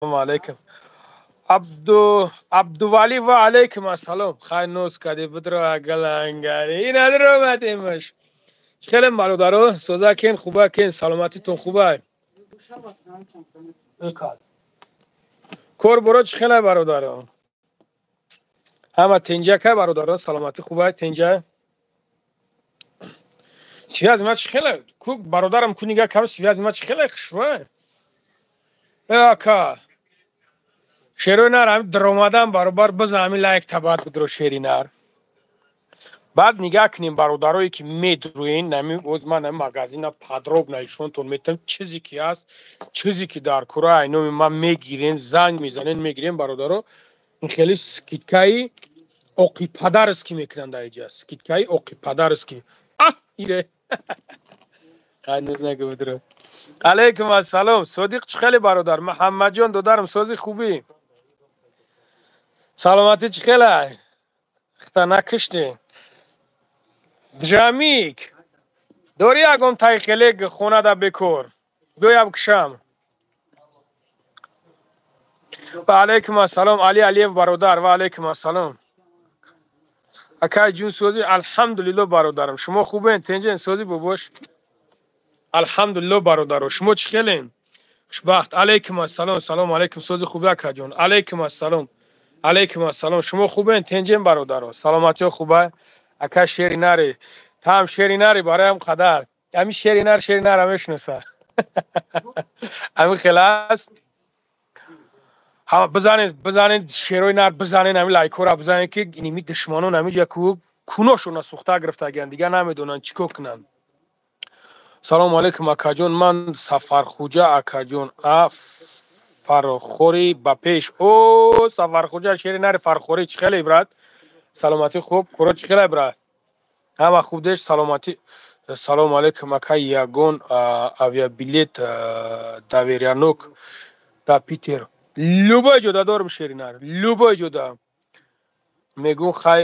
Алейкум. Абдували, ва алейкум ассалом. Хай ноз кади будро агалангари. Ина дромадемаш. Хеле бародаро, созакен, хубакен, саломатитон хубай. Кор боро чӣ хеле бародаро? Ҳама тинҷа кай бародаро, саломатӣ хубай, тинҷа. Связи ма чӣ хеле? Ку бародарам ку нига кам связи ма чӣ хеле хушвай? Э ака. Шерои нар ҳами даромадан баробар бизан ҳами лайк табат бидро шери нар. Баъд нигаҳ кунем бародарое ки медрӯен, нами оз ман ҳами магазина подробно ишонтон метавам, чизе ки ҳаст, чизе ки дар кура айноми ман мегирен, занг мезанен, мегирен бародаро. Ин хеле скидкаи оқи падарски мекунанд дар иҷа. Скидкаи оқи падарски. А ире. Хай ноз нагу бидро. Алейкум ассалом. Содиқ чӣ хеле бародар? Муҳаммадҷон додарам сози хубӣ? Саломатӣ чӣ хеле? Хта накуштӣ? Ҷамик. Дорӣ ягон тай хелег хонада бекор? Биёяб кушам. Ва алейкум ассалом Али Алиев бародар, ва алейкум ассалом. Акай ҷун сози алҳамдулилло бародарам. Шумо хубен, тенҷен сози бобош? Алҳамдулилло бародаро. Шумо чӣ хелен? Хушбахт. Алейкум ассалом. Салом алейкум сози хуби акаҷон. Алейкум ассалом. Алейкум ассалом. Шумо хубен, тенҷен бародаро? Саломатиё хубай? Ака шери нари. Там шери нари бароям қадар. Ами шери нар шери нара мешиноса. Ами хеле аст. Ҳама бизанед, бизанед шерои нар бизанед, ами лайкҳоро бизанед ки иними душманон ами ҷа куношона сӯхта гирифтагиянд, дигар намедонанд чӣ кор кунанд. Салому алейкум акаҷон, ман Сафархуҷа акаҷон. А фархорӣ ба пеш. О Сафархуҷа шери нари фархорӣ чӣ хеле брат? Саломатӣ хуб, куро чӣ хеле брат? Ҳама хуб деш саломатӣ. Салому алейкум ака, ягон авиабилет доверянок да Питер. Любой ҷода дорум шери нар, любой ҷода. Мегӯм хай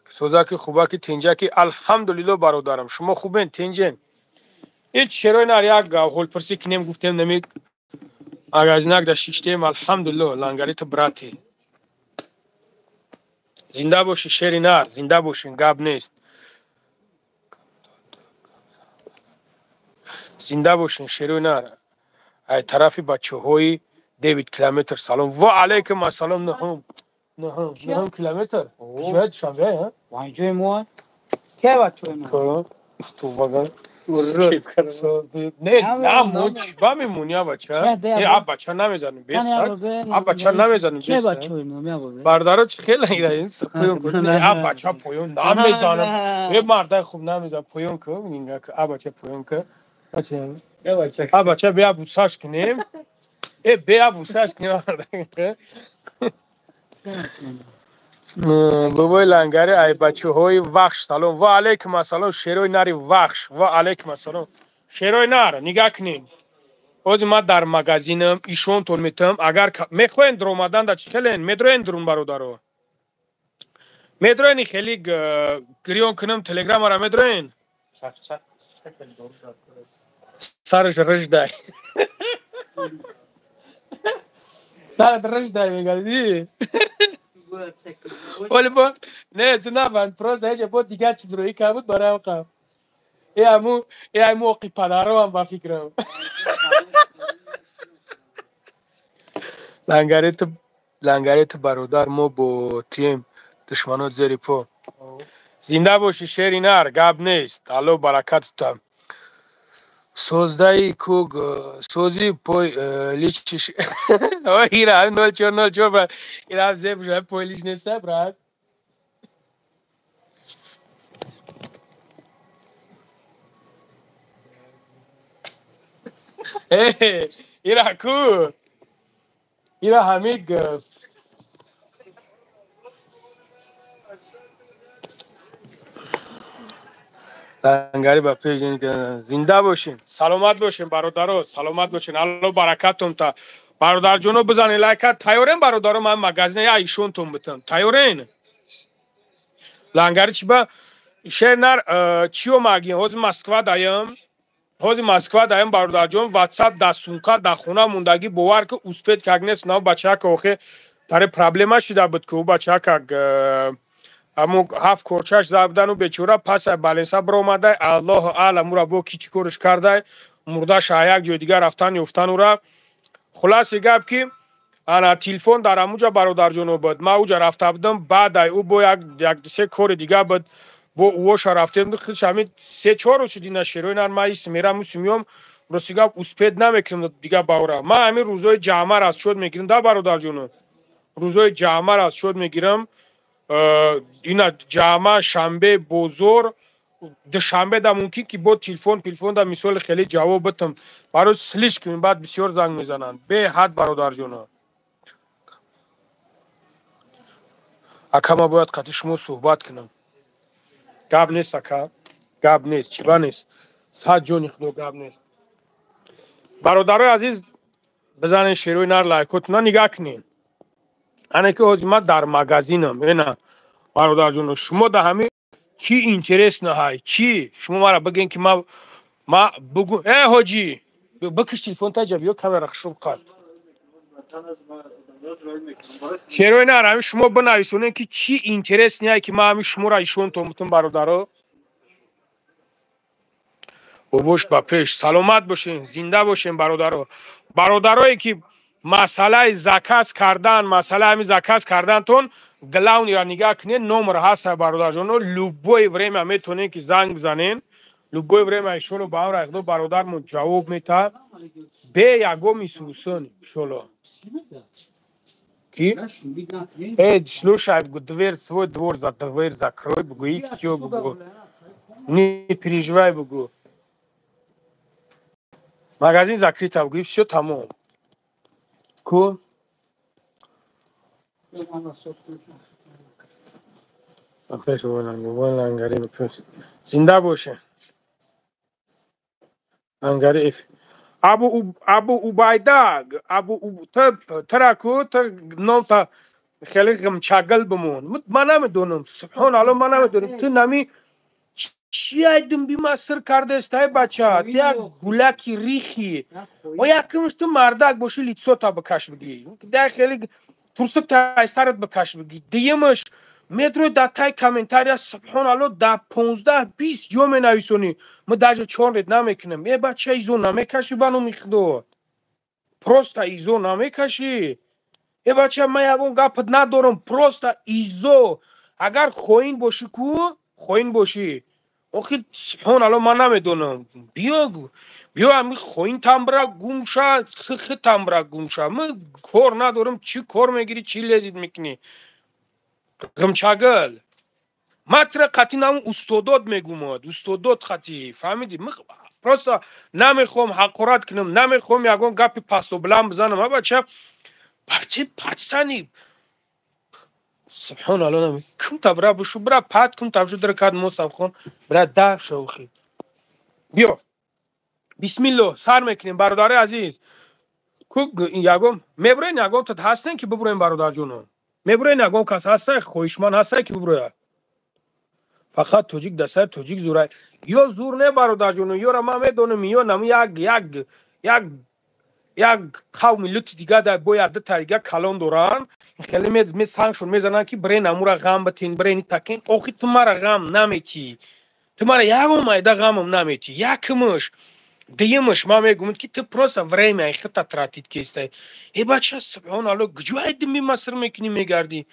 созаки хубаки тинҷаки алҳамдулилло бародарам. Шумо хубен, тинҷен? Ҳеҷ шерои нар як ҳолпурсӣ кинем гуфтем нами магазинак да шиштем алҳамдулилло лангарита брати. Зинда бошӣ шери нар, зинда бошин, гап нест. Зинда бошин шерои нар. Ай тарафи бачаҳои 9 километр салом. Ва алейкум ассалом. Нуҳум. Нуҳум, нуҳум километр. Кишвари Душанбе, ҳа? Ванҷои мо? Ке бачаҳои мо? Ко? Ту ваган. Не, на, мо ба мемонӣ, а бача? Не, а бача намезанем, бес. А бача намезанем, бес. Ке бачаҳои мо, меа Бародаро чӣ хеле ира ин поён ку. Не, а бача поён намезанам. Е мардай хуб намезанам, поён ку, а бача поён ку. Бача. А бача бия бусаш кунем. Э бия бусаш кунем. Бобои лангари ай бачаҳои вахш салом. Ва алейкум ассалом шерои нари вахш. Ва алейкум ассалом. Шерои нар нигаҳ кунем. Ҳозир ман дар магазинам ишонтон метавам. Агар мехоҳен даромадан да чӣ хелен? Медроен дурун бародаро? Медроен хеле гирён кунам телеграмара медроен? Сараш рыждай. Сарат рыждай мегӯяд. Дидӣ? Вале бо не ту набанд просто ҳеҷ бо дигар чиз рӯӣ кард буд барои ҳам. Э аму э аму оқи падароам ба фикрам. Лангари ту бародар мо бо туем душманот зери по. Зинда бошӣ шери нар, гап нест. Алло баракат тута. Создаи куг сози пой личиш. О ира 0404 брат. Ира зеб уже пой лич неста брат. Э ира ку. Ира ҳамид лангари ба пеш зинда бошин, саломат бошин бародаро, саломат бошин. Алло баракатум та. Бародарҷоно бизанед лайка. Тайёрен бародаро, ман магазина я ишонтон битам. Тайёрен? Лангари чӣ ба шер нар чиё магин? Ҳозир Москва даям. Ҳозир Москва даем, бародарҷон, ватсап дар сумка, дар хона мондагӣ, бовар ки успеть как нест. На бачака охе таре проблема шида буд, ки ӯ бачака ҳамо ҳафт корчаш забдану бечора паса баленса биромадай. Аллоҳу аълам, ура бо ки чӣ корш кардай, мурдаша як ҷои дигар рафтан ёфтан ура. Хулоси гап, ки ана телефон дар ҳамуҷа, бародарҷоно, буд. Ман уҷа рафта будам, баъдай ӯ бо як се кори дига буд, бо уоша рафтем. Худш ҳамин 3-4 рӯз шуди нашероинан. Ман ис мерам, усу миём, рости гап, успеть намекунам дига баура. Ман ҳамин рӯзои ҷамъар аз шод мегирам да, бародарҷоно, рӯзои ҷамъар аз шод мегирам. Ина ҷамъа, шанбе бозор, душанбе да мумкин ки бо телефон телефон да мисоли хеле ҷавоб битам. Барои слишком баъд бисёр занг мезананд, беҳад, бародарҷоно. Ака, ман бояд қатъи шумо суҳбат кунам. Гап нест, ака, гап нест, чиба нест, сад ҷони худо, гап нест. Бародарои азиз, бизанен шерои нар, лайкотуна нигаҳ кунед. Ане ки ҳозир ман дар магазинам. Ена, бародарҷоно, шумо да ҳамин чӣ интересно ҳай, чӣ шумо мара бигӯен, ки ма бугу. Э, ҳоҷӣ, бикиш телефон таҷа, биё, камера хушруб қад. Шерои нар, ҳамин шумо бинависонед, ки чӣ интересный, ки ман ҳамин шуморо ишонтон бутум. Бародаро, бобош ба пеш, саломат бошен, зинда бошен, бародаро. Бародарое ки масъалаи заказ кардан, масъалаи ҳамин заказ кардантон, главный ра нигаҳ кунед, номер ҳаста, бародарҷоно, любое время метавонед, ки занг бизанен, любое время. Иншолло, ба амри Худо, бародармон ҷавоб метаҳад бе ягон мисусун, иншолло. Ки э, слушай, дверь, свой двор за дверь закрой, бугу, и всё, бугу, не переживай, бугу, магазин закрыта, бугу, и всё, тамом ку. Пеш, лангари, зинда боше, лангари. Абу Убайда, Абу траку ном та хеле ғмчагал бимон. Ман намедонам, субҳон алло, ман намедонам, ту нами чи айдим бима сир кардестай, бача, ту як гулаки рихи. О, якимш, ту мардак боши, лицо та бикаш, бигӣ, дар хеле турсук та сарат бикаш, бигӣ. Дуюмаш, метрои дар тай комментария, субҳон алло, дар 15-20 ҷо менависонӣ. Мо даже чор рет намекунем. Е, бача, изо намекашӣ, ба номи худо, просто изо намекашӣ. Е, бача, ман ягон гапат надорам, просто изо. Агар хоин бошӣ ку, хоин бошӣ, охи, субҳон алло, ман намедонам, биё, биё, ами хоин тамбра гумша, хи тамбра гумша, ман кор надорам. Чӣ кор мегирӣ, чӣ лезить мекунӣ, ғимчагил? Ман тира қатъи намун устодот мегумад, устодот қатъи, фаҳмидӣ? Просто намехоҳам ҳақорат кунам, намехоҳам ягон гапи пасту баланд бизанам. А, бача, бачи, пацани, субҳон алло, кум та бира бушу, бира пат кум та бушу, дркад мостабхон, бира даф шавхи. Биё, бисмилло, сар мекунем, бародари азиз. Ку ягон мебурен, ягон тат ҳастен, ки бибурем, бародарҷоно? Мебурен, ягон кас ҳастай, хоҳишманд ҳастай, ки бибурояд? Фақат тоҷик дастаи тоҷик зурай ё зур не, бародарҷоно, ёра ман медонам, ё нам як қавми лути дига да бояд дута дига калон доранд, хеле месангшон мезананд, ки бирен амура ғам битин, бирени такин. Охи, ту мара ғам наметӣ, ту мара ягон майда ғамам наметӣ, якмуш. Дуюмаш, ман мегӯям, ки ту просто время хита тратить кестай. Э, бача, субҳон алло, куҷо дими маср мекунӣ, мегардӣ?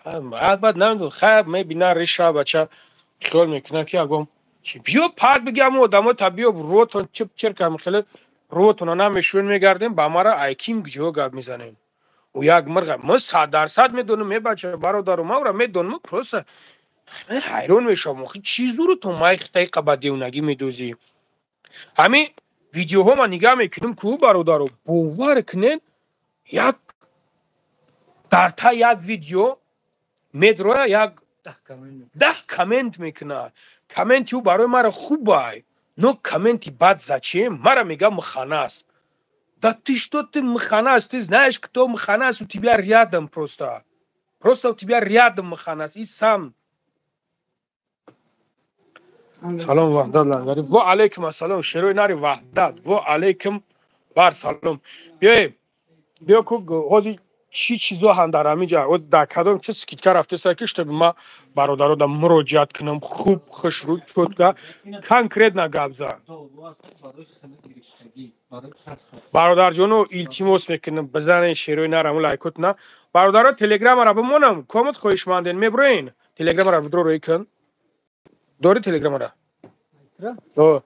Баъд намедонам, хайр, мебина реша, бача хиёл мекунад, ки ягон биё пад биги, ҳамон одамо та биё, рӯотон чип чиркам, хеле рӯотона намешӯен, мегардем. Ба мара айким куҷо гап мезанем? Ӯ як мирға, мо 100% медонам. Е, бача, бародару, ман ӯра медонам, просто ҳайрон мешавам. Охи, чӣ зурутон май хитаи қаба девонагӣ медозӣ? Ҳамин видеоҳо ман нигаҳ мекунам ку, бародаро, бовар кунед, як дар та як видео медроя, як 10 коммент мекунад. Комменти ӯ барои мара хубай, но комменти бад зачем? Мара мега муханас. Да ты что, ты муханас? Ты знаешь, кто муханас? У тебя рядом просто у тебя рядом муханас и сам. Салом, Ваҳдат Лангари. Ва алайкум ассалом, шерои нари Ваҳдат. Ва алайкум бар салом. Биёем. Биё ку ҳозир чӣ чизо ҳам дар ҳамин ҷа, ҳозир дар кадом чи скидка рафтеста, ки чтобы ма бародарода муроҷиат кунам, хуб, хушрӯ, чётко, конкретно гап зан. Бародарҷоно, илтимос мекунам, бизанен шерои нар ҳамун лайкотна. Бародаро, телеграмара бимонам, комат хоҳишманден, меброен. Телеграмара бидро рӯй кун. Дори телеграмара? О.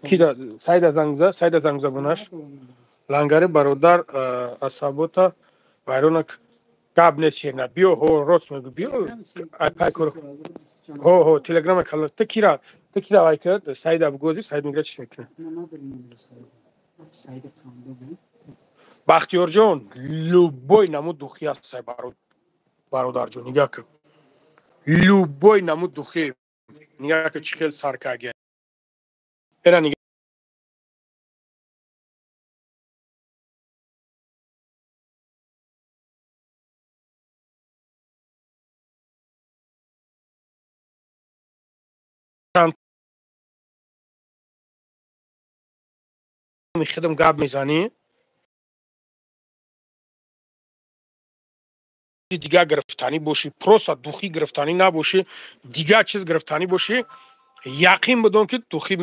Кида Сайда занг зад, Сайда занг зад бунаш. Лангари бародар, асабота вайронак гап нест, шерна. Биё, ҳо, рост мегӯ, биё. Ай пай кор. Ҳо, ҳо, телеграма кала. Ту кира вай кад, Сайда бугози, Сайд мегӯяд чӣ мекунӣ. Бахтиёрҷон, любой намуд духи аст, сай бародарҷон, нигаҳ кун. Любой намуд духи. Нигаҳ кун чӣ хел саркагия. Эра нигаҳ. Худам гап мезанӣ, дигар гирифтанӣ бошӣ, просто духи гирифтанӣ набошӣ, дигар чиз гирифтанӣ бошӣ, яқин бидон, ки духи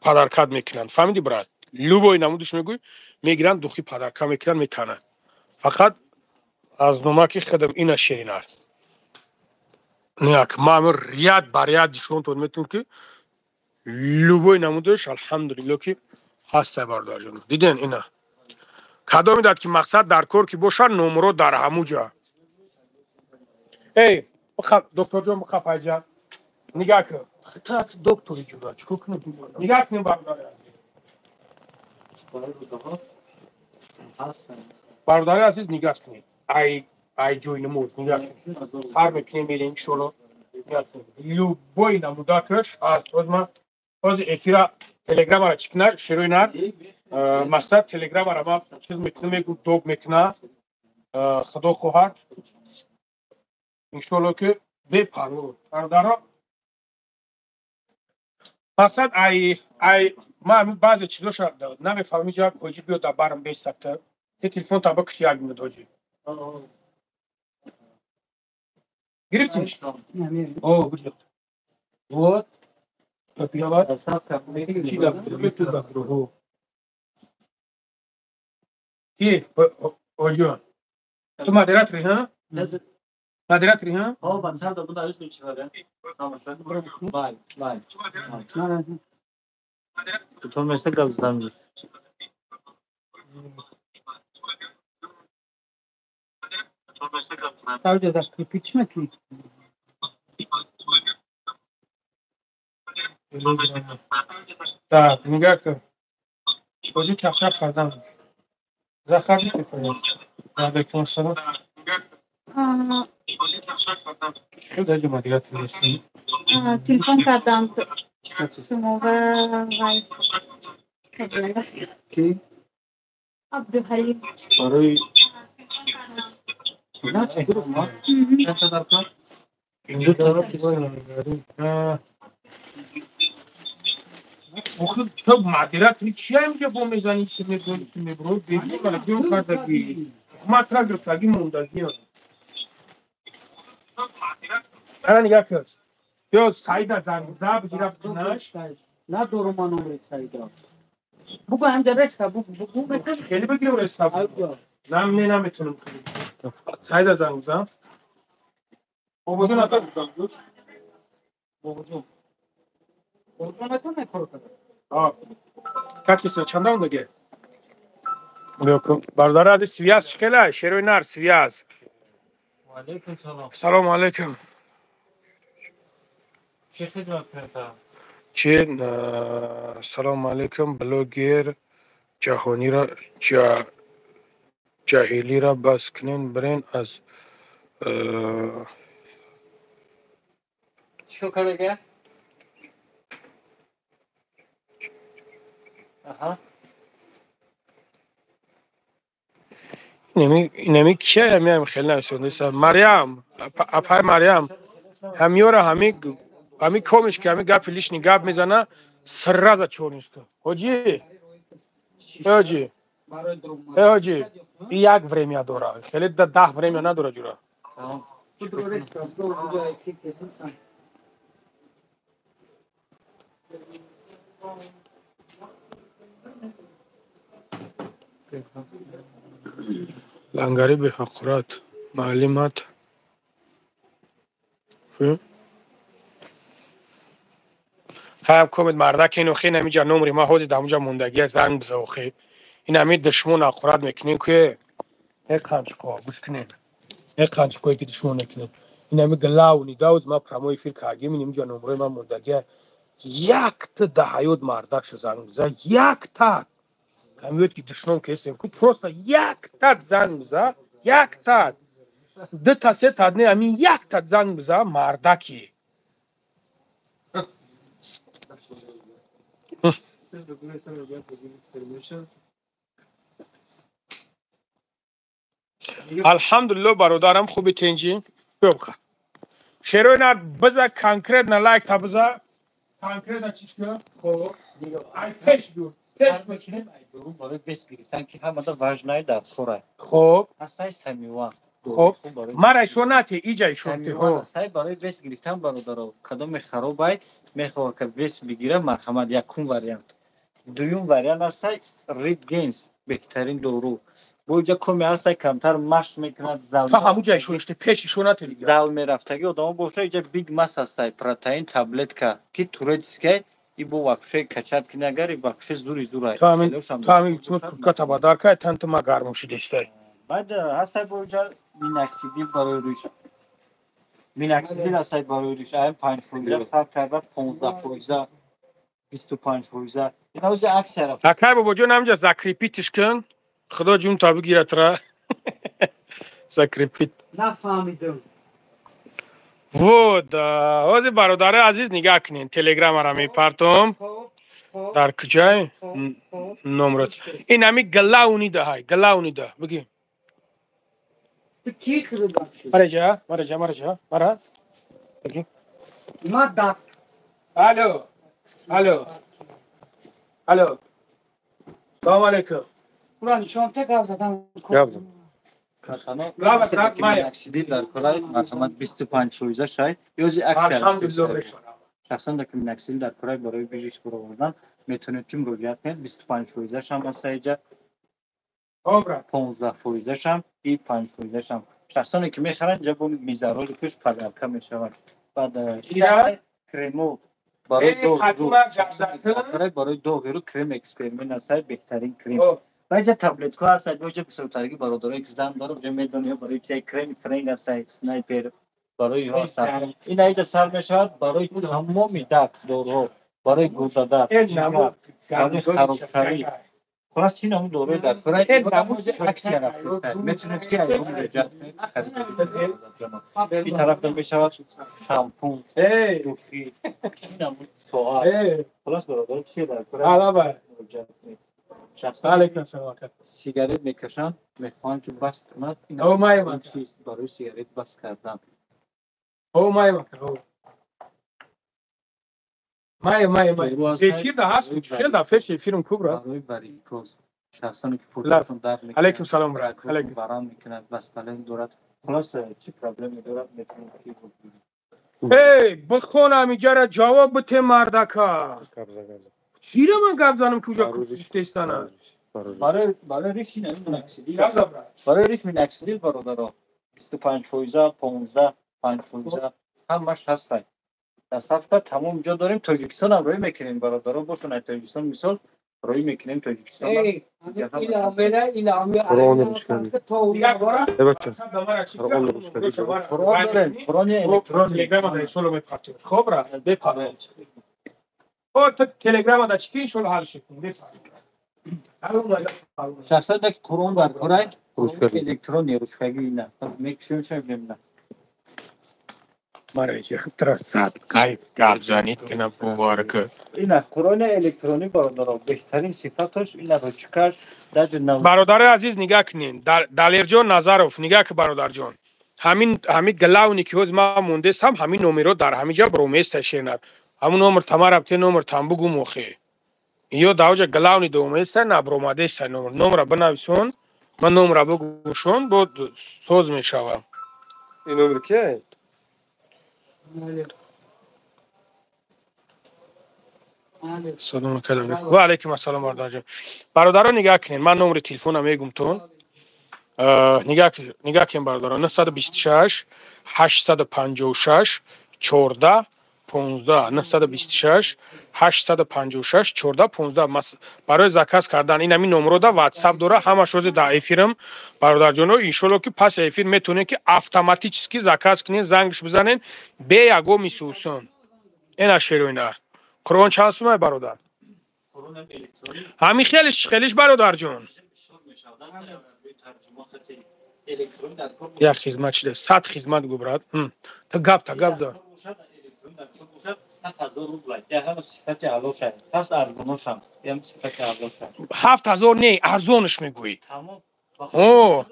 подаркат мекунанд. Фаҳмидӣ, брат? Любой намудиш мегӯй, мегиранд, духи подарка мекунанд, метананд. Фақат аз номаки худам ина ширин аст. Ниак, ман ряд ба ряд нишонтон метавонам, ки любой намудаш, алҳамдулилло, ки ҳастай, бародарҷон. Диден, ина кадоме дад, ки мақсад дар кор ки бошад, номро дар ҳамуҷа. Эй, докторҷон, бихап айҷа, нигаҳ кун. Доктори ҷура чикор кунем? Нигаҳ кунем, бародари азиз. Бародари азиз, нигаҳ кунед. Ай ай ҷои намоз нигаҳ кунед. Сар мекунем, мерем, иншолло. Любой намудакаш ҳаст. Ҳозир ман ҳозир эфира телеграмара чӣ кунад, шерои нар, мақсад телеграмара ман чиз мекунам, мегӯ доб мекуна, худо хоҳад, иншолло, ки бепарво, бародаро. Мақсад ай ай ман баъзе чизоша намефаҳмам. Иҷа ҳоҷӣ, биё дар барам бесакта, те телефон та бикуши як минут. Ҳоҷӣ, гирифтӣ? О, вот. Копировать. Чӣ гап? Ки, ҳоҷиён, ту модератори, ҳа? Модератори, ҳа? Вай, вай. Ту места гап задан. Савҷа закрепить чӣ мекунӣ? Так, нигаҳ кун. Ҳоҷӣ, чахчах кардам. Заходите, пожалуйста. Алейкум ассалом. Чӣ даҷа модератор ҳастӣ? Телефон кардам шумо ва вай Ки? Абдуҳалим. Барои чанд та дар кор? Ду та. Охи, ту модератори чи инҷа бо мезанӣ, чи мегӯӣ, чи мебурӣ? Беҳтар биё кардагӣ. Ман тра гирифтагӣ мондагӣ. Ана нигаҳ кун. Биё Саида занг зад, бигира бикунаш. Надорум ман номери Саида. Бугу ҳамҷа реска, бугу мекун. Хеле бигирем реска. Не, наметунам. Саида занг зад. Бобоҷон, ата занг зад. Бобоҷон. Бобоҷон метавонад кор кунад? Как чисо, чанда ондаге? Бародари азиз, связь чӣ хела? Шерои нар, связь. Алейкум салом. Салому алейкум. Чӣ хидмат кунем? Чи, салому алейкум, блогер ҷаҳонира ҷаҳилира бас кунен, бирен аз Чӣ кардага? Аҳа. Инами кия меам, хеле нависондаиста. Марьям, апай Марьям, ҳамёра ҳами Ҳами комиш ки ҳами гапи лишний гап мезана, сразу чёрныйш кун. Ҳоҷӣ, ҳоҷӣ, ҳоҷӣ, и як время дора. Хеле 10 время надора ҷура. Лангари беҳақурат, маълимат. Хаям комед мардак ин охи намиҷа номри ма ҳози дамуҷа мондагия занг биза охи. Ин ҳами душмон ақурат мекунем ки э қанчиқо гӯш кунед. Э қанчиқое ки душмон мекунед. Ин ҳами главный дауз ма прямой эфир кардем, ин ҳамиҷа номрои ма мондагия. Якта да ҳаёт мардакша занг биза, якта. Ҳамиёт ки душмон кесем ку просто якта занг биза, якта. Дута сета не ҳамин якта занг биза мардаки. Алҳамдулилло бародарам хуби тенҷи. Бёбха. Шерои нар биза конкретно лайк та биза. Конкретно чиш кун? Хоб. Ай пеш дур. Пеш мекунем. Ай дуру барои вес гирифтан ки ҳамада важнай дар кора. Хоб. Ҳастай самива. Хоб. Мара ишо нати, иҷа ишо ти. Ҳастай барои вес гирифтан бародаро. Кадоме харобай мехоҳад ки вес бигира, марҳамат якум вариант. Дуюм вариант ҳастай Red Gains, беҳтарин дору. Бо иҷа коме ҳастай камтар машқ мекунад, зал. Та ҳамуҷа ишо иште пеш ишо нати. Зал мерафтаги одамо боша иҷа Big Mass ҳастай, протеин таблетка ки турецкай и бо вообще качат ки агар и вообще зури зурай. Та ҳамин куртка бадар кай танта ма гарм шидестай. Баъд ҳастай бо иҷа миноксидил барои рӯш. Миноксидил ҳастай барои рӯш. Ай 5% сар карда 15%, 25%. Ин ҳози аксия рафт. Акай бобоҷон ҳамҷа закрепить ш кун. Худо ҷун та бигирад ра. Закрепить. Нафаҳмидам. Вот, ҳозир бародари азиз нигаҳ кунед. Телеграмара мепартом. Дар куҷай? Номрат. Ин ҳами главный даҳай, главный да. Бигӣ. Ту ки хиридам? Мараҷа, мараҷа, мараҷа, мара. Бигӣ. Ма да. Алло. Алло. Алло. Салом алейкум. Уран нишон та гап задам. Гап задам. Миноксидил дар кора марҳамат 25% шай. Ёзи аксия. Алҳамдулилло. Шахсан дар миноксидил дар кора барои бижиш баровардан метавонед ки муроҷиат кунед. 25% шам аст иҷа. 15% шам и 5% шам. Шахсоне ки мехаранд иҷа бо мизароли куш подарка мешавад. Баъд кремо барои доғ, барои доғи рӯ крем эксперимент аст, беҳтарин крем. Ва иҷа таблетка ҳаст, бо иҷа бисёртараги бародарое ки зан дорам, иҷа медонӣ барои чӣ крем френг аст, снайпер барои ҳо аст. Ин иҷа сар мешавад барои тамоми дард доруҳо, барои гурдадард, барои харобшавӣ. Хулас чи намуд доруи дар кора аксия рафтааст. Метавонед ки аз он муроҷиат кунед, харид. Ин тараф мешавад шампун, духи, чи намуд соат. Хулас бародаро чи дар кора муроҷиат кунед. Алейкум салом. Сигарет мекашанд, мехоҳанд ки бас кунад. Ин чиз барои сигарет бас кардан. Май май май. Эфир да ҳаст, хел да пеш эфирм кубра. Барои варикоз. Шахсоне ки пуртон дард мекунад. Алейкум салом брат. Алейкум барам мекунад, васпален дорад. Хулас чи проблеме дорад, метавонад ки Эй, бихонам иҷара ҷавоб бите мардака. Чиро ман гап занам ки уҷа куштестана? Барои риш ин миноксидил. Барои риш миноксидил бародаро. 25%, 15, 5% ҳамаш ҳастай. Доставка тамом ҷо дорем. Тоҷикистон ҳам рӯй мекунем бародаро. Бошон аз Тоҷикистон мисол рӯй мекунем Тоҷикистон. Қуръон дорем. Қуръони электронӣ. Телеграма иншолло мепартем. Хоб ра, бепарем. О, ту телеграма да чики иншолло ҳал шид. Шахсан ки Қуръон дар корай электронӣ ручкагӣ ина. Мекушем ча мебинем. Гап занид кина бовар ки. Ина Қуръони электронӣ бародаро беҳтарин сифаташ ина ручкаш даҷ нав. Бародари азиз нигаҳ кунед. Далерҷон Назаров нигаҳ ки бародарҷон. Ҳамин главный ки ҳоз ман мондестам, ҳамин номеро дар ҳамин ҷа броместа шернар. Ҳамун номер тамара бте номер там бугум охе. Ё даоҷа главный доместа набромадеста номер. Номера бинависон, ман номера бугумшон, бо соз мешавам. Ин номер кия? Салом алейкум. Ва алейкум ассалом бародарҷон. Бародарон нигаҳ кунед, ман номери телефонам мегумтон. Нигаҳ кунед бародарон, 926 856 14 15, 926 856 14 15 барои заказ кардан ин ҳамин номеро да WhatsApp дора, ҳамаш ҳозир дар эфирам бародарҷоно. Иншолло ки пас эфир метавонед ки автоматически заказ кунед, зангш бизанед бе ягон мисусон. Ина шероина. Қуръон чанд сумай бародар? Ҳамин хелиш хелиш бародарҷон. Як хизмат шида, 100 хизмат гу брат. Та гап та гап за. 7000 не, арзонш мегӯӣ. О.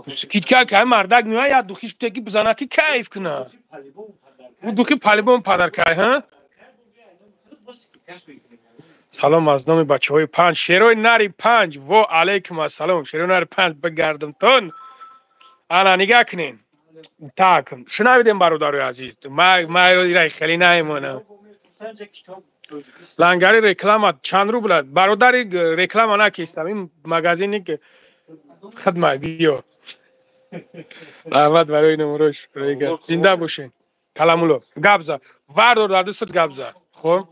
Скидка кай мардак меояд, як духиш теги бизана ки кайф куна. У духи палибон падаркай, ҳа? Салом аз номи бачаҳои панҷ, шерои нари панҷ. Во алейкум ассалом, шерои нари панҷ бигардамтон. Ана нигаҳ кунед. Так, шунавидем бародарои азиз. Ма хеле наимонам. Лангари реклама чанд рубла? Бародари реклама накистам. Ин магазини ки хидмат биё. Раҳмат барои номрош. Зинда бошед. Каламулло, гап за. Вардор дар дастат гап за. Хоб?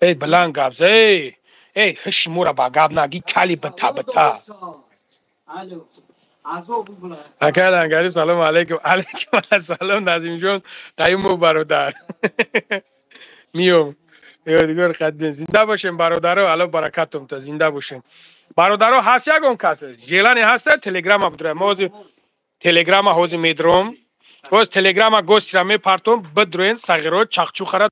Эй, баланд гап за. Эй, эй, ҳиши мора ба гап наги, кали бита бита. Акай Лангари, салом алейкум. Алейкум ассалом, Назимҷон, Қаюмов бародар. Миём. Ёдгор қаддин. Зинда бошем бародаро, Алло баракатум та зинда бошем. Бародаро ҳаст ягон кас? Желани ҳаста телеграма бидурам. Мо ҳозир телеграма ҳозир медурам. Ҳоз телеграма гостира мепартом, бидурен сағиро чақчухара.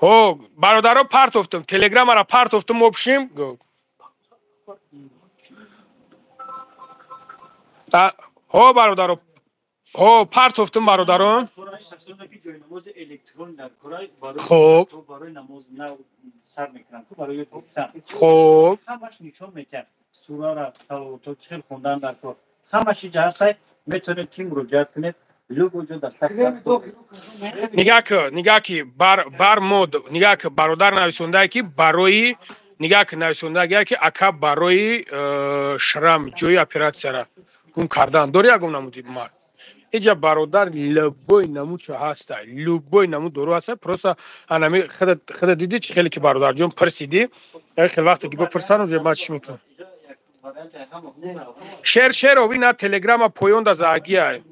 Ҳо, бародаро партофтум, телеграмара партофтум обшим. Ҳо бародаро, ҳо партофтум бародарон. Хоб. Хоб. Ҳамаш нишон медиҳад сурара, салавото, чӣ хел хондан дар кор. Ҳамаш инҷа ҳаст, метавонед ки муроҷиат кунед. Нигаҳ ки, нигаҳ ки бар мод, нигаҳ ки бародар нависондае ки барои, нигаҳ ки нависондагие ки ака барои шрам ҷои оператсияра гум кардан дори ягон намуди ма. Иҷа бародар любой намуд чо ҳаста, любой намуд дору ҳаста, просто анами худа диди чӣ хеле ки бародарҷон пурсидӣ, як хел вақте ки бипурсан уже ман чӣ мекунам. Шер шеров ина телеграма поёнда заагия.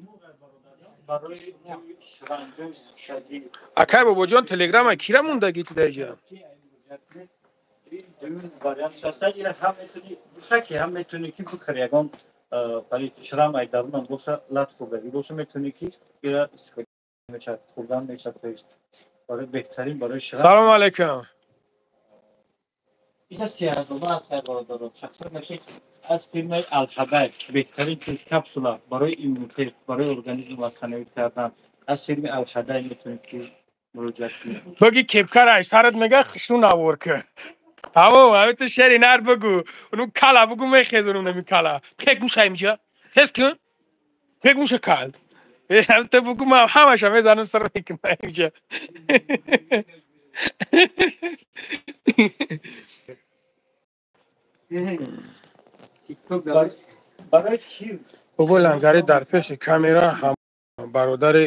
Акай бобоҷон телеграма кира мондагӣ даиҷа? Салом алейкум. Аз фирмаи Алхабар беҳтарин чиз капсула барои иммунитет, барои организм ватанавӣ кардан. Аз фирмаи Алхабар метавонед ки муроҷиат кунед. Баги кепкара сарат мега хушну навор ки. Тамом, ҳамин ту шери нар бугу. Уну кала бугу мехезонум нами кала. Пек гӯша инҷа. Ҳес кун. Пек гӯша кал. Ҳам ту бугу ман ҳамаша мезанам сар мекунам инҷа. Бобо Лангари дар пеши камера ҳам бародари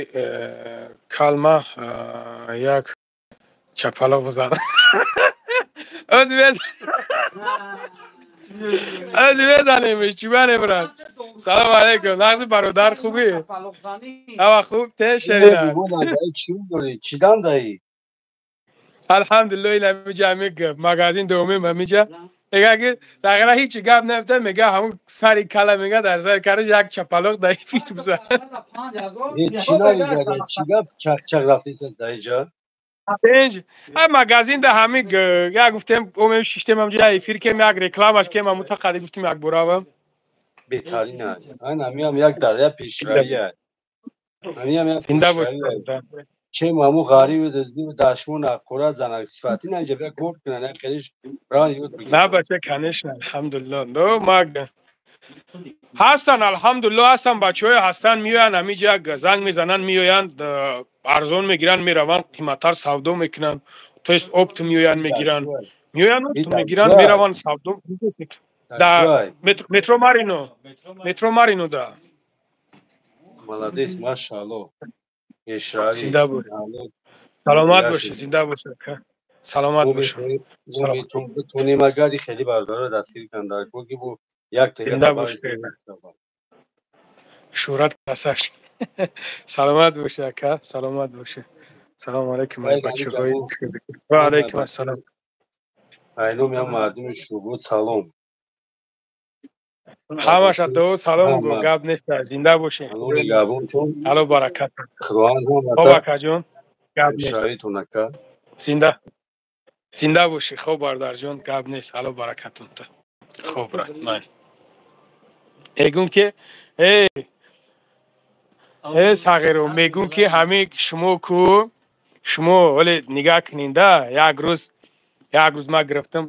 калма як чапалоқ зад. Ози мезанем, чӣ брат. Салом алейкум, нағзи бародар, хубӣ? Ҳава хуб, те шерина. Чӣ дандаӣ? Алҳамдулиллоҳ, ин ҳамиҷа ҳами магазин домем ҳамиҷа. Мега ки сағира ҳичи гап нафта, мега ҳамун сари кала, мега дар сари караш як чапалоқ дар фит бизан. Чӣ намегӯяд? Чӣ гап чақчақ рафтесад дар инҷа? Пенҷ ҳа магазин да ҳами як гуфтем, омем шиштем ҳамҷа, як эфир кем, як рекламаш кем, ҳамун тақади гуфтем як борава. Беҳтарин аст. Ан ҳамиам як даря пешравӣ. Ҳамиам як Зинда бош. Чем ҳамун ғарибу дуздиву дашмон аққура занак сифатӣ наинҷа бия кор кунанд, як хелиш раванд ёд бигиранд. На бача, конечно, алҳамдулилло. Но маг ҳастан, алҳамдулилло, ҳастан бачаҳое ҳастан, меоянд ҳамиҷа, занг мезананд, меоянд, арзон мегиранд, мераванд, қиматтар савдо мекунанд. То есть опт меоянд, мегиранд. Меоянд, опт мегиранд, мераванд, савдо бизнес мекунанд. Да метро Марино. Метро Марино да. Молодец, машаалло. Пешравӣ. Зинда бош. Саломат бошед, зинда бошед. Саломат бошед. Битонем агар хеле бародарро дастгир кунанд дар кор ки бу як Зинда бошед. Шӯҳрат касаш. Саломат бошед, ака, саломат бошед. Салому алайкум, бачаҳои. Ва алайкум ассалом. Айном ям мардуми шубуд салом. Ҳамаша дуо салом гу, гап нест, зинда бошед. Алло баракат. Хоб, акаҷон, гап нест. Зинда зинда бошӣ. Хоб, бародарҷон, гап нест, алло баракатун. Хоб, брат, ман мегум ки э сағиро мегум ки ҳами шумо ку шумо вале нигаҳ кунинда, як рӯз ман гирифтам,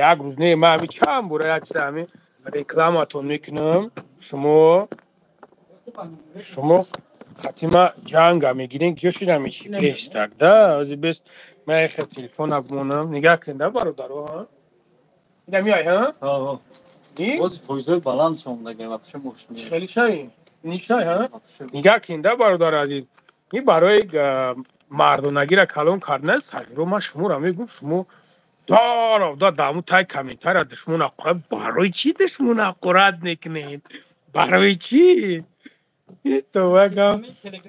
як рӯз не, ман ҳами чанд бора як чиза ҳами рекламатон мекунам, шумо қатима ҷанга мегирем, ҷо шудам чи бестак да ози бест ман яхе телефона бимонам. Нигаҳ кунед, бародаро, ина миай ҳа. Боз фоизҳои баланд шомдага вообще мошин. Хеле шай нишай ҳа. Нигаҳ кунед, бародари азиз, ин барои мардонагира калон кардан сағиро ман шуморо мегӯм, шумо да даму тай комментария душмон аққурат. Барои чӣ душмон аққурат мекунед? Барои чӣ?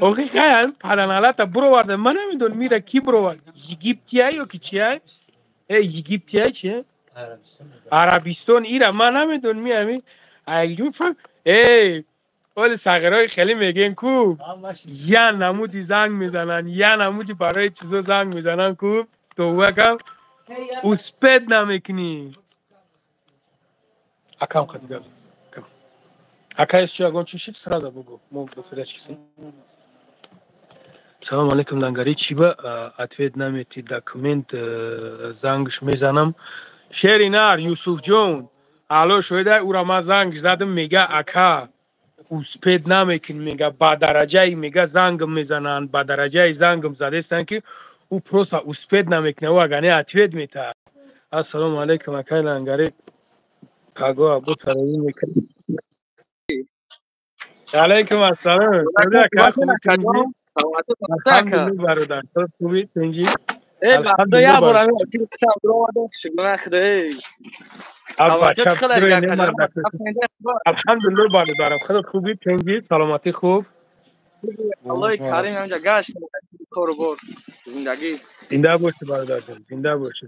Охи хай паданалата буроварда, ман намедонам мира ки буровард, египтия ё ки чия, э египтия чи арабистон, ира ман намедонам ми ами э оли сағирои хеле мегӯем ку я намуди занг мезананд, я намуди барои чизо занг мезананд ку товакам успеть намекунӣ. Акам қадига ака ес чи ягон чи шид, сразу бугу, мо дофилачкисем. Салому алейкум, Лангари, чиба ответ намети? Документ зангш мезанам. Шери нар Юсуфҷон, алло, шоида ура ман занг задам, мега ака успеть намекунӣ, мега ба дараҷаи мега зангм мезананд, ба дараҷаи зангм задестанд ки ӯ просто успеть намекунад, ӯ агар не ответ метаҳад. Ассалому алайкум, акай Лангари, паго абу сароӣ мекунад. Алайкум ассалом, бародар, хуби, тинҷӣ? Як бор шугуна. Алҳамдулилло, бародарам, худо хуби, тинҷӣ, саломатӣ хуб? Аллоҳи карим, ҳамҷа гашт, кору бор, зиндагӣ. Зинда бошӣ, бародарҷон, зинда бошӣ.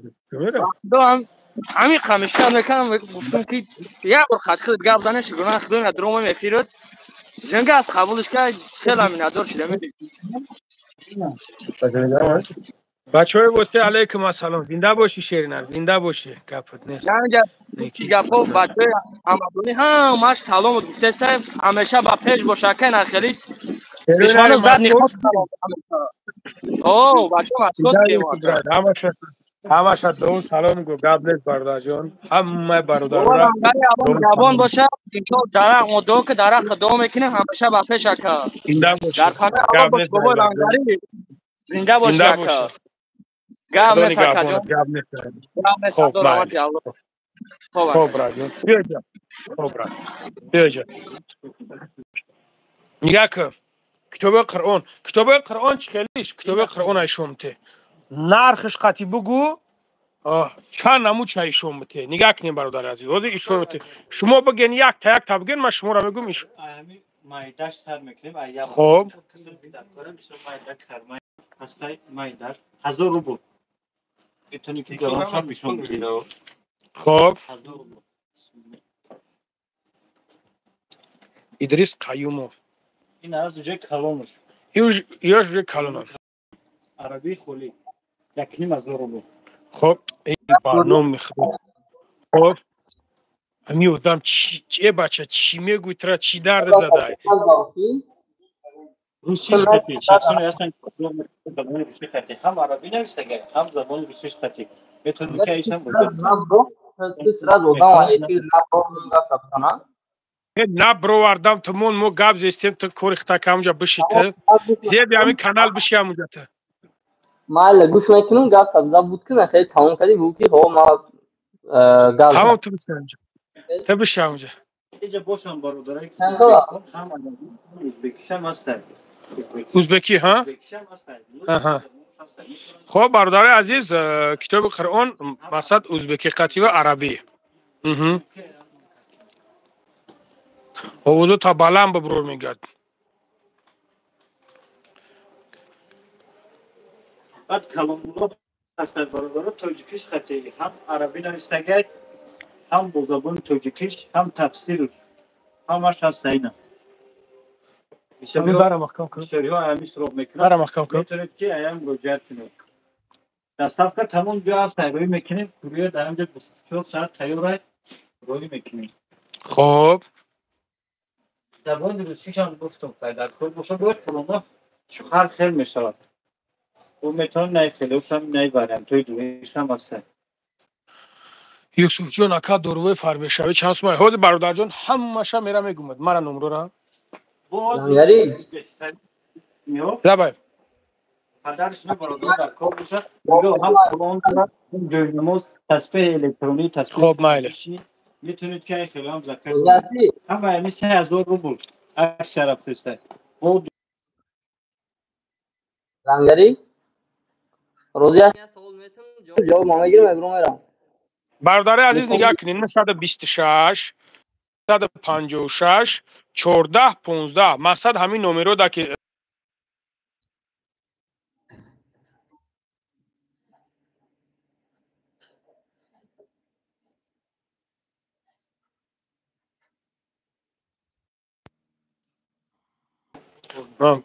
Ҳамин қамишта мекунам, гуфтам ки як бор хат худат гап зане, шугуна худо ина дромам эфирот ҷанга аз қабулш кард, хеле миннатдор шудам. Бачаҳои восе, алайкум ассалом. Зинда бошӣ, шеринар, зинда бошӣ, гапат нест. Гапҳо бачаҳои ҳамадонӣ ҳамаш саломат гуфтеса, ҳамеша ба пеш боша, кайна хеле душману зад нихост. О бачаҳо Московский, ҳамаша дуо салом гу, гап нест, бародарҷон, ҳамаи бародарора. Ҷавон боша, иншоалло, дарахт мо дуо ки дарахт дуо мекунем, ҳамеша ба пеш, ака. Зинда бошӣ. Дар паноҳ бош, бобои Лангарӣ, зинда бошӣ, ака. Гап нест, акаҷон, гап нест. Гап нест, азо раҳмати Аллоҳ. Хоб, брат, биёҷа. Хоб, брат, биёҷа. Нигоҳ кун, китоби Қуръон, китоби Қуръон чӣ хелиш, китоби Қуръон айшомте, нархш қатӣ бугӯ, чанд намуд ишон бите. Нигаҳ кунем, бародари азиз, ҳозир ишон бите, шумо биген, якта якта биген, ман шуморо мегӯм. Майдаш сар мекунем. Хоб. 1000 рубл. Хоб. Идрис Қаюмов. Ин аз уже калонаш. Ёш уже калонаш. Арабии холи. 1,5 ҳазор рубл. Хоб, эй ба номи Худо. Хоб. Ами одам чи э бача чӣ мегӯй тра чӣ дард задай? Русиш хати. Шахсоне ҳастанд ки забони русӣ хати. Ҳам арабӣ нависага, ҳам забони русиш хати. Метавонед ки айшам На бировардам ту мон мо гап зестем ту кори хата камҷа биши ту. Зеби ҳамин канал биши ҳамунҷа ту. Майла гӯш мекунам гап сабза буд ки хеле тамом кардӣ буд ки ҳо ма гап. Тамом ту биши ҳамунҷа. Ту биши ҳамунҷа. Иҷа бошам бародарай ки ҳам ӯзбекишам ҳастанд. Ӯзбекӣ ҳа? Аҳа. Хоб бародари азиз, китоби Қуръон мақсад ӯзбекӣ қатӣ ва арабӣ. Овозо та баланд биброр мегӯяд. Баъд каломулло ҳастанд бародаро тоҷикиш хати ҳам арабӣ навистагай, ҳам бо забони тоҷикиш, ҳам тафсирш ҳамаш ҳаст айна. Бисёриҳо ҳамин суроғ мекунанд. Метавонед ки аям муроҷиат кунед. Доставка тамом ҷо ҳаст, рӯй мекунем, курьер дар ҳамҷо 24 соат тайёр аст, рӯй мекунем. Хоб. Забони русишам гуфтам, дар кор бошад, бояд фалона ҳар хел мешавад. Ӯ метавонад най хелошам, най вариантҳои дигарашам ҳастанд. Юсуфҷон ака дорувои фарбешавӣ чанд сумай? Ҳозир бародарҷон ҳамаша мера мегумад. Мара номрора. Лабай. Падарш бародар дар кор бошад, ҳам Қуръон дорад, ҳам ҷои намоз, тасбеҳи электронӣ, тасбеҳ. Хоб майли. Метавонед ки хелам заказ кунед. Ҳама ҳамин 3000 рубл аксия рафтааст. Бо Лангари? Розӣ ҳаст? Ҷавоб ма мегирам, мебурам мерам. Бародари азиз нигоҳ кунед 926 156 14 15 мақсад ҳамин номеро да ки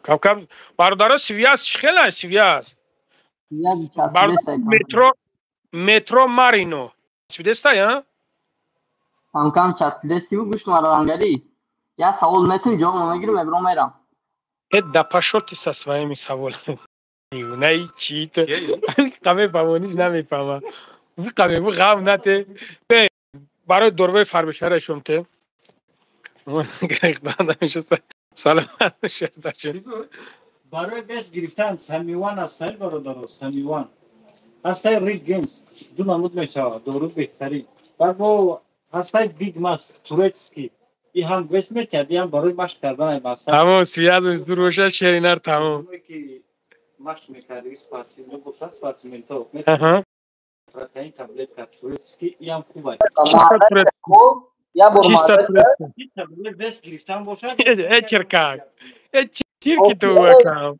кам-кам бародаро связь чӣ хела связь? Метро метро Марино свидестай, а? Кам-кам часпидесиву гӯш мара лангари. Я савол метум ҷавоб мегирам, мебурам мерам. Э да пошёл ты со своими саволами. Най чӣ ту? Қаме фаҳмонӣ намефаҳмам. Қаме бу ғам нате. Барои дорвои фарбешара шум те. Саломат бошед. Барои вес гирифтан Самиван ҳастай бародаро, Самиван. Ҳастай Рид Геймс, ду намуд мешавад, дору беҳтарин. Баъд бо ҳастай Биг Мас, турецкий. И ҳам вес метиҳад, и ҳам барои машқ кардан ай мақсад. Тамом, связь дур бошад, шеринар тамом. Ки машқ мекарди спортивно бошад, спортсменто. Протеин таблетка турецкий, и ҳам хуб аст. Чисто турецкий. Вес гирифтан бошад. Э черкак. Э чирки ту акам.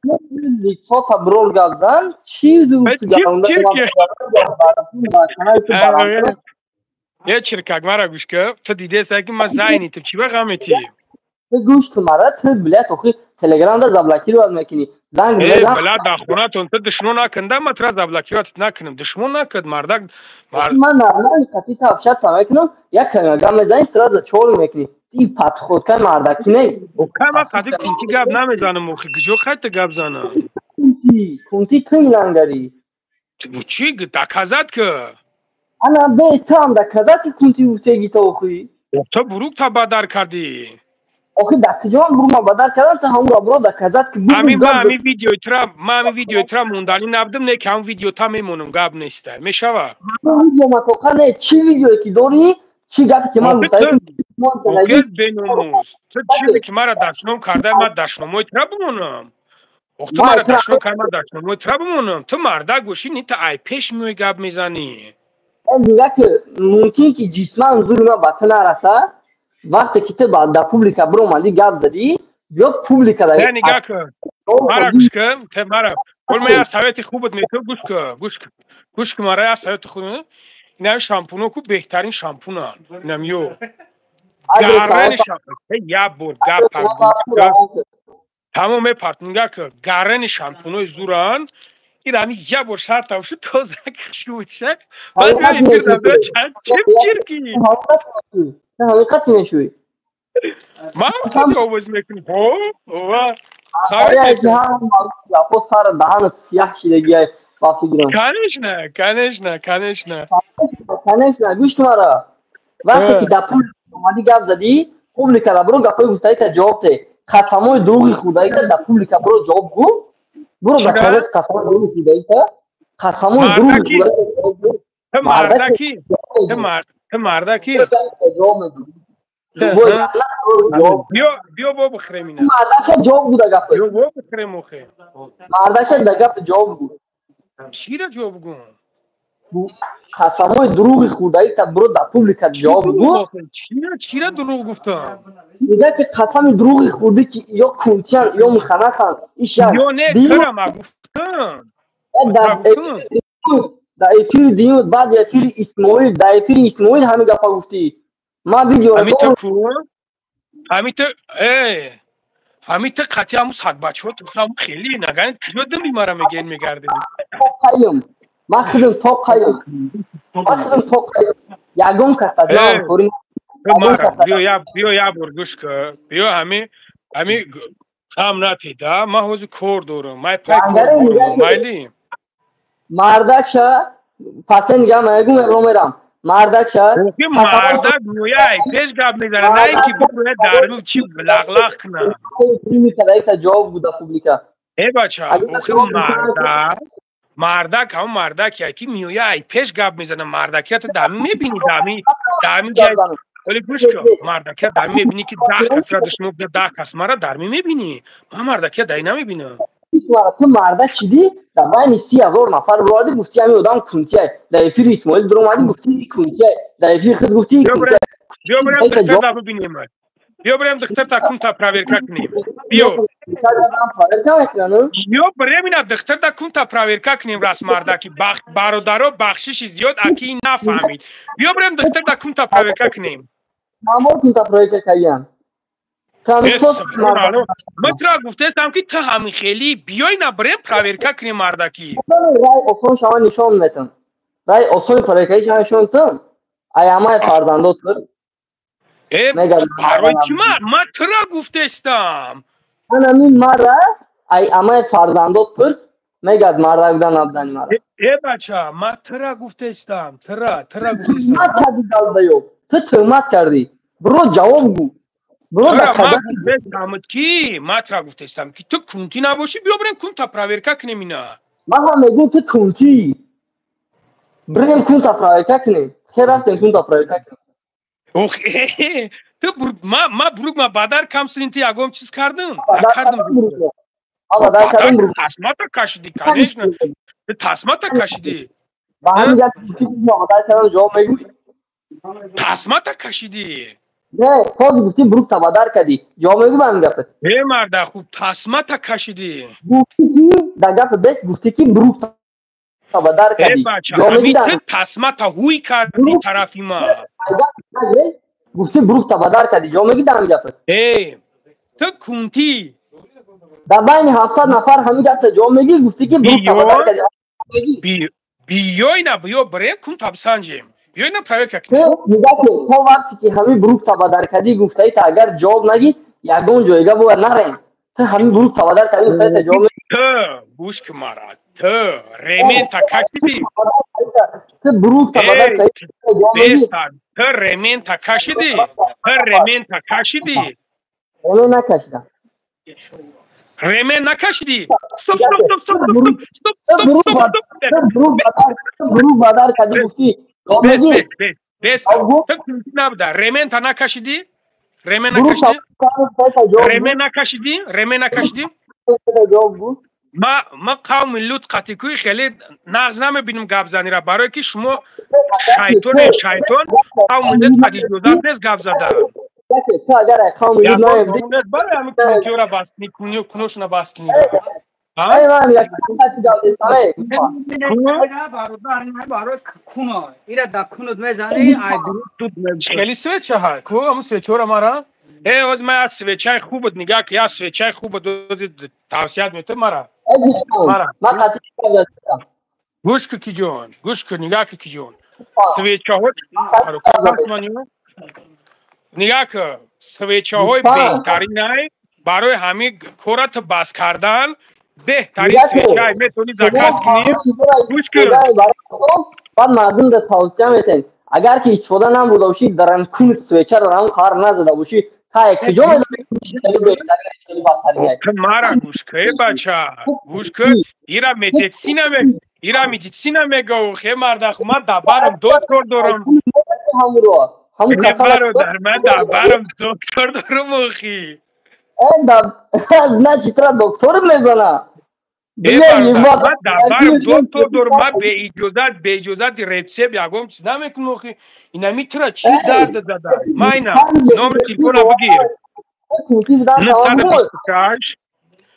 Лицота брор гап зан, чӣ чирки. Э чиркак мара гӯш кун. Ту дидеста ки ман зайни ту чӣ ба ғам метӣ? Ту гӯш кун мара, ту блядь, охи телеграмда заблокировать мекунӣ. Занг Э бля дар хонатон ту душмон накунда, ман тура заблокировать накунам. Душмон накард мардак. Ман нормально кати та общаться мекунам, як калима гап мезанӣ, сразу чор мекунӣ. И подходка мардаки нест. Ока ман қади кунти гап намезанам, охи куҷо хайта гап занам? Кунти ту лангари. Чӣ доказать ки? Ана бе ту ҳам доказать ки кунти утеги то охи. Ту бурук та бадар кардӣ. Охи дар куҷо ман бурук ма бадар кардам, ту ҳамонро буро доказать ки ҳамин ман ҳамин видеои тура, ман ҳамин видеои тура монданӣ набудам, не ки ҳамон видео та мемонам, гап неста. Мешава? Видео ма тоқа не, чӣ видеое ки дорӣ, чӣ гапе ки ман гуфтаӣ ки беномус. Ту чизе ки мара дашном карда, ман дашномои тура бимонам. Ох ту мара дашном карда, ман дашномои тура бимонам. Ту мардак бошӣ, не ту ай пеш меои гап мезанӣ. Мегӯяд ки мумкин ки ҷисман зури ман ба ту нараса, вақте ки ту дар публика биромадӣ гап задӣ, ё публика Не нигоҳ кун. Мара гӯш кун, ту мара. Ҳол ман як совети хубат метавам, гӯш кун, гӯш кун. Гӯш кун мара як совети хуб. Инам шампуно ку беҳтарин шампунанд. Инам ё. Гарани шампун. Я бор гап тамом мепарт нигаҳ кар. Гарани шампунои зуранд. Ин ҳами я бор шартам шуд тоза шӯша. Баъд биё эфир да биё чанд чип чирки. Ҳақиқат мешӯӣ. Ман қати овоз мекунӣ. Ҳо, ова. Сар даҳанат сияҳ шидагиай ба фикрам. Конечно, конечно, конечно. Конечно, гӯш кун мара. Вақте ки дар пул омадӣ гап задӣ, публика дар биро гапҳои гуфтаита ҷавоб де. Қасамои дурӯғи хӯрдаита дар публика биро ҷавоб гӯ. Биро дар казет қасамои дурӯғи хӯрдаита, қасамои дурӯғи хӯрдаита ҷавоб гӯ. Ту мардаки, ту мардаки. Ҷавоб медиҳӣ. Биё, биё бо бихӯрем ина. Мардаша ҷавоб гӯ дар гапат. Биё бо бихӯрем охе. Мардаша дар гапат ҷавоб гӯ. Чиро ҷавоб гӯ? Қасамои дурӯғи хӯрдаита биро дар публика ҷавоб гӯ. Чиро дурӯғ гуфтам? Мегӯяд ки қасами дурӯғи хӯрдӣ ки ё кунтиян, ё муханнасанд. Иш як. Ё не, тура ма гуфтам. Дар эфири дию, баъд эфири Исмоил, дар эфири Исмоил ҳамин гапа гуфтӣ. Ман видеоро Ҳамин ту ку? Ҳамин ту, ҳамин ту қатъи ҳамун сагбачаҳо ту ҳамун хеле нагани куҷо дими мара мегӯен мегардем. Қайм. Ман худам то қайм. Ман худам то қайм. Ягон каса ҷон хӯри. Биё я, биё я бор гӯш кун. Биё ҳамин ҳамин ғам натида. Ман ҳозир кор дорам. Ман пай кор дорам. Майли. Мардача пасен гам мегӯм ро мерам. Мардача мардак меояй пеш гап мезанад, на ин ки бигӯяд дарну чи лағлағ кунад. Ҷавоб буда публика. Э бача, охи мардак, мардак ҳамон мардакия ки меояй пеш гап мезанад. Мардакията дами мебинӣ, дами дами ҷай. Вале гӯш кун, мардакия дами мебинӣ ки 10 касра душмон, 10 кас мара дарми мебинӣ. Ман мардакия дай намебинам. Ту марда шидӣ, дар байни 30 000 нафар бироадӣ гуфтӣ ҳамин одам кунтияй. Дар эфири Исмоил биромадӣ гуфтӣ кунтияй. Дар эфири худ гуфтӣ кунтияй. Биё бирем духтар бибинем. Биё бирем духтар та кунта проверка кунем. Биё. Биё бирем ина духтар та кунта проверка кунем раст мардаки. Бародаро бахшиши зиёд аки нафаҳмид. Биё бирем духтар та кунта проверка кунем. Мамо кунта проверка кардиям. Ман тура гуфтаистам ки ту ҳамин хелӣ биёй на бирем проверка кунем мардакӣ. Рай осон шава нишон метам. Рай осони проверкаи шава нишон метам. Ай амаи фарзандот. Э, барои чӣ ман тура гуфтаистам? Ман ҳамин мара ай амаи фарзандот пурс, мегӯяд мардак будан набудани мара. Э бача, ман тура гуфтаистам, тура, тура гуфтаистам. Туҳмат кардӣ долбоёб. Ту туҳмат кардӣ. Биро ҷавоб гӯ. Ман гуфтаистам ки ман тура гуфтаистам ки ту кунтӣ набошӣ, биё бирем кунта проверка кунем ина. Ман ҳам мегӯям ту кунтӣ. Бирем кунта проверка кунем. Хе рафтем кунта проверка кунем. Ох, ту ма бурук ма бадар кам синти ту ягон чиз кардам? Накардам. Бадар кардам бурук. Тасмата кашидӣ, конечно. Ту тасмата кашидӣ. Ба ҳамин гап бадар кардам ҷавоб мегӯӣ? Тасмата кашидӣ. Не, ҳозир гуфтӣ бурук табадар кардӣ. Ҷавоб мегӯ ба ҳамин гапат? Э марда, хуб тасмата кашидӣ. Гуфтӣ ки дар гапи бес гуфтӣ ки бурук табадар кардӣ. Э бача, ҳамин ту тасмата ҳуй кардӣ тарафи ма. Гуфтӣ бурук табадар кардӣ. Ҷавоб мегӯ дар ҳамин гапат? Э, ту кунтӣ. Дар байни 700 нафар ҳамин гапта ҷавоб мегӯӣ, гуфтӣ ки бурук табадар кардӣ. Биёй на, биё бирем кунта бисанҷем. Биёй на проверка кунем. Нигоҳ кун, то вақте ки ҳамин бурук табадар кардӣ гуфтаита агар ҷавоб нагӣ, ягон ҷойга бояд нарем. Ту ҳамин бурук табадар кардӣ гуфтаита ҷавоб мегӣ. Ту гӯш кун мара. Ту ремента кашидӣ. Ту бурук табадар кардӣ ҷавоб мегӣ. Ту ремента кашидӣ. Ту ремента кашидӣ. Ремен накашидам. Ремен накашидӣ. Стоп, стоп, стоп, стоп, стоп, стоп, стоп, стоп. Бурук бадар кардӣ гуфтӣ. Бес, бес, бес, бес. Ту кунтӣ набуда. Ремента накашидӣ? Ремен накашидӣ? Ремен накашидӣ? Ремен накашидӣ? Ма қавми Лут қатикӯи хеле нағз намебинем гапзанира, барое ки шумо шайтоне, шайтон қавми Лут қад иҷозат нест гап задан. Ту агар қавми Лут Барои ҳамин кунтиёра бас кунӣ, куношона бас кунӣ. Ай ман як хати гап десам. Бародар, ин барои куно. Ира да кунут мезани, ай дуд мезани. Хеле свеча ҳай. Ку ам свечора мара? Э, оз ман аз свечаи хуб нигаҳ ки аз свечаи хуб дози тавсият метам мара. Мара. Ман хати гап десам. Гӯш ку ки ҷон, гӯш ку нигаҳ ку ки ҷон. Свечаҳо нигаҳ ку свечаҳои беҳтаринай барои ҳамин кората бас кардан беҳтарин свечаи метавонӣ заказ кунӣ. Гӯш ку. Баъд мардум да тавсия метем. Агар ки истифода набурда бошӣ, даранкун свечаро ҳам қар назада бошӣ, тай куҷо медонӣ хеле беҳтарин, хеле бадтарин? Ту мара гӯш ку, э бача. Гӯш ку, ира медицина ме ира медицина мега хе мардах, ман дабарам доктор дорам. Бародар, ман дабарам доктор дорам охи. Значит, тра доктор мезана. Ман дабарам доктор дорам, ман беиҷозат рецепт ягон чиз намекунам охи. Инами тура чӣ дард зада? Майна, номери телефона бигир. 926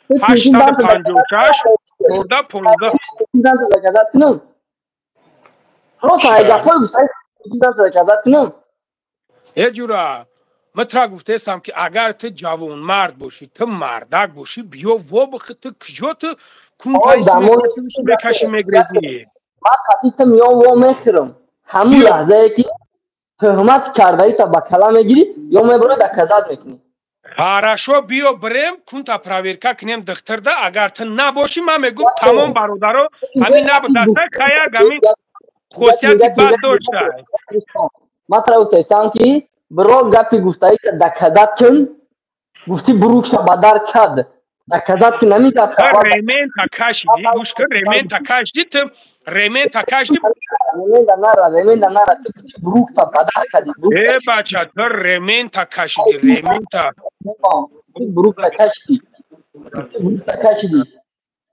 856 14 15. Просто ай гапҳои гуфтаи. Э ҷура, ман тура гуфтаестам ки агар ту ҷавонмард бошӣ, ту мардак бошӣ, биё вобихи. Ту куҷо ту кунпайсмекаши мегрезӣ? Ман қатъи ту миён во мехӯрам. Ҳамун лаҳзае ки тӯҳмат кардаита ба кала мегирӣ ё мебурӣ доказать мекунӣ. Хорошо, биё бирем кунта проверка кунем духтурда. Агар ту набошӣ, ман мегӯм тамом бародаро ҳамин набудаста каяк ҳамин хосияти бад дошта. Ман тура гуфтаистам ки биро гапи гуфтаита доказать кун. Гуфтӣ бурушта ба дар кад. Доказать кун ҳамин гап. Ремента кашидӣ, гӯш кун, ремента кашидӣ ту, ремента кашидӣ. Ремента нара, ремента нара, ту гуфтӣ бурушта ба дар кадӣ. Э бача, ту ремента кашидӣ, ремента. Ту бурушта кашидӣ. Ту бурушта кашидӣ.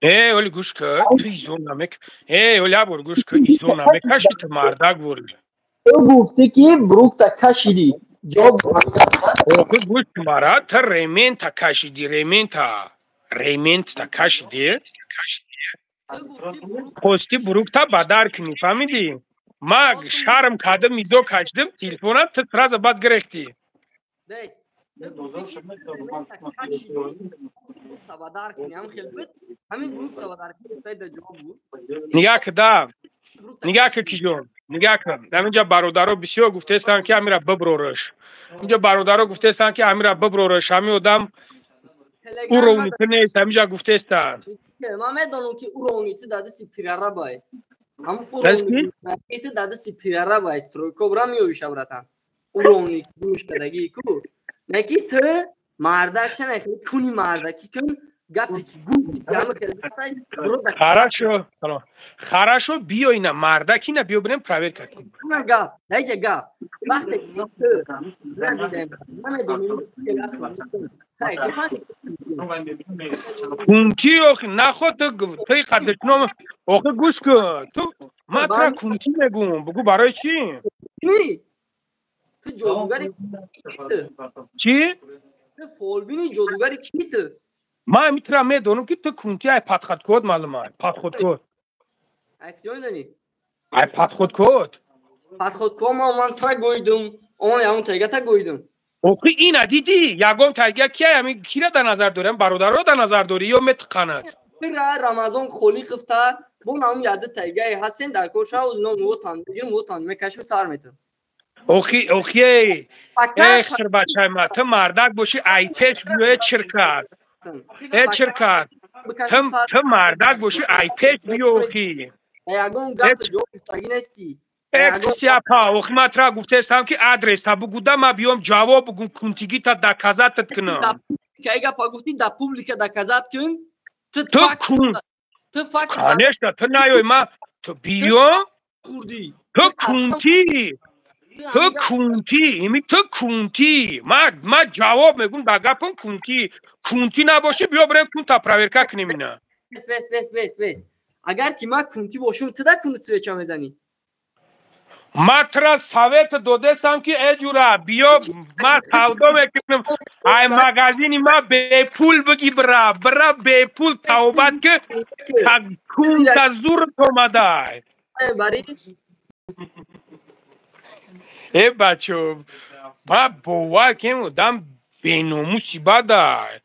Э, оли гӯш кун, ту изо намек. Э, оли абор гӯш кун, изо намекаши, ту мардак ворӣ. Ту гуфтӣ ки бурушта кашидӣ. Ҷавоб. Охи гӯш кун мара, ту ремента кашидӣ, ремента. Ремента кашидӣ. Хости бурукта ба дар кунӣ, фаҳмидӣ? Ма шарм кардам, изо кашидим, телефонам ту сразу баъд гирехтӣ. Нигаҳ ку да, нигаҳ ку киҷон, нигаҳ ку. Ҳаминҷа бародаро бисёр гуфтаестанд ки ҳамира биброраш. Инҷа бародаро гуфтаестанд ки ҳамира биброраш, ҳамин одам уровни ту нест, ҳаминҷа гуфтаестанд. Ман медонам ки уровни ту дадаси пирарабай. Ҳамун уровни ту дадаси пирарабай, стройкобра меёвиша братан. Уровни гӯш кардагӣ ку. Не ки ту мардак шана, куни мардаки кун, гапе ки гуфти ҳама хеле ҳастай, биро да. Хорошо, хорошо, биё ина мардак ина биё бирем проверка кунем. На гап, даиҷа гап. Вақте ки ту надидаем, намедонем хеле аслан. Кунти охи наход ту ту қадршином охи гӯш кун. Ту ман тура кунти мегӯм, бугӯ барои чӣ? Ту ҷодугари ки ту? Чӣ? Ту фолбини ҷодугари ки ту? Ман митра медонам ки ту кунти ай подходкод маълум ай подходкод. Ай куҷо медонӣ? Ай подходкод. Подходкод ман тура гӯйдум, оман ягон тайгата гӯйдум. Охи ина дидӣ, ягон тайга кия ами кира дар назар дорам, бародарро дар назар дорӣ ё метиқанад? Тура Рамазон Холиқовта бо намун яды тайгае ҳастен дар кор шав ном муотан мегирм, муотан мекашум сар метам. Охи охи эй, эх сирбачай ма, ту мардак бошӣ ай пеш биё э чиркат. Э чиркат. Ту мардак бошӣ ай пеш биё охи. Ягон гап ҷавоб гуфтагӣ нестӣ. Э кисяпа, охи ман тура гуфтаестам ки адреса бугуда ман биём ҷавоб бугум кунтигита доказатат кунам. Кай гапа гуфтӣ да публика доказать кун. Ту кун. Ту факт. Конечно, ту наёй ма ту биё. Хурдӣ. Ту кунтӣ. Ту кунтӣ, ими ту кунтӣ. Ма ҷавоб мегум да гапам кунтӣ. Кунтӣ набошӣ биё бирем кунта проверка кунем ина. Бес бес бес бес бес. Агар ки ман кунтӣ бошум, ту да кунт свеча мезанӣ? Ман тура совет додестам ки э ҷура биё ман савдо мекунам ай магазини ма бепул биги бира бира бепул тавбат ки кунта зурт омадай. Э бачо ма бовар кем одам беномуси бадай.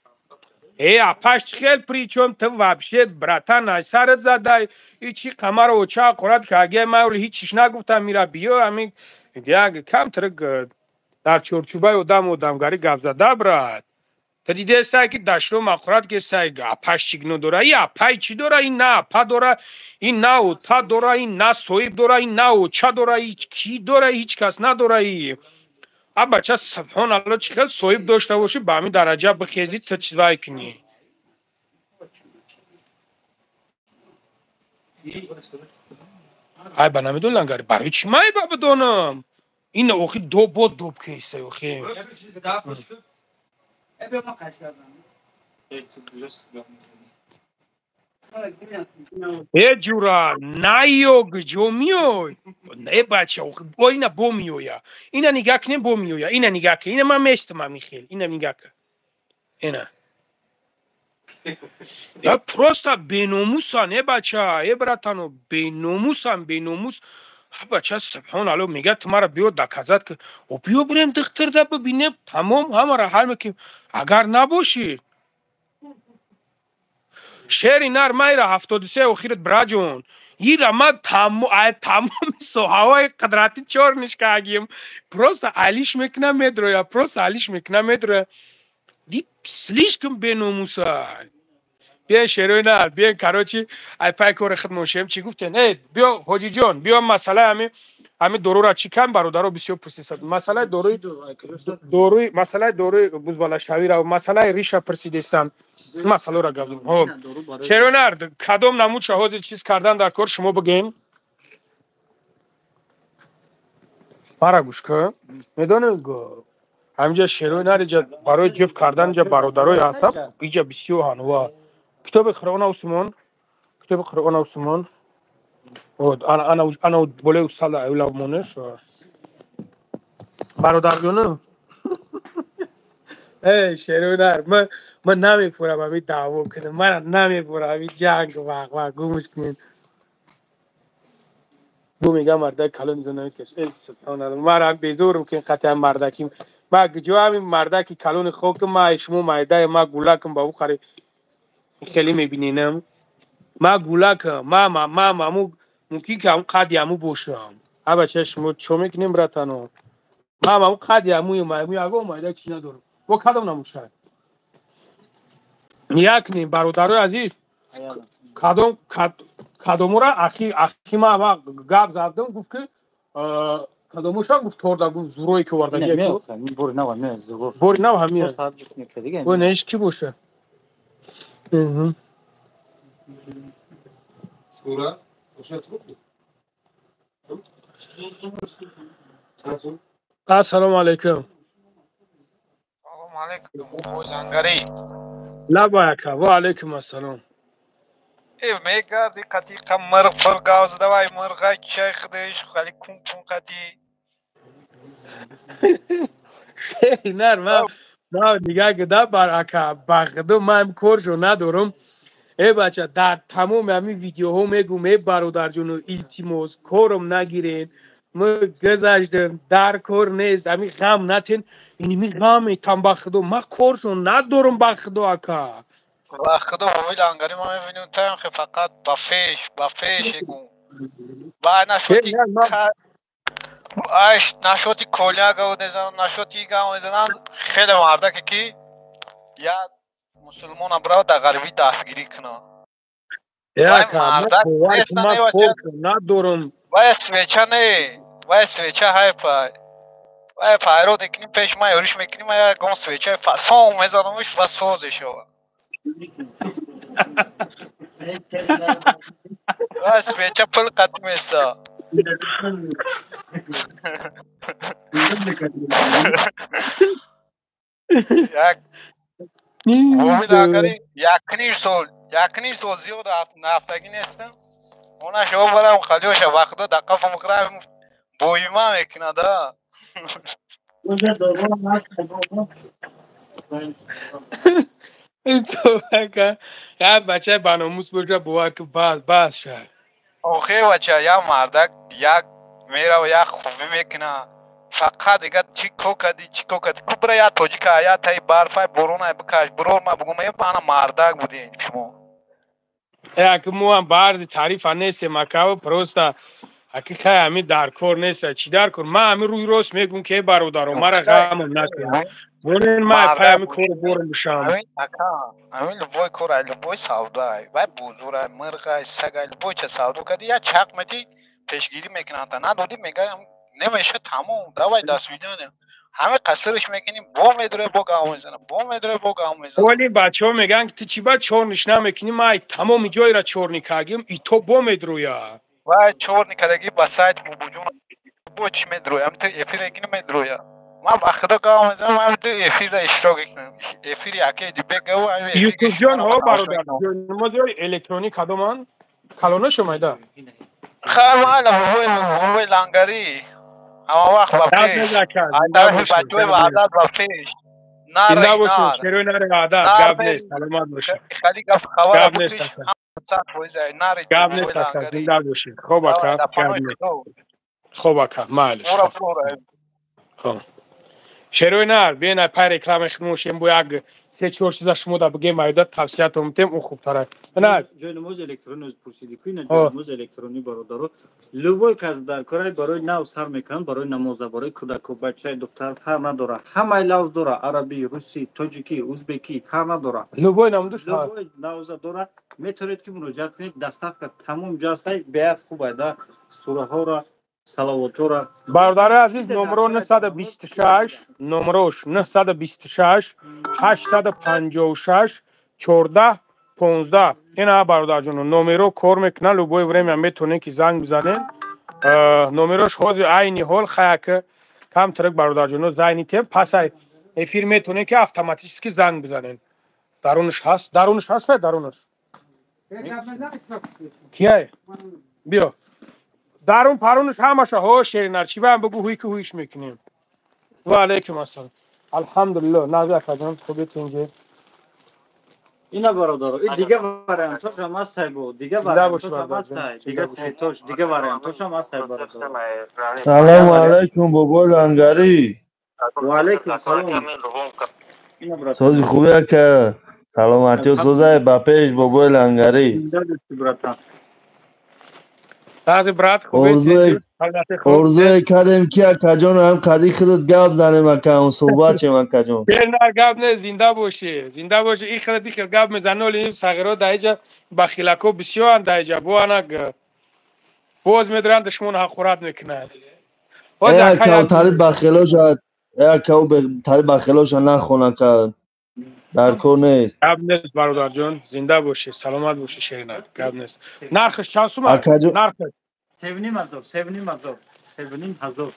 Э апаш хел причём ты вообще братан ай сарат задай и чи қамаро оча қурат ки аге ман оли ҳичиш нагуфтам мира биё ҳамин як камтар дар чорчӯбаи одам одамгарӣ гап зада брат. Ту дидестай ки дашло мақурат ки сай апаш чӣ гуно дора? И апай чӣ дора? Ин на апа дора, ин на ота дора, ин на соҳиб дора, ин на оча дора, и кӣ дора? Ҳеҷ кас надора. И а бача субҳоналло чӣ хел соҳиб дошта бошӣ ба ҳамин дараҷа бихезӣ ту чиз вай кунӣ. Ай ба намедон лангари барои чӣ ман ба бидонам? Ин охи доб бо доб кеста охи. Э ҷура наё гиҷо миёй? Э бача охи бо ина бо миёя. Ина нигаҳ кунем бо миёя. Ина нигаҳ кун. Ина ман местам ҳамин хел. Ина нигаҳ кун. Ина. Я просто беномусан, э бача, э братано, беномусан, беномус. А бача субҳоналло мега ту мара биё доказать ки о биё бирем духтарда бибинем тамом ҳамаро ҳал мекунем. Агар набошӣ шери нар майра 73 охират браҷон. Ира ма тамоми соҳаҳои қудратӣ чор нишкагим. Просто алиш мекунам медроя, просто алиш мекунам медроя. Дип слишком беномусай. Биён шерои нар, биён короче, ай пай кори худ мошем чӣ гуфтен? Э, биё ҳоҷиҷон, биё масъалаи ҳами ҳами дорура чӣ кам бародаро бисёр пурсиданд. Масъалаи доруи доруи масъалаи доруи бузбалашавира масъалаи риша пурсидестанд. Масъаларо гап задем. Хоб. Шерои нар, кадом намудша ҳозир чиз кардан дар кор шумо бигӯем? Мара гӯш кун. Медонед ҳаминҷа шерои нар иҷа барои ҷиф кардан иҷа бародарое ҳастам, иҷа бисёр ҳанва. Китоби Қуръон Усмон, китоби Қуръон Усмон. Ана ана ана болои устала аюлав монеш. Бародарҷонам. Эй шерои нар, ман намефурам ҳамин даъво кунам. Мана намефурам ҳамин ҷанг вақ вақ гумш кунем. Бу мегам мардак калон изо намекаш. Эй субҳоналло, мара безорум ки қати ҳам мардаки. Ма гиҷо ҳамин мардаки калони хокум, ма шумо майдае, ма гулакам ба ӯ хари хеле мебиненам. Ма гулакам, ма ма ма маму мумкин ки ҳамун қадди ҳаму бошам. А бача шумо чо мекунем братано? Ма маму қадди ҳамуем, ҳаму ягон майда чӣ надорам. Бо кадом намушай? Ният кунем бародарои азиз. Кадом кадомура ахи ахи ма ма гап задам гуфт ки кадомушам гуфт торда гуфт зурое ки овардаги. Бори нав ҳамин зур. Бори нав ҳамин. Бо неш ки боша? Ассалому алайкум. Салому алайкум, лангари. Лабайка, ва алайкум ассалом. Э, мегарди қати мирғ пур гав зада вай мирға чай худаш хали кун кун қати. Нар ма ма нигаҳ кида бар ака ба худо ман коршо надорам. Э бача дар тамоми ҳамин видеоҳо мегӯм э бародарҷону илтимос корам нагирен. Ма гузаштам дар кор нест ҳамин ғам натен. Иними ғам метам ба худо ман коршо надорам ба худо ака. Ба худо бобои лангари ма мебинем таям хе фақат ба феш егум. Ба нашоти аш нашоти коля гав мезанам, нашоти гав мезанам хеле мардаке ки я мусулмона брав дар ғарибӣ дастгирӣ кунад. Надорам. Вай свеча не, вай свеча ҳайфа. Вай пайрод мекунӣ пеш ма ёриш мекунӣ ма ягон свечаи фасон мезанамш ва созешава. Вай свеча пул қат места. Як якним сол зиёд нафтагӣ нестам. Она шо барам халиоша вақто даққа фумқрам Боима мекунада. Як бачаи баномус боша, бовар ки бас шад. Охе бача, як мардак як мерава, як хубӣ мекуна. Фақат дига чӣ кор кардӣ, чӣ кор кардӣ? Ку бира як тоҷика, як таи барфай боронай бикаш, бирор ма бугум, е ана мардак будем шумо. Як мо ҳам ба арзи таърифа нестем, акав, просто аки хай ҳами дар кор нест, чӣ дар кор? Ман ҳами рӯи рост мегӯм ки бародаро, мара ғамам накун. Монен ман пай ҳами кору борам бишам. Ака, ҳамин любой кор, ай любой савдо, ай вай бузур, ай мирғ, ай саг, ай любой ча савдо кардӣ, як чақ медӣ, пешгирӣ мекунанд, надодӣ мегӯям немеша, тамом, давай до свидания. Ҳаме қасирш мекунӣ, бо медуре, бо гав мезана, бо медуре, бо гав мезана. Оли бачаҳо мегӯянд ки ту чӣ ба чорниш намекунӣ, ман тамоми ҷойра чорни кардем, и то бо медрӯя. Вай чорни кардагӣ ба сайт бубуҷон бо чӣ медрӯя, ҳам ту эфир мекунӣ медрӯя. Ман ба худо гав мезанам, ҳам ту эфирда иштирок мекунам. Эфири яке дибегав. Юсуфҷон, ҳо бародар, намози электронӣ кадоман? Калона шумайда? Хай майла, бобои лангарӣ. Ҳама вақт ба пеш. Тарафи бачаҳои ваҳдат ба пеш. Зинда бошед, шерои нари ваҳдат, гап нест, саломат бошед. Хали гап хабар гап нест, гап нест, ака, зинда бошед. Хоб ака, гап нест. Хоб ака, майлиш. Хоб. Шерои нар, биён ай пай реклама хидмошем, бо як се-чор чиза шумо да бигем, айда тавсиятон метем, ӯ хубтар. На, ҷои намози электронӣ оз пурсидӣ ку, ина ҷои намози электронӣ бародаро, любой кас дар корай барои нав сар мекунанд, барои намоза, барои кӯдаку, бачаи, духтар фарқ надора, ҳамаи лавз дора, арабӣ, русӣ, тоҷикӣ, узбекӣ фарқ надора. Любой намудуш любой лавза дора, метавонед ки муроҷиат кунед, доставка тамом ҷо ҳастай, беҳад хуб айда, сураҳоро, салавотора. Бародари азиз, номро 926, номрош 926 856 14 15. Ина бародарҷоно, номеро кор мекунад, любое время метавонед ки занг бизанед. Номерош ҳозир айни ҳол хаяк камтарак бародарҷоно зайни тем, пас ай эфир метавонед ки автоматически занг бизанед. Дарунаш ҳаст, дарунаш ҳаст, дарунаш. Кияй? Биё. Дарун парунаш ҳамаша ҳо шеринар, чӣ баам бугу ҳуй ки ҳуйш мекунем. Ва алайкум ассалом. Алҳамдулиллоҳ, назар акаҷон, хубед инҷа. Ина бародаро, ин дига вариантош ҳам ҳастай бо, дига вариантош ҳам ҳастай, дига сетош, дига вариантош ҳам ҳастай бародаро. Салому алайкум бобои лангарӣ. Ва алайкум салом. Сози хубе ака, саломатиё созай, ба пеш бобои лангарӣ. Тази брат, орзуе кардем ки акаҷон ҳам қади худат гап занем, ака, он суҳбат шем, акаҷон. На, гап не, зинда бошӣ, зинда бошӣ. И хеле дихел гап мезани, оли ин сағиро дар иҷа бахилако бисёранд дар иҷа, бо анак боз медоранд, душмон ҳақорат мекунанд. Ака, тари бахилоша, ака, тари бахилоша нахон, ака, дар кор нест. Гап нест бародарҷон, зинда бошӣ, саломат бошӣ шеринар, гап нест. Нархаш чанд сум? Нархаш 7,5 ҳазор, 7,5 ҳазор, 7,5 ҳазор.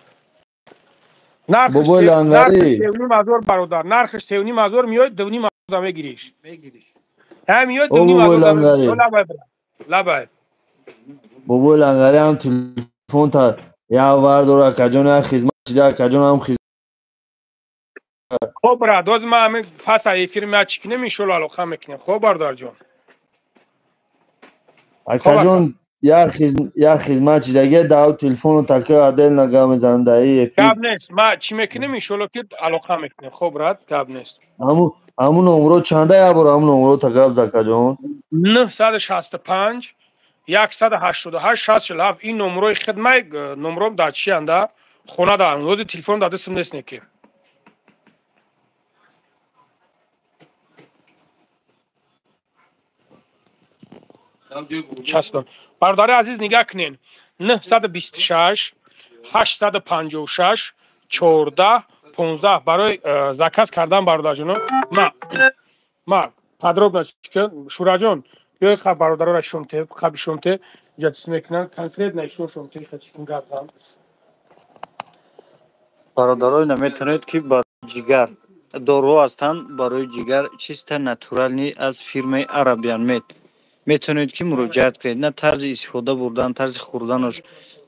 Бобои лангарӣ. 7,5 ҳазор бародар, нархаш 7,5 ҳазор, меояд 2,5 ҳазор мегириш. Мегириш. Ҳам меояд 2,5 ҳазор. Лабай, лабай. Бобои лангарӣ, ҳам телефон та як вар дора, акаҷон, як хизмат шида, акаҷон, ҳам хизмат. Хоб брат, ҳозир ман ҳамин пас аз эфир меяд чӣ кунем, иншолло алоқа мекунем. Хоб бародарҷон. Акаҷон, як хизмат шидаги дав телефону така отдельно гап мезанам дар эфир. Гап нест, ма чӣ мекунем, иншолло ки алоқа мекунем. Хоб брат, гап нест. Ҳамун номро чанда, як бор ҳамун номро та гап за, акаҷон. 965 188 60 47, ин номрои хидмай, номром дар чианда хона дарам, ҳозир телефон дар дастам нест неки. Часпон. Бародари азиз, нигаҳ кунед: 926 856 14 15 барои заказ кардан бародарҷоно. Ма подробно шураҷон, биёй ха бародарора шумте, хаби шумте иҷа чиз мекунанд, конкретно ишон шумте ха чикун гап зан. Бародаро, ина метавонед ки барои ҷигар доруҳо ҳастанд, барои ҷигар чисто натуральный аз фирмаи Арабиан Мед. Метавонед ки муроҷиат кунед. На тарзи истифода бурдан, тарзи хӯрданаш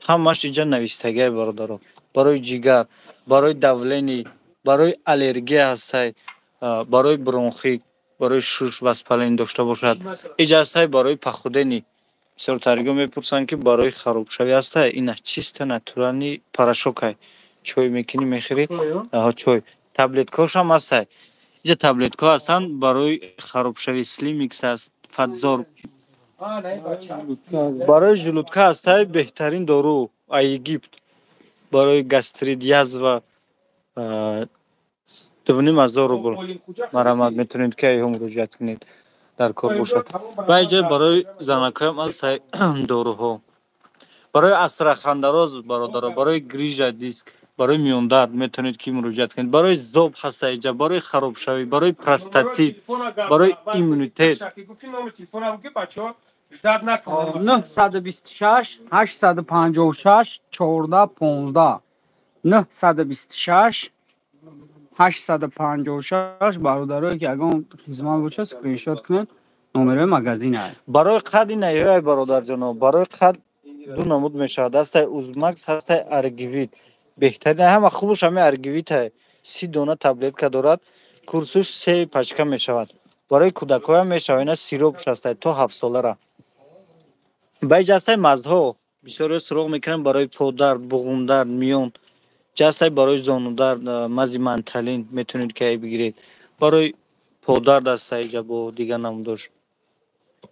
ҳамааш инҷа навистагиай, бародаро. Барои ҷигар, барои давление, барои аллергия ҳастай, барои бронхит, барои шуш воспаление дошта бошад. Иҷа ҳастай барои похудение. Бисёртаригиҳо мепурсанд, ки барои харобшавӣ ҳастай. Ина чисто натуральный порошокай. Чой мекунӣ, мехӯрӣ, чой. Таблеткаҳошам ҳастай. Инҷа таблеткаҳо ҳастанд барои харобшавӣ. Слимикс аст, Фатзор. Барои желудка ҳастай беҳтарин дору Египт. Барои гастрит, язва 2500 рубл. Марҳамат, метавонед ки айҳо муроҷиат кунед, дар кор бошад. Ва инҷа барои занакҳоям ҳастай доруҳо. Барои астрахандароз, бародаро, барои грыжа диск, барои миёндард метавонед ки муроҷиат кунед. Барои зоб ҳаста инҷа, барои харобшавӣ, барои простатит, барои иммунитет. 926 856 14 15, 926 856. Бародарое ки ягон хизмат бошад, скриншот кунед, номерои магазин. Барои қад ин, бародарҷоно, барои қад ду намуд мешавад. Ҳастай Узмакс, ҳастай Аргивит. Беҳтарин, ҳама хубаш ҳами Аргивитай. 30 дона таблетка дорад, курсуш се пачка мешавад. Барои кӯдакҳоям мешавад. Ина сиропш ҳастай то 7-солара. Ба иҷа ҳастай мазҳо. Бисёриҳо суроғ мекунанд барои подард, буғумдард, миён. Ҷа ҳастай барои зонудард мази Манталин, метавонед ки ай бигиред. Барои подард ҳастай иҷа бо дигар намудош.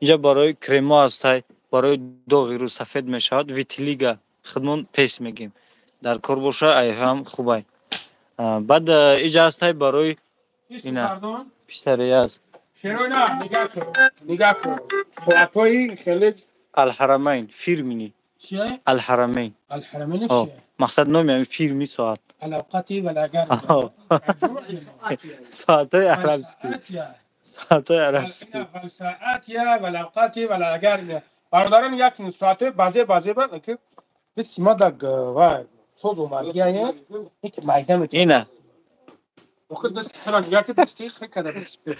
Инҷа барои кремо ҳастай, барои доғи рӯ сафед мешавад, Витилиго, худмон пес мегем. Дар кор боша, айҳам хубай. Баъд иҷа ҳастай барои ина пистарея аст. Шероина, нигаҳ кун, нигаҳ кун. Соатҳои хеле Алҳарамайн фирмини. Алҳарамайн. Алҳарамайн чия? Мақсад номи ҳамин фирми соат. Алавқати валагар. Соатҳои арабский. Соатҳои арабский. Саатия валавқати валагар. Бародарон, як соатҳои баъзе баъзе ба ки дисти ма даг вай соз омадгия ки майда метавонад. Ина. Охир дасти хела нигоҳ ки дасти хел када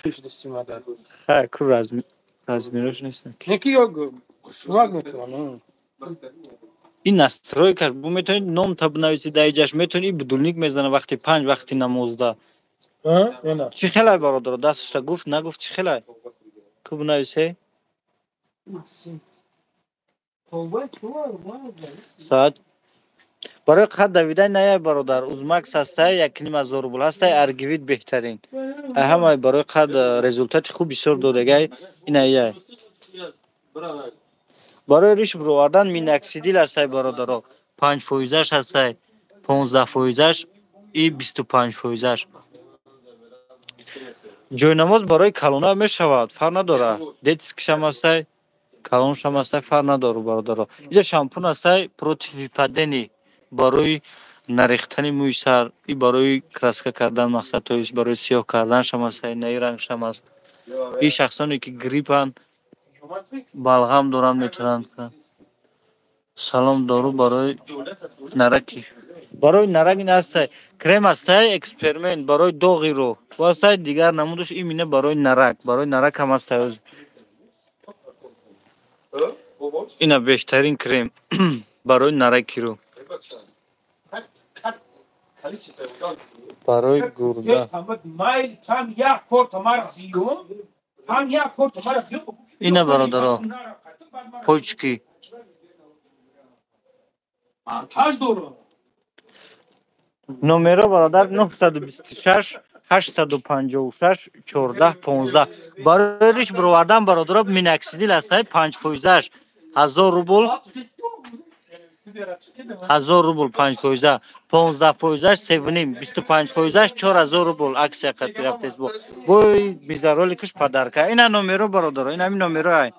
пеш дасти ма дар. Ха, ку размерош нест. Не ки ё хушрӯак метавонад. Ин настройкаш бу, метавонед номта бинависед дар иҷаш, метавонед и будильник мезана вақти панҷ вақти намозда. Чӣ хелай, бародаро, дасташта гуфт, нагуфт, чӣ хелай? Ку бинависе? Соат барои қад давидан наяй, бародар. Узмакс ҳастай, 1500 рубл ҳастай, Аргивит беҳтарин. Ҳамаи барои қад результати хуб бисёр додагай инаяй. Барои риш бировардан миноксидил ҳастай, бародаро. 5 фоизаш ҳастай, 15 фоизаш и 25 фоизаш. Ҷойнамоз барои калона мешавад, фарқ надорад. Детскишам ҳастай, калоншам ҳастай, фарқ надорад, бародаро. Инҷа шампун ҳастай против выпадения, барои нарехтани мӯи сар и барои краска кардан, мақсад, то есть барои сиёҳ карданшам ҳастай, наи рангшам аст. И шахсоне ки гриппанд, балғам доранд, метавонанд. Салом, дору барои нараки. Барои нарак ин ҳастай. Крем ҳастай, эксперимент барои доғи рӯ. Ҳастай дигар намудаш имина барои нарак. Барои нарак ҳам ҳастай. Ина беҳтарин крем барои нараки рӯ. Барои гурда. Ина, бародаро, почки. Номеро, бародар, 926 856 14 15. Барои риш бировардан, бародаро, миноксидил ҳастай, 5 фоизаш 1000 рубл, 1000 рубл 5 фоиза, 15 фоизаш севним, 25 фоизаш 4000 рубл. Акция қати рафтест, бо бой мизароликаш подарка. Ина номеро, бародаро, ина ҳамин номеро ай.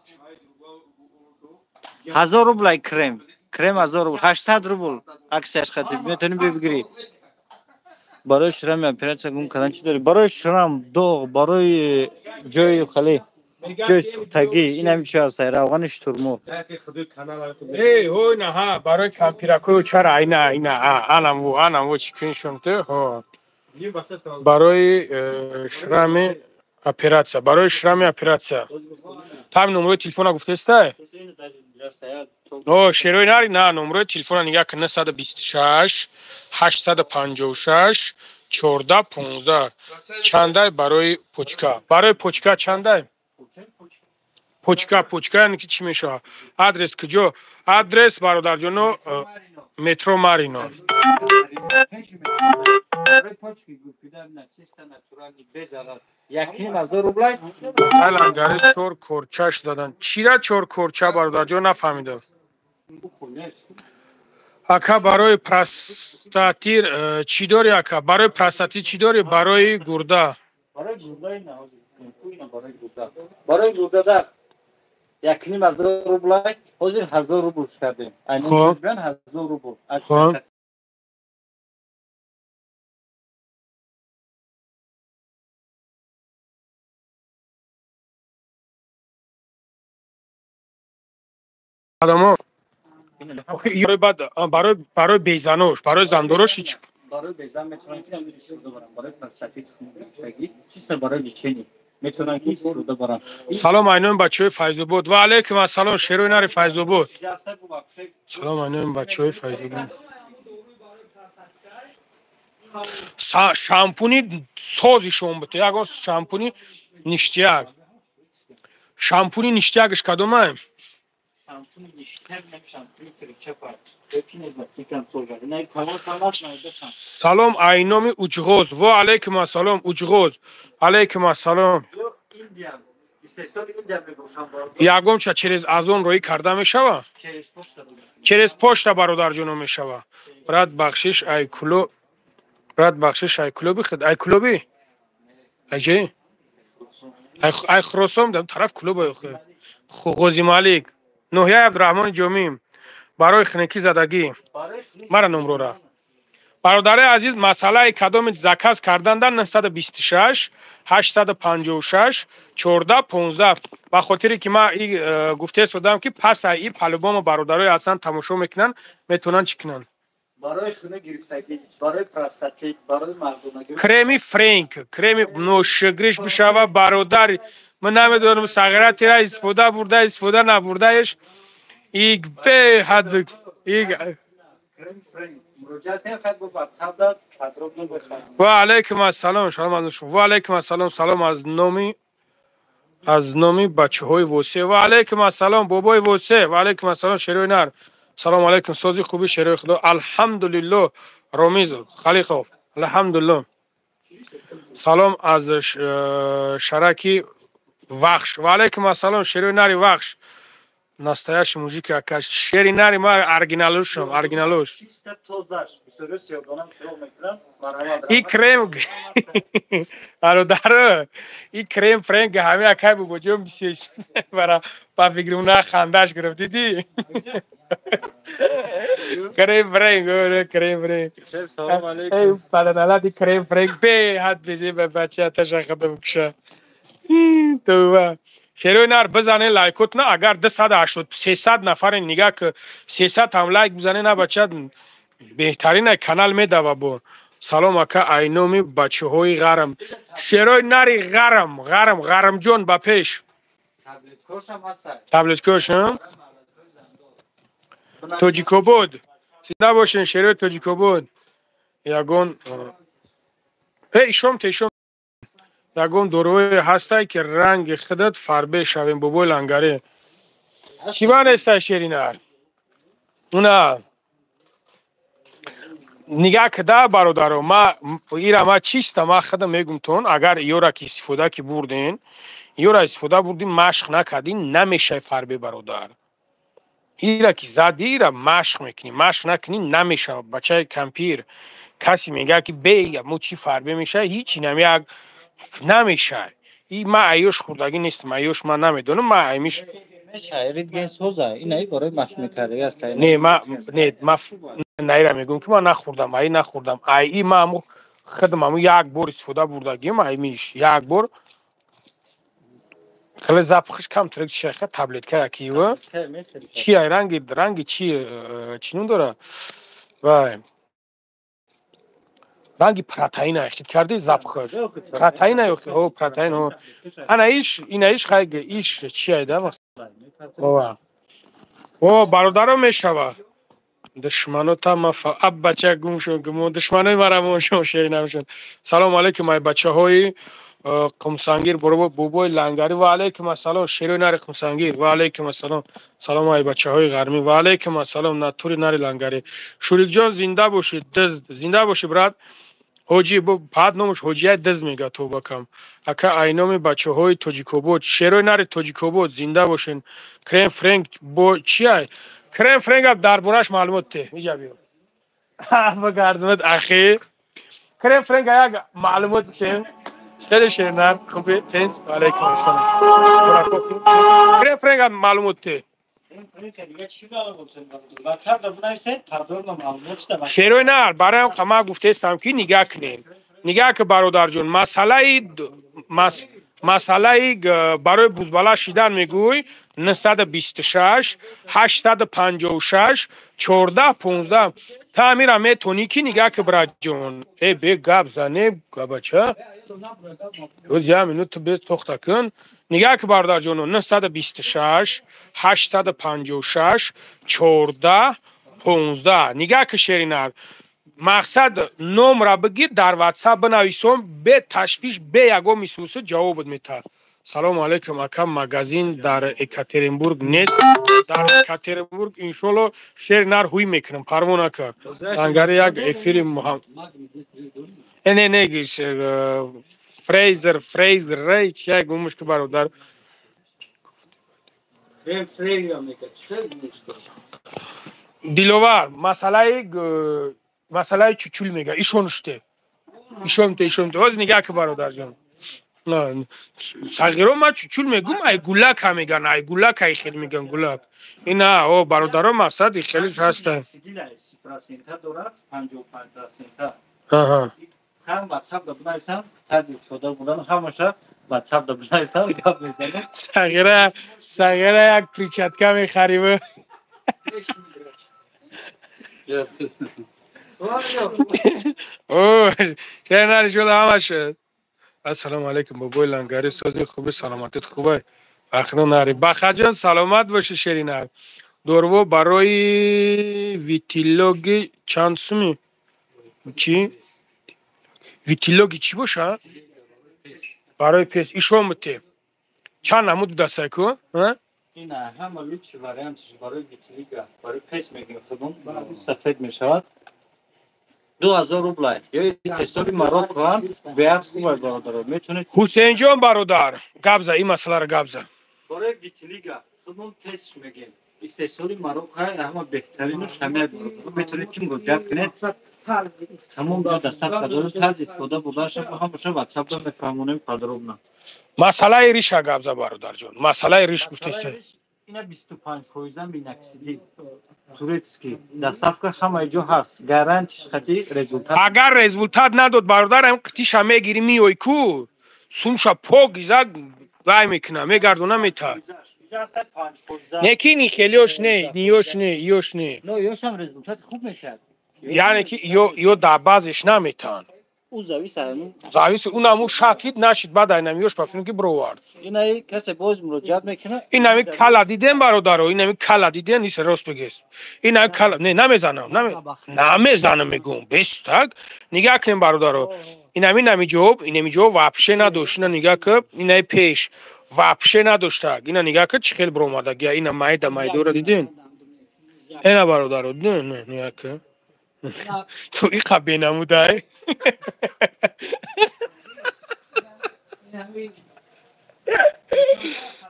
1000 рубл ай крем, крем 1000 рубл, 800 рубл акцияш қати метавонӣ бигирӣ. Барои шрами оператсия гум кардан чӣ дорӣ? Барои шрам, доғ, барои ҷои хали, ҷои сӯхтагӣ ин ҳами чи ҳастай, равғани шутурмурғ. Эй, ҳой, наҳа, барои кампиракою чара, айна, айна, анамву, анамву чӣ куншон ту, ҳо. Барои шрами Операция. Барои шрами операция. Там номерои телефона гуфтестай? О, шерои нари на номерои телефона нигаҳ кун 926 856 14 15. Чандай барои почка? Барои почка чандай? Почка, почка яъне ки чӣ мешавад? Адрес куҷо? Адрес бародарҷоно метро Марино. Лангари чор корчаш задан. Чира чор корча бародарҷон нафаҳмидам. Ака барои простатир чӣ дорӣ ака? Барои простатит чӣ дорӣ? Барои гурда. Барои гурда ина барои гурда. Барои гурда дар 1500 рубл, ҳозир 1000 рубл кардем. Айнан 1000 рубл. Хоб. Адамо барои безанош, барои зандорош ҳеч барои безан метавонанд ки ҳамин истифода баранд. Барои простатит гирифтагӣ, чисто барои лечение метавонанд ки истифода баранд. Салом айноми бачаҳои Файзобод. Ва алайкум ассалом шерои нари Файзобод. Салом айноми бачаҳои Файзобод. Шампуни сози шом бите. Ягон шампуни ништияк. Шампуни ништиякш кадомай? Салом айноми Уҷғоз. Ва алайкум ассалом Уҷғоз. Алайкум ассалом. Ягонча через Озон роӣ карда мешава? Через почта бародарҷоно мешава. Брат бахшиш ай куло брат бахшиш ай кулоби худ ай кулоби? Ай ҷи? Ай Хуросом дар тараф кулоб ай худ. Ғози Малик. Ноҳияи Абдураҳмони Ҷомӣ. Барои хунукӣ задагӣ. Мара номрора. Бародари азиз, масъалаи кадоми заказ карданда 926 856 14 15. Ба хотире ки ман гуфта истодам ки пас ай и палубомо бародарои ҳастанд тамошо мекунанд, метавонанд чӣ кунанд? Барои хунук гирифтагӣ, барои простатит, барои мардонагӣ. Креми Френк, креми ношигриш бишава бародар. Ман намедонам сағиратира истифода бурда, истифода набурдаеш. Иг беҳад иг ва алайкум ассалом, салом аз шумо. Ва алайкум ассалом, салом аз номи бачаҳои Восе. Ва алайкум ассалом, бобои Восе. Ва алайкум ассалом, шерои нар. Салом алайкум, сози хуби шерои худо. Алҳамдулиллоҳ, Ромиз Халиқов. Алҳамдулиллоҳ. Салом аз шараки Вахш. Ва алайкум ассалом, шерои нари Вахш. Настоящий мужик ака. Шери нари ма оригиналушам, оригиналуш. И крем бародар, и крем френк ҳами акай бобоҷон бисёр бара ба фикрим на хандаш гирифт дидӣ. Крем френк, крем френк. Салом алейкум. Паданалати крем френк беҳад безе ба бача ташахада бикша. Товба. Шерои нар бизанед лайкотна, агар 280 300 нафаре нигаҳ ки 300 ҳам лайк бизанед на бача беҳтарин канал медава бо. Салом ака айноми бачаҳои ғарм. Шерои нари ғарм, ғарм, ғармҷон ба пеш. Таблеткош ҳам? Тоҷикобод. Зинда бошен шерои Тоҷикобод. Ягон ишом тешом ягон дорӯе ҳастай ки ранги худат фарбе шавем бобои лангаре. Чӣ ба нестай шеринар? На. Нигаҳ кида бародаро, ма ира ма чиста ма худам мегум тон, агар ёра ки истифода ки бурден, ёра истифода бурдин, машқ накардин, намешай фарбе бародар. Ира ки зади, ира машқ мекунӣ, машқ накунӣ намешава. Бачаи кампир касе мегӯяд ки бе мо чӣ фарбе мешавад, ҳичи намеяк намешай. И ма айёш хурдагӣ нестам, айёш ман намедонам, ма аймиш не, ма не, ма наира мегӯям ки ман нахӯрдам, ай нахӯрдам. Ай и ма ҳаму худам ҳаму як бор истифода бурдагим, аймиш як бор. Хеле запахш кам трек чи таблетка якива. Чи ай ранги ранги чи чӣ ном дора? Вай. Ранги протеина хит карди запахаш. Протеина ё хо протеин хо. Ана иш ина иш хай иш чи айда? Ова. О бародаро мешава. Душманота ма аб бача гум шуд, гум душманои мара мошон шери намшон. Салом алейкум ай бачаҳои Қумсангир, бобои Лангари, ва алейкум ассалом, шерои нари Қумсангир, ва алейкум ассалом. Салом ай бачаҳои Ғармӣ, ва алейкум ассалом, натури нари Лангари. Шурикҷон зинда бошӣ, дизд, зинда бошӣ брат. Ҳоҷӣ, баъд номаш Ҳоҷияй дизд мега тобакам. Ака айноми бачаҳои Тоҷикобод, шерои нари Тоҷикобод, зинда бошен. Крем Френк бо чи ай? Крем Френк дар бораш маълумот те. Иҷа биё. Багардумат ахи. Крем Френк як маълумот те. Хеле шернар, хуби, тенҷ, ва алейкум ассалом. Крем Френк маълумот те. Шерои нар, барои ма гуфтаистам ки нигаҳ кунем. Нигаҳ ки бародарҷон, масъалаи барои бузбала шидан мегӯй 926 856 14 15 та амира метонӣ ки нигаҳ ки братҷон. Э бе гап зане габача. Ёз я минут ту без тохта кун. Нигаҳ ки бародарҷоно 926 856 14 15 нигаҳ ки шеринар. Мақсад номра бигир дар WhatsApp бинависон бе ташвиш бе ягон мисусу ҷавобот метаҳад. Салому алейкум ака, магазин дар Екатеринбург нест. Дар Екатеринбург иншолло шер нар ҳуй мекунам парвон ака. Лангари як эфири муҳам. Не не Фрейзер Фрейзер рей чи гумуш ки бародар. Диловар масъалаи чучул мега ишонште. Ишонте ишонте. Ҳоз нигаҳ ки бародарҷон. Сағиро ма чучул мегум ай гулака меган, ай гулака ай хел меган гулак. Ина о бародаро мақсад хеле ҳастанд. 30% дорад, 55%. Аҳа. Ҳам WhatsApp да бинависам, тарзи истифода бурдан ҳамаша WhatsApp да бинависам, гап мезанам. Сағира, сағира як перчатка мехарим. О, шернари шуда ҳамаш. Ассалому алейкум бобои Лангари, сози хуби, саломатит хубай. Бахно нари. Бахаҷон саломат боши шеринар. Дорво барои витилоги чанд суми? Чӣ? Витилоги чӣ боша? Барои пес ишон бите. Чанд намуд будасай ку? Ина ҳама лучший вариантш барои витилига, барои пес мегӯем худум, сафед мешавад. 2000 рублай. Ё ҳисоби Марокко ҳам беҳад хуб бародаро. Метавонед Ҳусейнҷон бародар, гап за, ин масъаларо гап за. Барои витилига худмон пес мегӯем. Истеҳсоли Марокко ҳама беҳтарину шамеа бародаро. Метавонед ки муроҷиат кунед. Тамом ҷо доставка дорад, тарзи истифода бурданаш ҳамаша WhatsApp да мефаҳмонем подробно. Масъалаи риша гап за бародарҷон. Масъалаи риш гуфтест. Ина 25% миноксидил турецкий. Доставка ҳамаи ҷо ҳаст. Гарантиш хати результат. Агар результат надод бародар, ҳам қитиша мегири миёй ку, сумша пок иза вай мекуна, мегардона метаҳад. Не ки ни хелиёш не, ниёш не, ёш не. Но ёшам результати хуб мешавад. Яъне ки ё дар баъзеш наметаҳанд. Ӯ завис завис унаму шакид нашид, баъд айнами ёш пафин ки бировард. Инаи касе боз муроҷиат мекунад. Инами кала дидем бародаро, инами кала дидем, ис рост бигес. Инами кала не намезанам, намезанам мегӯм. Бес так нигаҳ кунем бародаро. Инами нами ҷавоб, инами ҷавоб вообще надошт. Ина нигаҳ ки инаи пеш вообще надоштаг. Ина нигаҳ ки чӣ хел биромадагия. Ина майда майдора дидем. Ина бародаро, не не нигаҳ ки. Ту иқа бенамудай.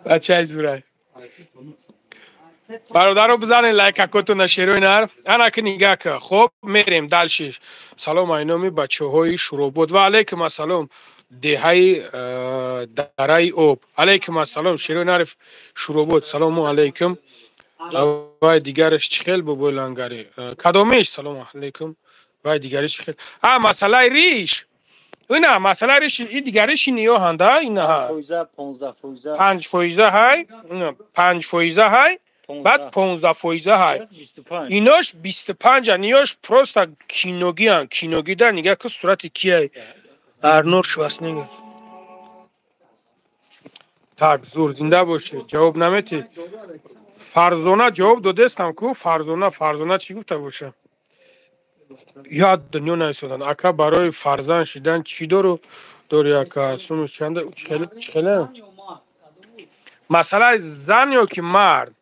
Бачаи зурай. Бародаро бизанед лайкакотона шерои нар. Ана ки нигаҳ ки. Хоб мерем дальше. Салом айноми бачаҳои Шуробод. Ва алейкум ассалом. Деҳаи дараи об. Алейкум ассалом шерои нари Шуробод. Салому алейкум. Вай дигараш чӣ хел бобои Лангари? Кадомиш? Салому алейкум. Вай дигариш чӣ хел? А масъалаи риш. Ина масъалаи риш и дигариш ниёҳанда ина 15%. 5% ҳай. 5% ҳай. Баъд 15 фоиза ҳай. Инош 25, ниёш просто киногиан. Киногида нигаҳ ку, сурати кияй? Арнольд Шварценеггер. Так, зур, зинда бошед. Ҷавоб наметӣ? Фарзона, ҷавоб додестам ку. Фарзона, Фарзона чӣ гуфта боша? Як дунё наисодан. Ака, барои фарзанд шидан чӣ дору дори, ака? Сумаш чанда? Чихеле масъалаи зан ё ки мард?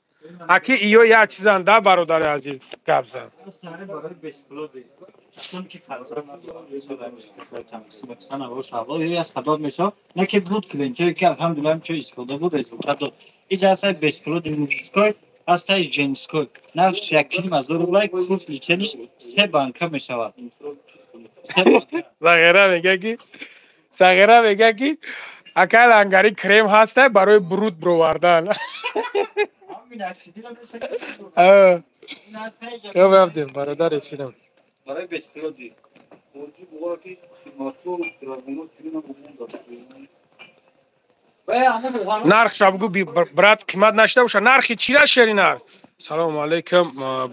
Аки, иё як чизан да, бародари азиз, гап зан. Барои бесплодӣ, ки фарзанд сабаб мешавад, не ки буд клиентое, ки алҳамдулилла чо истифода буд, результат дод. Иҷа ҳастай бесплодӣ мужской, ҳастай женской. Нархш 1500 рублай, курс лечения ш се банка мешавад. Сағира мега, ки акай лангари, крем ҳастай барои бруд бировардан? Рафтем, бародар, эфирам. Барои бесплодӣ. Ки Нархша бугӯ, брат, қимат нашида боша. Нархи чира, шери нарх? Салому алайкум,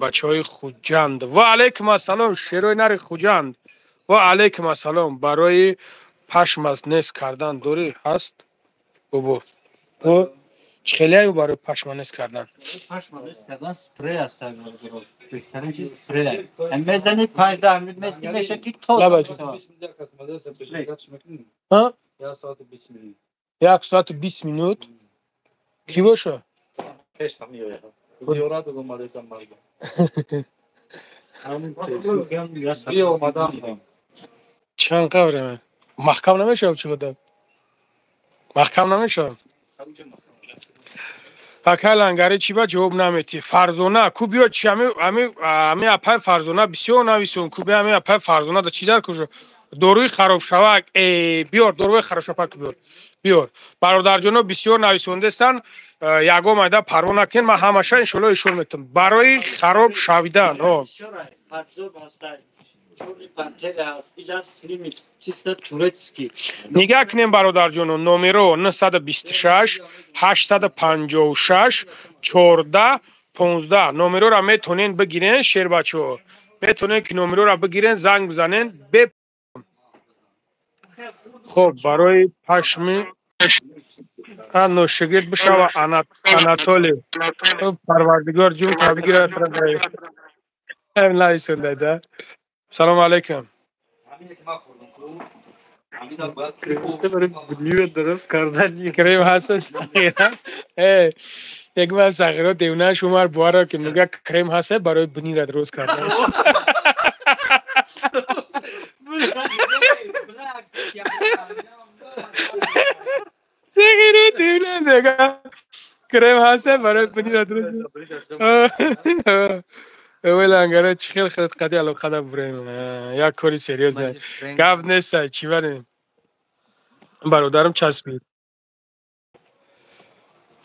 бачаҳои Хуҷанд. Ва алайкум ассалом, шерои нари Хуҷанд. Ва алайкум ассалом. Барои пашмаз нест кардан дорӣ ҳаст, бобо? Чӣ хелеаю барои пашма нест кардан? Пашма нест кардан спрей аст. Беҳтарин чиз спрей. Мезани, 5-10 минут мести, меша ки тоза. 1 соату 20 минут кӣ боша? Зиёрат омадесам, мардум. Чанд қавреме маҳкам намешавад? Чӣ қадар маҳкам намешавад? Акай лангари, чӣ ба ҷавоб наметӣ? Фарзона ку, биё. Чи ами апай Фарзона бисёр нависон ку, би ами апай Фарзона да чӣ дар куҷо? Доруи харобшавак, биёр, доруи харобшавак биёр, биёр. Бародарҷоно, бисёр нависондестан, ягон майда парво накунед, ман ҳамаша иншоалло ишон метавам барои хароб шавидан. Чёрный пантера ҳаст, иҷа слимит, чисто турецкий. Нигаҳ кунем, бародарҷоно, номеро 926 856 14 15. Номерора метонен бигирен, шербачаҳо, метонен ки номерора бигирен, занг бизанен бе. Хоб, барои пашми ношигирд бишава. Анатолий, парвардигор ҷун табигирад. Нависонда. Салому алайкум. Крем ҳаст? Як бар сағиро девнааш умар буара, ки мега, крем ҳаст барои бунира дуруст кардан. Сағиро девна мега, крем ҳаст барои бунира дуруст. Велангара, чӣ хел хел қади алоқада бурем? Як кори серьёз не, гап неста. Чӣ варем, бародарам, часпид.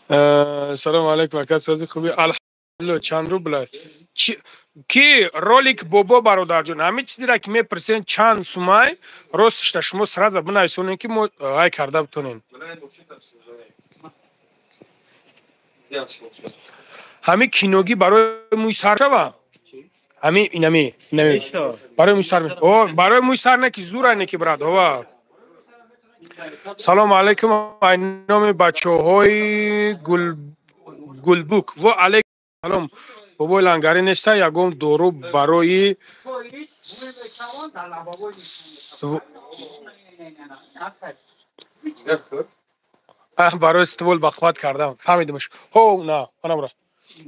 Салому алайкум, ака, сози, хуби? Алҳамдулилло. Чанд рубла ки ролик, бобо? Бародарҷон, ҳамин чизеро ки мепурсен, чанд сумай, росташта шумо сразу бинависонем, ки мо ай карда битонем. Ҳамин киногӣ барои мӯи сар шава? Ҳамин инами барои мӯи сар? О, барои мӯи сар не, ки зура не, ки брат, ова. Салому алайкум, ай номи бачаҳои Гулбук. Ва алайкум салом. Бобои лангарӣ, неста ягон дору барои ствол бақувват кардам? Фаҳмидимш. Ҳо, на, анамра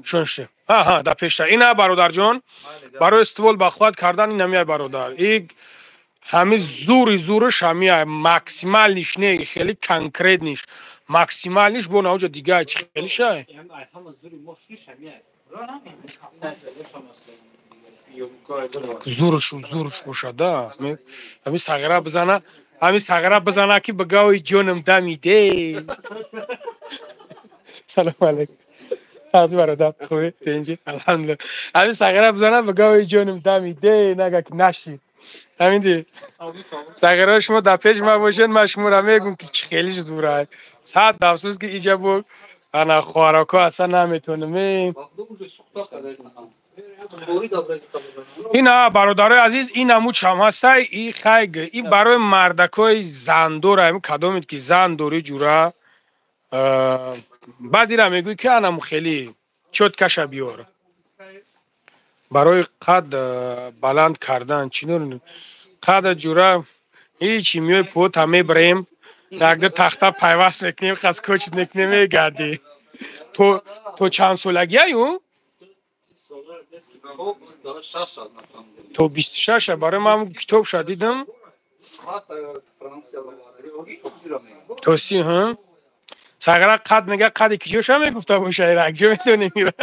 шунши. Ҳа, дар пешта ина, бародарҷон, барои ствол бақувват кардан инамия, бародар. И ҳами зури зурш ҳамия, максимальный ш не, хеле конкретный ш, максимальный ш бо науҷа дига чи хеле шай. Зурш зурш бошад да. Ҳами сағира бизана, ҳами сағира бизана, ки бигаои ҷонам дамиде. Салому алайкум, аз бародар, хуби, тинҷи? Алҳамдулилла. Ҳами сағира бизана, бигаои ҷонам дамиде, нага ки нашид. Ҳаминди сағирао, шумо дар пеш ма бошед, ман шуморо мегӯм, ки чӣ хелиш зура. Сад афсӯс, ки иҷа бо Ана хоҳарако аслан наметонем. Ина бародарои азиз, ин аму чам ҳастай, и хайг, и барои мардакои зандора, ами кадомед ки зан дорӣ ҷура, баъд ира мегӯй ки анаму хеле чёткаша биёр. Барои қад баланд кардан, чӣ нур қада ҷура, ҳичи миёй пота мебарем, якду тахта пайваст мекунем, қас кочит мекунем, мегардӣ. То чанд солагиай ӯ? То 26 барои ман китобша дидам. То 30, ҳа? Сағира қад мега, қади киҷоша мегуфта боша, ира киҷо медонем ира.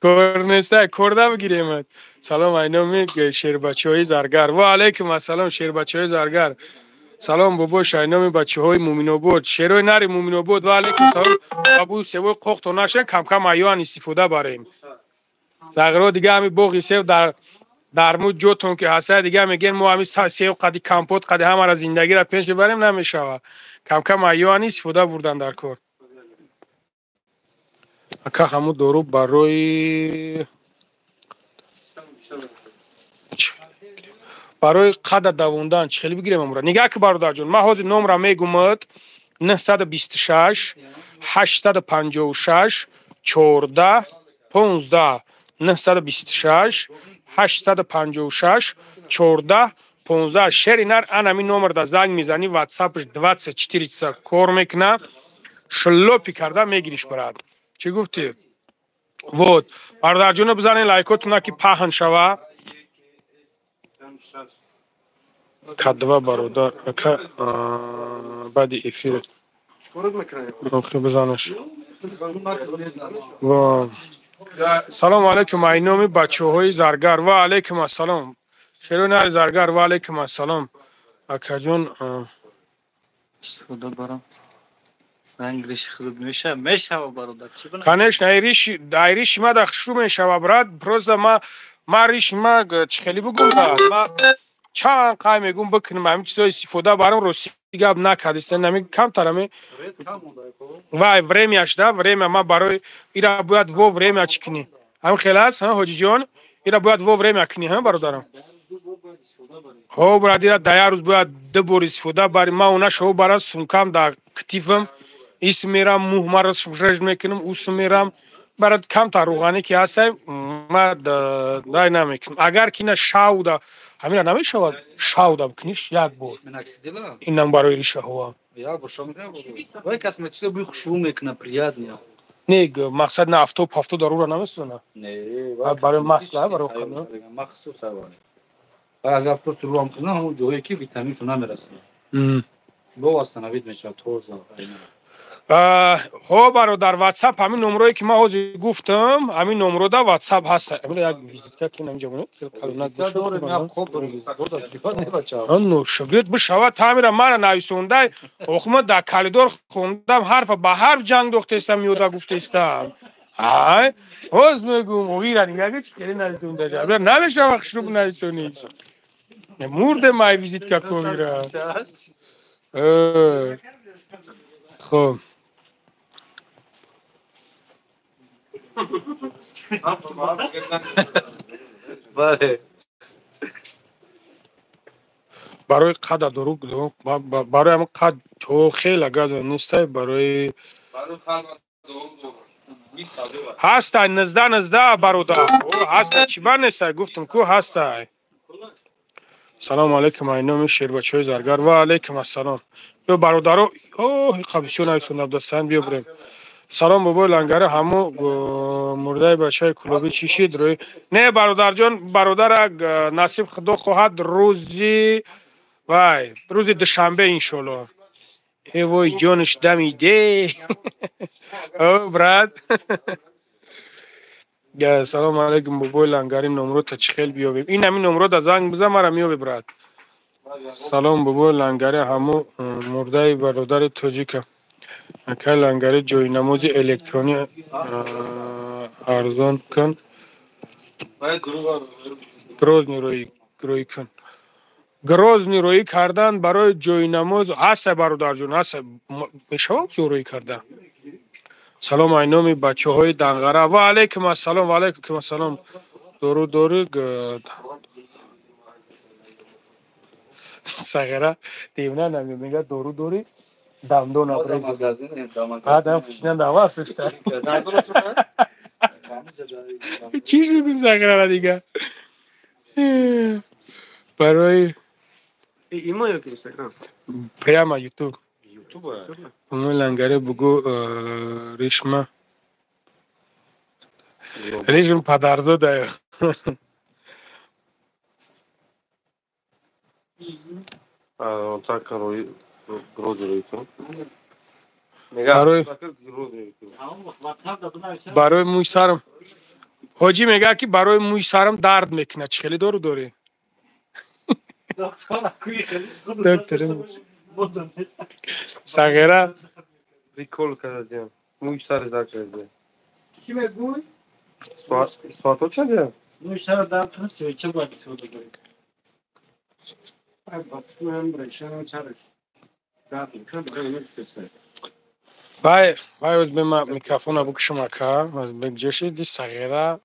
Кор неста, корда бигиремад. Салом айноми шербачаҳои заргар. Ва алайкум ассалом шербачаҳои заргар. Салом бобо шайноми бачаҳои Муминобод. Шерои нари Муминобод. Ва алайкум салом. Абу севои қоқто нашен, кам-кам аюан истифода барем. Сағиро дига ҳами боғи сев дар му ҷотон ки ҳаста дига мегӯян мо ҳами сев қади компот қади ҳамара зиндагиро пеш мебарем, намешава. Кам-кам аюан истифода бурдан дар кор. Ака ҳамун дору барои қада давондан чӣ хеле бигирем амура? Нигаҳ ки бародарҷон, ман ҳозир номра мегумад 926 856 14 15 926 856 14 15. Шери нар анами номерда занг мезанӣ, ватсапш 24 часа кор мекуна, шлопи карда мегириш брат. Чӣ гуфтӣ? Вот, бародарҷоно бизанед лайкотуна ки паҳн шава. Кадва бародар, ака баъди эфир охи бизанаш. Салому алайкум айноми бачаҳои заргар. Ва алайкум ассалом. Шерои нари заргар. Ва алайкум ассалом. Акаҷон истифода барам. Ранг риши худат мешава, мешава бародар. Чӣ бина? Конечно, ай риши ма да хушрӯ мешава брат. Просто ма риши ма чӣ хеле бугум да. Ма чанд қай мегум бикунем ҳамин чизо истифода барам, рости гап накардистем, ҳамин камтар ҳамин вай времяш да, время ма барои ира бояд во время чӣ кунӣ. Ҳамин хел аст, ҳа ҳоҷиҷон? Ира бояд во время кунӣ, ҳа бародарам? Ҳо брат, ира да як рӯз бояд ду бор истифода барӣ. Ма она шоҳ бара сумкам да китифам, ис мерам, мӯҳ маро реж мекунам, ус мерам. Барат камтар рӯғанӣ ки ҳастай, ма дай намекунам. Агар ки на шавда, ҳамина намешавад шавда бикуниш як бор. Инам барои ришаҳо. Як бор шав мекунам. Вай кас метисо бӯи хушрӯ мекуна, приятно. Не, мақсад на авто, павто дарура намесӯзона. Не, барои масла, барои қана. Махсус ава. Агар просто рӯам кунам, ҳамон ҷое ки витаминшо намерасад. Бо восстановить мешавад тоза. Ҳо бародар, ватсап ҳамин номрое ки ман ҳозир гуфтам, ҳамин номро да ватсап ҳаст. Як визитка ки инҷа монед, калонак бошад. Бишавад ҳамира мара нависондай, охма дар коридор хондам, ҳарфа ба ҳарф ҷанг дохтестам, ёда гуфтестам. Ай, ҳоз мегум, ира нигаҳ чӣ хеле нависонда. Намешава хушрӯ нависониш. Мурде май визитка ковира. Хоб. Бале. Барои қада дору, барои ҳамин қад то хеле газа нестай, барои ҳастай 19 19 бародар. Ҳастай, чӣ бар нестай, гуфтам ку ҳастай. Салому алайкум айноми шербачаҳои заргар. Ва алайкум ассалом. Биё бародаро, оҳ, иқа бисёр нависонда будастанд, биё бирем. Салом бобои лангари, ҳамо мурдаи бачаи клуби чӣ шид? Рӯи не бародарҷон, бародара насиб худо хоҳад рӯзи вай, рӯзи душанбе иншоалло. Э вой ҷониш дамиде. О брат. Салому алайкум бобои лангари, номрота чӣ хел биёвем? Ин ҳамин номрода занг бизан, мара меёве брат. Салом бобои лангари, ҳамо мурдаи бародари тоҷика. Акай лангари, ҷойнамози электронӣ арзон кун. Грозный рӯй кун. Грозный рӯӣ кардан барои ҷойнамоз ҳаста, бародарҷон, ҳаста, мешавад ҷо рӯӣ кардан. Салом ай номи бачаҳои Данғара. Ва алайкум ассалом, ва алайкум ассалом. Дору дору сағира девна намегӯяд, дору дорӣ, дандон абреза. Баъдам фучинан давас шуда. Чӣ шуд сағирара дига? Барои Имо ё ки Инстаграм? Прямо Ютуб. Ютуб. Умуи лангаре бугӯ ришма. Ришм падарзода. Так грозный рӯй кун. Барои мӯи сарам. Ҳоҷӣ мегӯяд, ки барои мӯи сарам дард мекунад. Чӣ хеле дору дорӣ? Сағира прикол кардем. Мӯи сар дард карда. Чӣ мегӯй? Соатҳо чанд? Мӯи сар дард кунад, свеча бояд истифода баред. Вай, вай, оз бема микрофона букушам, ака, оз беҷоши ди сағира.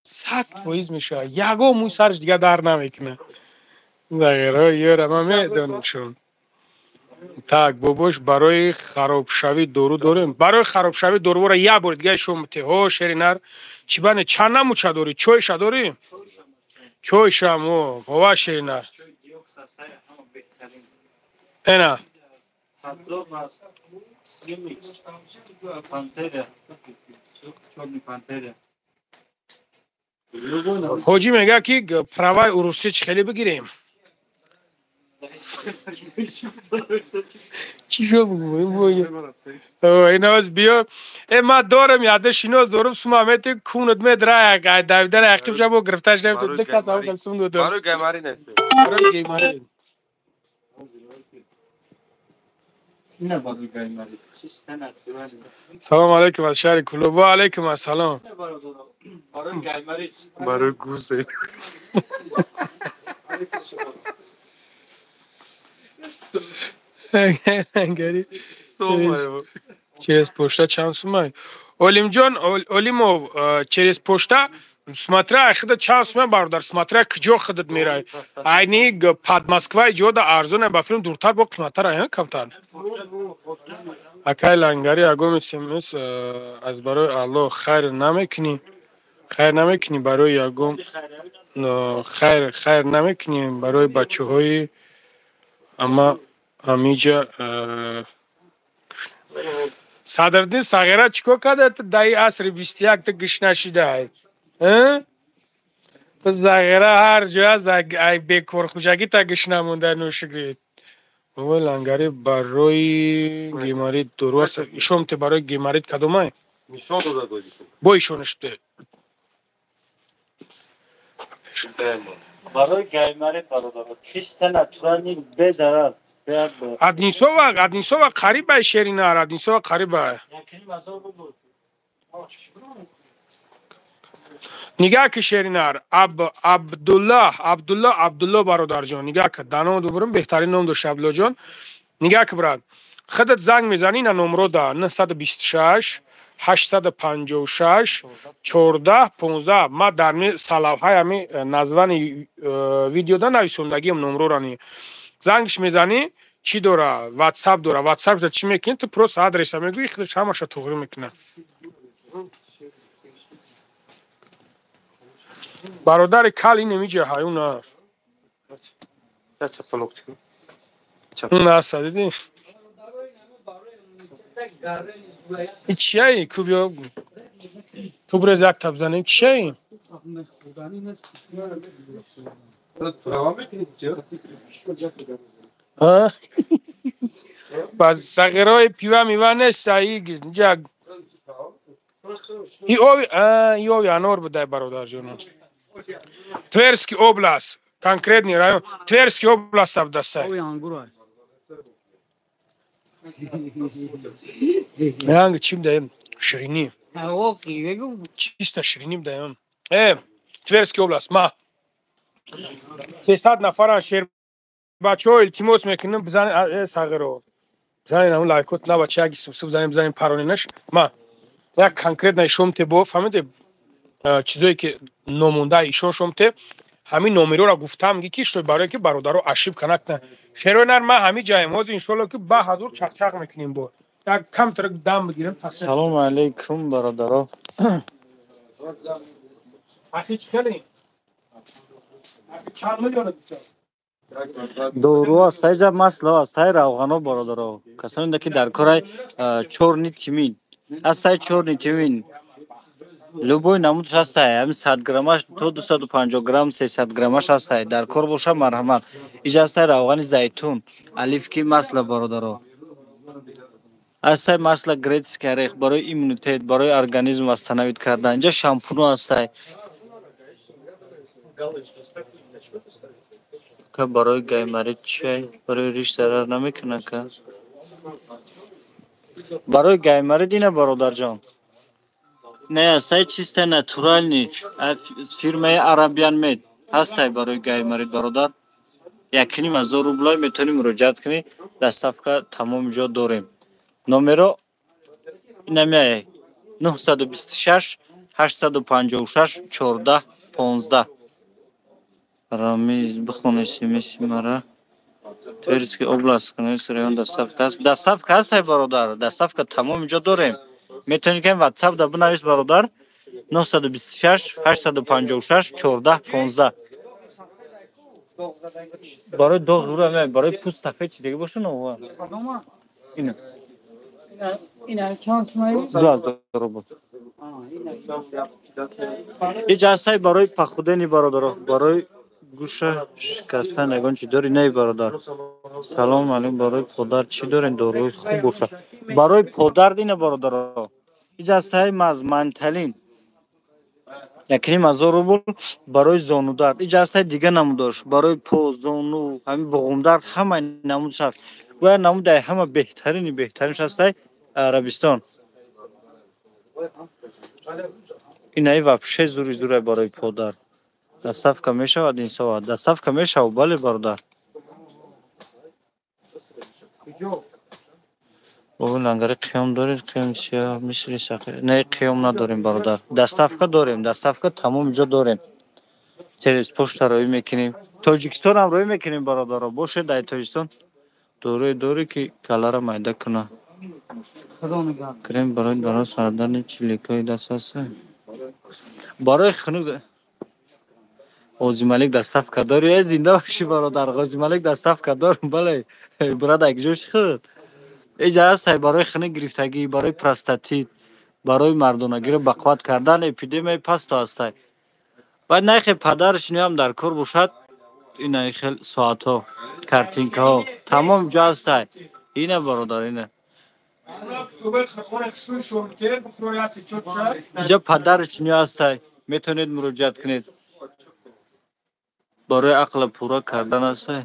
100% мешавад, ягон мӯи сараш дигар дард намекунад. Сағира ёра, ман медонам шун. Так, бобош, барои харобшавӣ дору дорем? Барои харобшавӣ доруро як бори дига ишон бите. Ҳо, шеринар, чӣ бане, чанд намуча дорӣ? Чойша дорӣ? Чойшам, о, бова, шеринар. Эна. Ҳоҷӣ мегӯяд, ки праваи урусӣ чӣ хеле бигирем? Чӣ шо бигӯем? Иназ биё. Э, ман дорам, яда шинос дорам, сума мети кунат медра, ай давидан ақиб шабо гирифташ нафтод. Ду кас аввал сум додам. Барои гаймарӣ нест. Барои гаймарӣ. Салом алейкум аз шаҳри Кӯлоб. Ва алейкум ассалом. Барои гузе. Через почта чанд сумай? Олимҷон Олимов, через почта смотря худат чанд сумай, бародар, смотря куҷо худат мерай. Айни под Москваи ҷода арзон, ба филм дуртар бо қиматтар, ай камтар. Акай лангари, ягон смс аз барои Аллоҳ хайр намекунӣ? Хайр намекунӣ барои ягон хайр, хайр намекунӣ барои бачаҳои ама амиҷа. Садриддин сағира, чӣ кор карда ту даи асри 21 ту гишна шидай? Ту сағира ҳар ҷо аст, ай бекорхӯҷагӣ та гишна монда, нӯшигрид. Бобои лангари, барои геморрит дору аст? Ишон те, барои геморрит кадомай? Нишон дода додӣ. Бо ишонаш те. Барои гаймарит, бародаро, чисто натуральный, безарар. Одинцова, Одинцова қарибай, шеринар, Одинцова қарибай. Нигаҳ ки, шеринар, Абдуллоҳ, Абдуллоҳ, Абдуллоҳ, бародарҷон, нигаҳ ки, дар ном дубурам беҳтарин ном дошт, Абдуллоҷон. Нигаҳ ки, брат, худат занг мезанӣ на номро да 926 856 14 15. Ма дар салавҳаи ҳами названи видеода нависондагиам номрорани. Зангш мезанӣ, чӣ дора, ватсап дора, ватсапда чӣ мекунӣ, ту просто адреса мегӯӣ, худаш ҳамаша туғрӣ мекунад. Бародари кал, ин эмиҷа ҳаюна. Наса дидӣ? И чияи? Куб ё кубрез як таб занем, чияи? Ба сағирои пива мива нест, ҷа и ови, и ови анор будай, бародарҷонам. Тверский область, конкретный район, Тверский область абдастай. Ранг чим даем? Ширинӣ. Чисто ширинӣ будаям. Тверский область, ма 300 нафаран шербачаҳо, илтимос мекунем, бизанед сағиро, бизанед ҳамун лайкот на бача, яки сусу бизанем, бизанем паронинаш. Ма як конкретно ишомте бо фаҳмиде, чизое ки номонда ишон шомте, ҳамин номероро гуфтам, ки что барое ки бародаро ошибка накунанд. Шерои нар, ма ҳамин ҷаем ҳозир, иншоалло, ки ба ҳазур чақчақ мекунем, бо як камтар дам бигирем. Салому алайкум, бародаро. Ахи, чӣ кардем? Чанд миллион? Дору аст, ҳайҷа масло аст, ҳай равғано, бародаро. Касоне ки дар корай, чёрный тмин ҳастай, чёрный тмин любой намудш ҳастай, ҳамин 100 граммаш то 250 грамм, 300 граммаш ҳастай. Дар кор боша, марҳамат. Иҷа ҳастай равғани зайтун, оливки масло, бародаро. Ҳастай масло грецкий орех барои иммунитет, барои организм восстановить кардан. Инҷа шампуно ҳастай. Ка, барои гайморит чай барои риш зарар намекунад? Ка, барои гайморит ина, бародарҷон, не ҳастай, чисто натуральный, фирмаи Арабиан Мед ҳастай барои гайморит, бародар, 1500 рублай. Метавонӣ муроҷиат кунӣ, доставка тамоми ҷо дорем. Номеро инамяе: 926 856 14 15. Рамиз, бихони смси мара. Тверский област, район, доставка аст. Доставка ҳастай, бародар, доставка тамоми ҷо дорем. Метавонӣ ки ватсап да бинавис, бародар: 926 856 14 15. Барои доғ, барои пӯст сафед чи дига боша нова ина. 2000 рубл. Иҷа ҳастай барои похудение, бародаро. Барои гӯша шикастан ягон чи дорӣ? Не, бародар. Салому алейкум, барои подар чӣ дорем, доруи хуб боша? Барои подард ина, бародаро, иҷа ҳастай манталин, 1500 рубл. Барои зонудард иҷа ҳастай, дига намудош барои по, зону, ҳамин буғумдард, ҳамаи намудш ҳаст. Бояд намудаи ҳама беҳтарини беҳтаринш ҳастай, Арабистон. Инаи вообще зури зурай барои подар. Доставка мешавад ин соат? Доставка мешавад, бале, бародар. Лангари қиём доред? Қиём сиёҳ мисли сақи? Не, қиём надорем, бародар. Доставка дорем, доставка тамоми ҷо дорем, через почта роӣ мекунем, Тоҷикистонам роӣ мекунем, бародаро, бошед дар Тоҷикистон. Дорӯе дорӣ, ки калара майда кунад? Крем барои дароз кардани чиликҳои даст ҳаст? Барои хунук Ғозималик доставка дорӣ? Э, зинда бошӣ, бародар. Ғозималик доставка дорам, бале, брат, якҷош худ эҷа ҳастай. Барои хунук гирифтагӣ, барои простатит, барои мардонагиро бақувват кардан, эпидемияи пасту ҳастай. Баъд нархи падаршиноам дар кор бошад, ина хел соатҳо, картинкаҳо тамом ҷо ҳастай. Ина, бародар, ина инҷа падаршино ҳастай, метавонед муроҷиат кунед. Барои ақла пурра кардан ҳастай?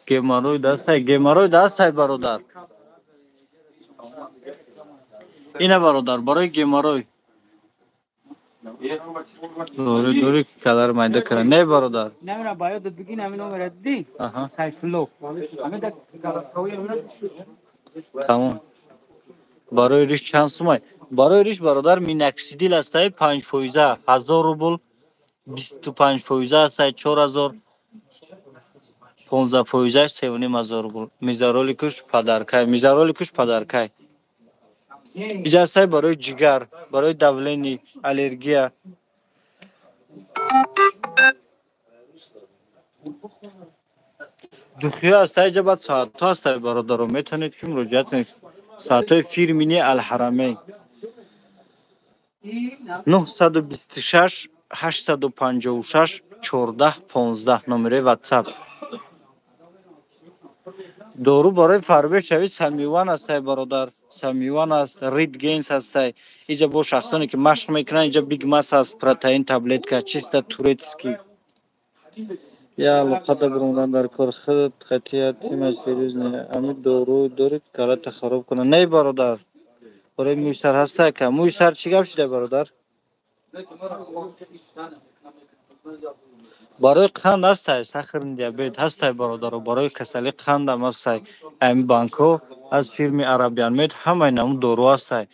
Геморрой ҳастай, геморрой ҳастай, бародар. Ина, бародар, барои геморрой. Дорӣ, дорӣ, ки калар майда кара? Не, бародар. Намера ба ёдат бигин, ҳамин номера дидӣ? Сайфулло. Ҳамин да голосовой. Тамом. Барои риш чанд сумай? Барои риш, бародар, миноксидил ҳастай, 5 фоиза, 1000 рубл, 25 фоиза ҳастай, 4000, 15 фоизаш 3500 рубл. Мизароликуш подаркай, мизароликуш подаркай. Иҷа ҳастай барои ҷигар, барои давление, аллергия. Духиё ҳастай иҷа. Баъд соатҳо ҳастай, бародаро, метавонед ки муроҷиат кунед. Соатҳои фирмини Алҳарамейн. 926 856 14 15 номерои ватсап. Дору барои фарбе шави Самиван ҳастай, бародар, Самиван аст, Рид Гейнс ҳастай. Иҷа бо шахсоне ки машқ мекунанд, иҷа Бигмас аст, протеин таблетка, чисто турецкий. Я алоқада биромадан дар кор худ қатъият тема серьёзный. Ами дору доред, калата хароб кунад? Не, бародар. Барои мӯи сар ҳаста ака. Мӯи сар чӣ гап шуда бародар? Барои қанд ҳастай, сахарный диабет ҳастай бародаро, барои касалии қандам ҳастай. Ами банкҳо аз фирми Арабиан Мед ҳамаи намуд дору ҳастай.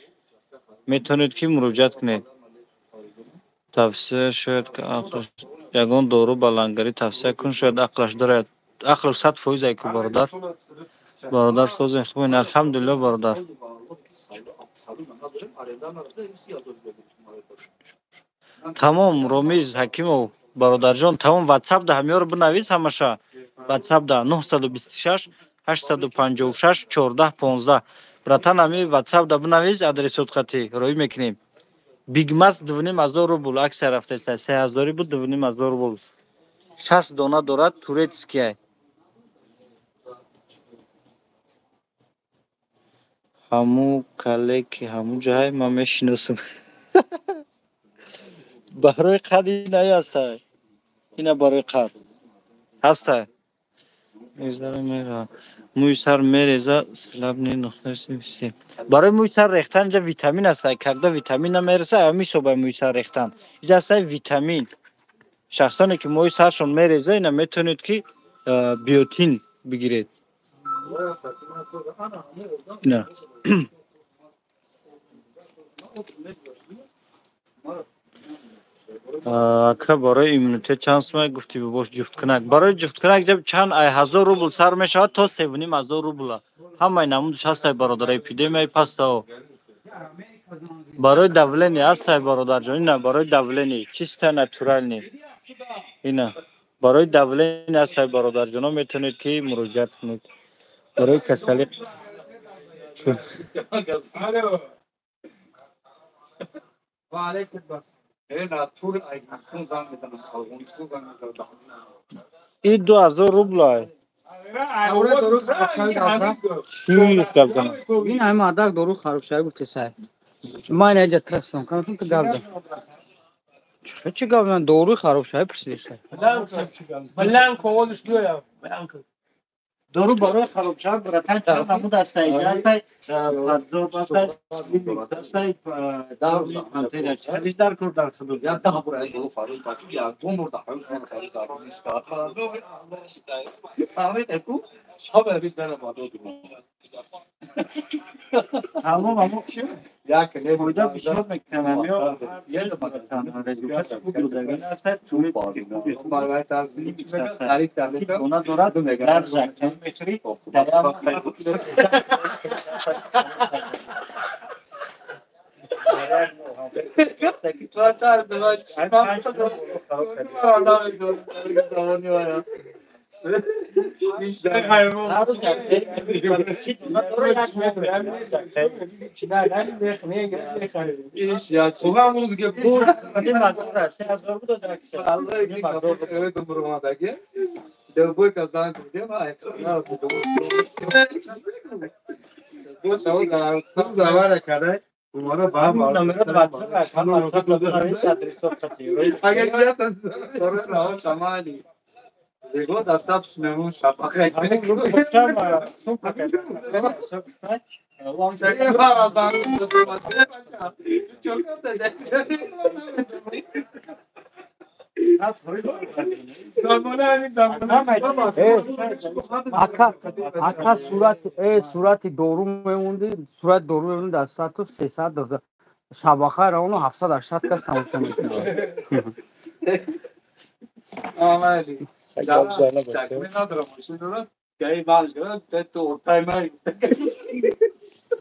Метавонед ки муроҷиат кунед. Тавсия шояд ки ақлаш ягон дору ба лангарӣ тавсия кун, шояд ақлаш дарояд. Ақлаш 100% ай ку бародар. Бародар созен хубен, алҳамдулилло бародар. Тамом Ромиз Ҳакимов бародарҷон, тамом WhatsApp да ҳамёро бинавис ҳамаша. WhatsApp да 926 856 14 15. Братан ҳами WhatsApp да бинавис адресот хати роӣ мекунем. Бигмас 2,5 рубл аксия рафтааст. 3000 буд 2,5 рубл. 60 дона дорад турецкия. Ҳаму кале ки ҳаму ҷаҳай ман мешиносам. Барои қад ина ҳастай. Ина барои қад. Ҳастай. Мӯи сар мереза слабни нухтаси. Барои мӯи сар рехтан инҷа витамин ҳастай. Когда витамин намереса, ҳамин ҳисобай мӯи сар рехтан. Инҷа ҳастай витамин. Шахсоне ки мӯи саршон мереза, ина метавонед ки биотин бигиред. Ина. Ака барои иммунитет чанд сумай гуфтӣ бош ҷуфткунак? Барои ҷуфткунак чанд ай 1000 рубл сар мешавад то 3,5 рубла. Ҳамаи намудаш ҳастай бародар, эпидемияи пастао. Барои давление ҳастай бародарҷон, ина барои давление чисто натуральный. Ина барои давление ҳастай бародарҷоно, метавонед ки муроҷиат кунед. Барои касалӣ ва алайкум И 2000 рубла. Чӣ гап занам? Ин ҳама адак дору хароб шуда гуфте сай. Ман инҷа трастам, кам ту гап зан. Чӣ гап зан? Дору хароб шуда пурсиди сай. Бланко овозаш биёям. Бланко. Дору барои хароб шуда братан чанд намуд ҳастай? Инҷа ҳастай падзоб ҳастай, слимикс ҳастай, даври пантера. Чӣ дар кор дар худо? Я даҳ бор ай дору фарӯз бачи, я ду бор даҳ ҳаюз ман харид дар нест. Ҳамин эку шаб рис дара бадо ду. Тамом аммо як не фоида бисёр мекунам ё результат она дорад дар жакчани мехӯрӣ Ака сурати дору мемонди, сурати дору мемонди дар саату 300 шабаха равону 780 кас тамошо мекунад.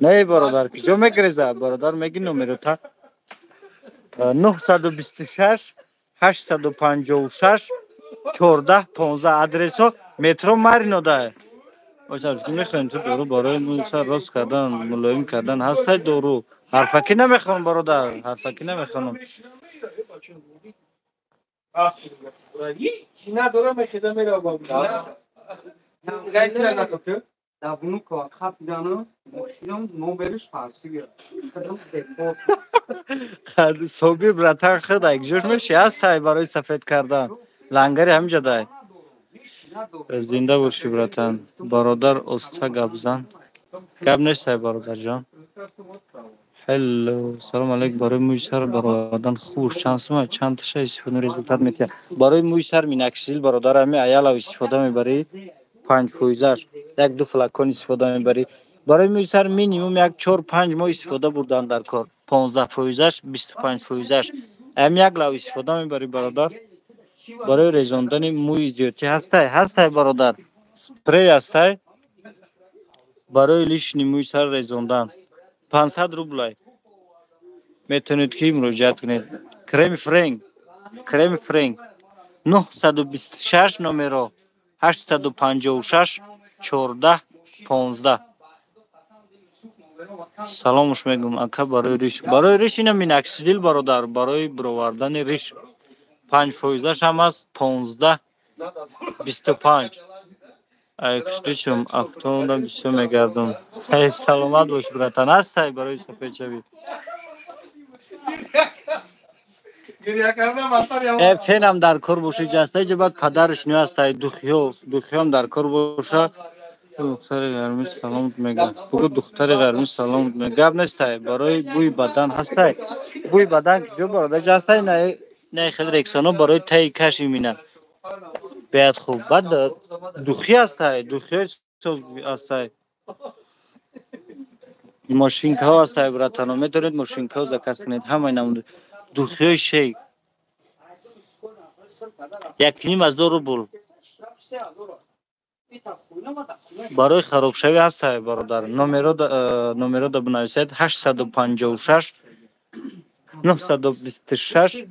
Не бародар, куҷо мегирезад? Бародар меги номерота 926 856 14 15 адресо метро Марино да. Мехоҳем ту дору барои мӯй рост кардан, мулоим кардан ҳастай дору. Ҳарфакӣ намехоҳам бародар, ҳарфакӣ намехоҳам. Собир братан худа ҷош меши ҳастай барои сафед кардан. Лангари ҳаминҷа дай. Зинда бошӣ братан. Бародар оста гап зан. Гап нестай бародарҷон. Ҳелло, салом алейкум. Барои мӯи сар баровардан хуш чанд сума, чанд таша истифода результат метиҳад? Барои мӯи сар миноксидил, бародар, ҳами аялав истифода мебарӣ, 5 фоизаш, як-ду флакон истифода мебарӣ. Барои мӯи сар минимум як 4-5 моҳ истифода бурдан дар кор. 15 фоизаш, 25 фоизаш. Ҳами як лав истифода мебарӣ, бародар. Барои резондани мӯи зиёдтӣ ҳастай? Ҳастай, бародар. Спрей ҳастай? Барои лишний мӯи сар резондан. 500 рублай. Метавонед ки муроҷиат кунед. Креми Френк, креми Френк. 926 номеро 856 14 15. Саломуш мегӯм, ака, барои риш. Барои риш ина миноксидил, бародар, барои бировардани риш. 5 фоизаш ҳам аст, 15, 25. Айкушличум автомобилам бисёр мегардум. Эй, саломат бош, братан. Ҳастай барои сафедшавӣ? Э, фенам дар кор боши ҷаста, иҷа баъд падарш ниҳастай, духиё, духиём дар кор боша. Духтари гармӣ салом мега. Бугу, духтари гармӣ салом мега. Гап нестай, барои бӯи бадан ҳастай. Бӯи бадан киҷо, бародар, ҷастай на на хел рексоно барои таи каш имина. Беяд хуб. Баъд духи ҳастай, духиёи ҳастай. Мошинкаҳо ҳастай, братано. Метавонед мошинкаҳо заказ кунед. Ҳамаи намуд. Духиёи шейк. 1500 рубл. Барои харобшавӣ ҳастай, бародар. Номеро номеро да бинависед 856 926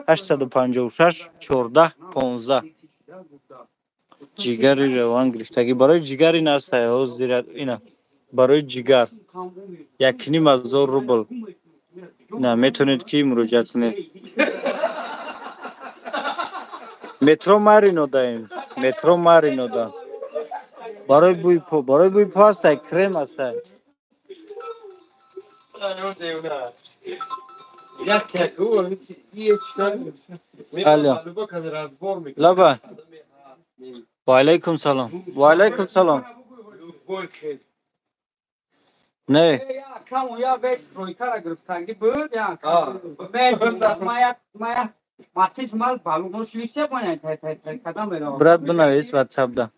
856 14 15. Ҷигари раван гирифтагӣ. Барои ҷигар ин ҳастай, ҳозир ина. Барои ҷигар 1500 рубл. На, метавонед ки муроҷиат кунед. Метро Марино даем. Метро Марино да. Барои бӯи по, барои бӯи по ҳастай, крем ҳастай. Алло. Лаба. Ва алайкум салом. Ва алайкум салом. Не. Камо я вес тройкара гирифтагӣ буд, я ма матиз мал балунош лисе боня тай тай тай кадам меравам. Брат, бинавис WhatsApp да.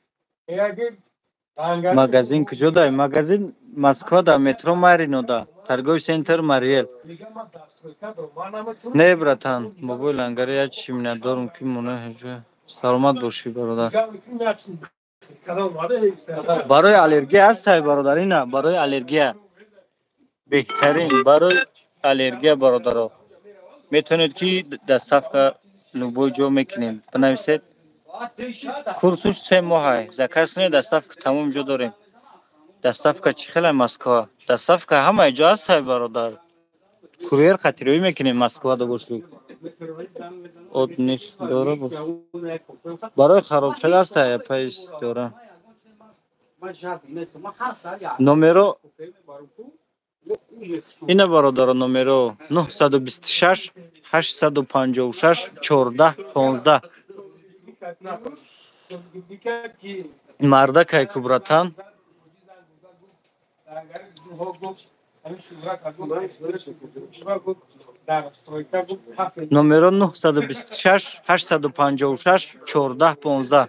Магазин куҷо дай? Магазин Москва да, метро Марино да. Торговый центр Мариэл. Не, братан, бобои лангари як чӣ миннатдорум ки мона ҳеҷ. Саломат бошӣ, бародар. Барои аллергия ҳастай, бародар, ина барои аллергия. Беҳтарин барои аллергия, бародаро. Метавонед ки доставка любой ҷо мекунем. Бинависед. Курсуш 3 моҳай. Заказ кунед, доставка тамом ҷо дорем. Доставка чӣ хелай Москва? Доставка ҳамаи ҷо ҳастай, бародар. Курьер хатироӣ мекунем Москва да бошӣ. От них дора бош. Барои харобшавӣ ҳастай, апайс дора. Номеро ина, бародаро, номеро 926 856 14 15. Мардакай ку, братан. Номеро 926 856 14 15.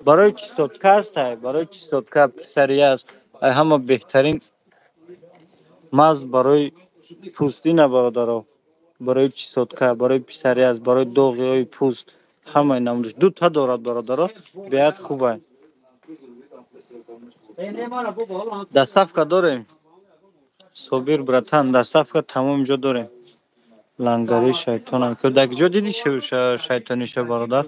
Барои чесотка ҳастай, барои чесотка, псориаз, ай ҳама беҳтарин маз барои пӯст ина, бародаро. Барои чесотка, барои псориаз, барои доғиҳои пӯст ҳамаи намудаш. Дута дорад, бародаро, беҳад хубай. Доставка дорем. Собир, братан, доставка тамом ҷо дорем. Лангари шайтонам. Ку дар куҷо дидӣ шайтониша, бародар?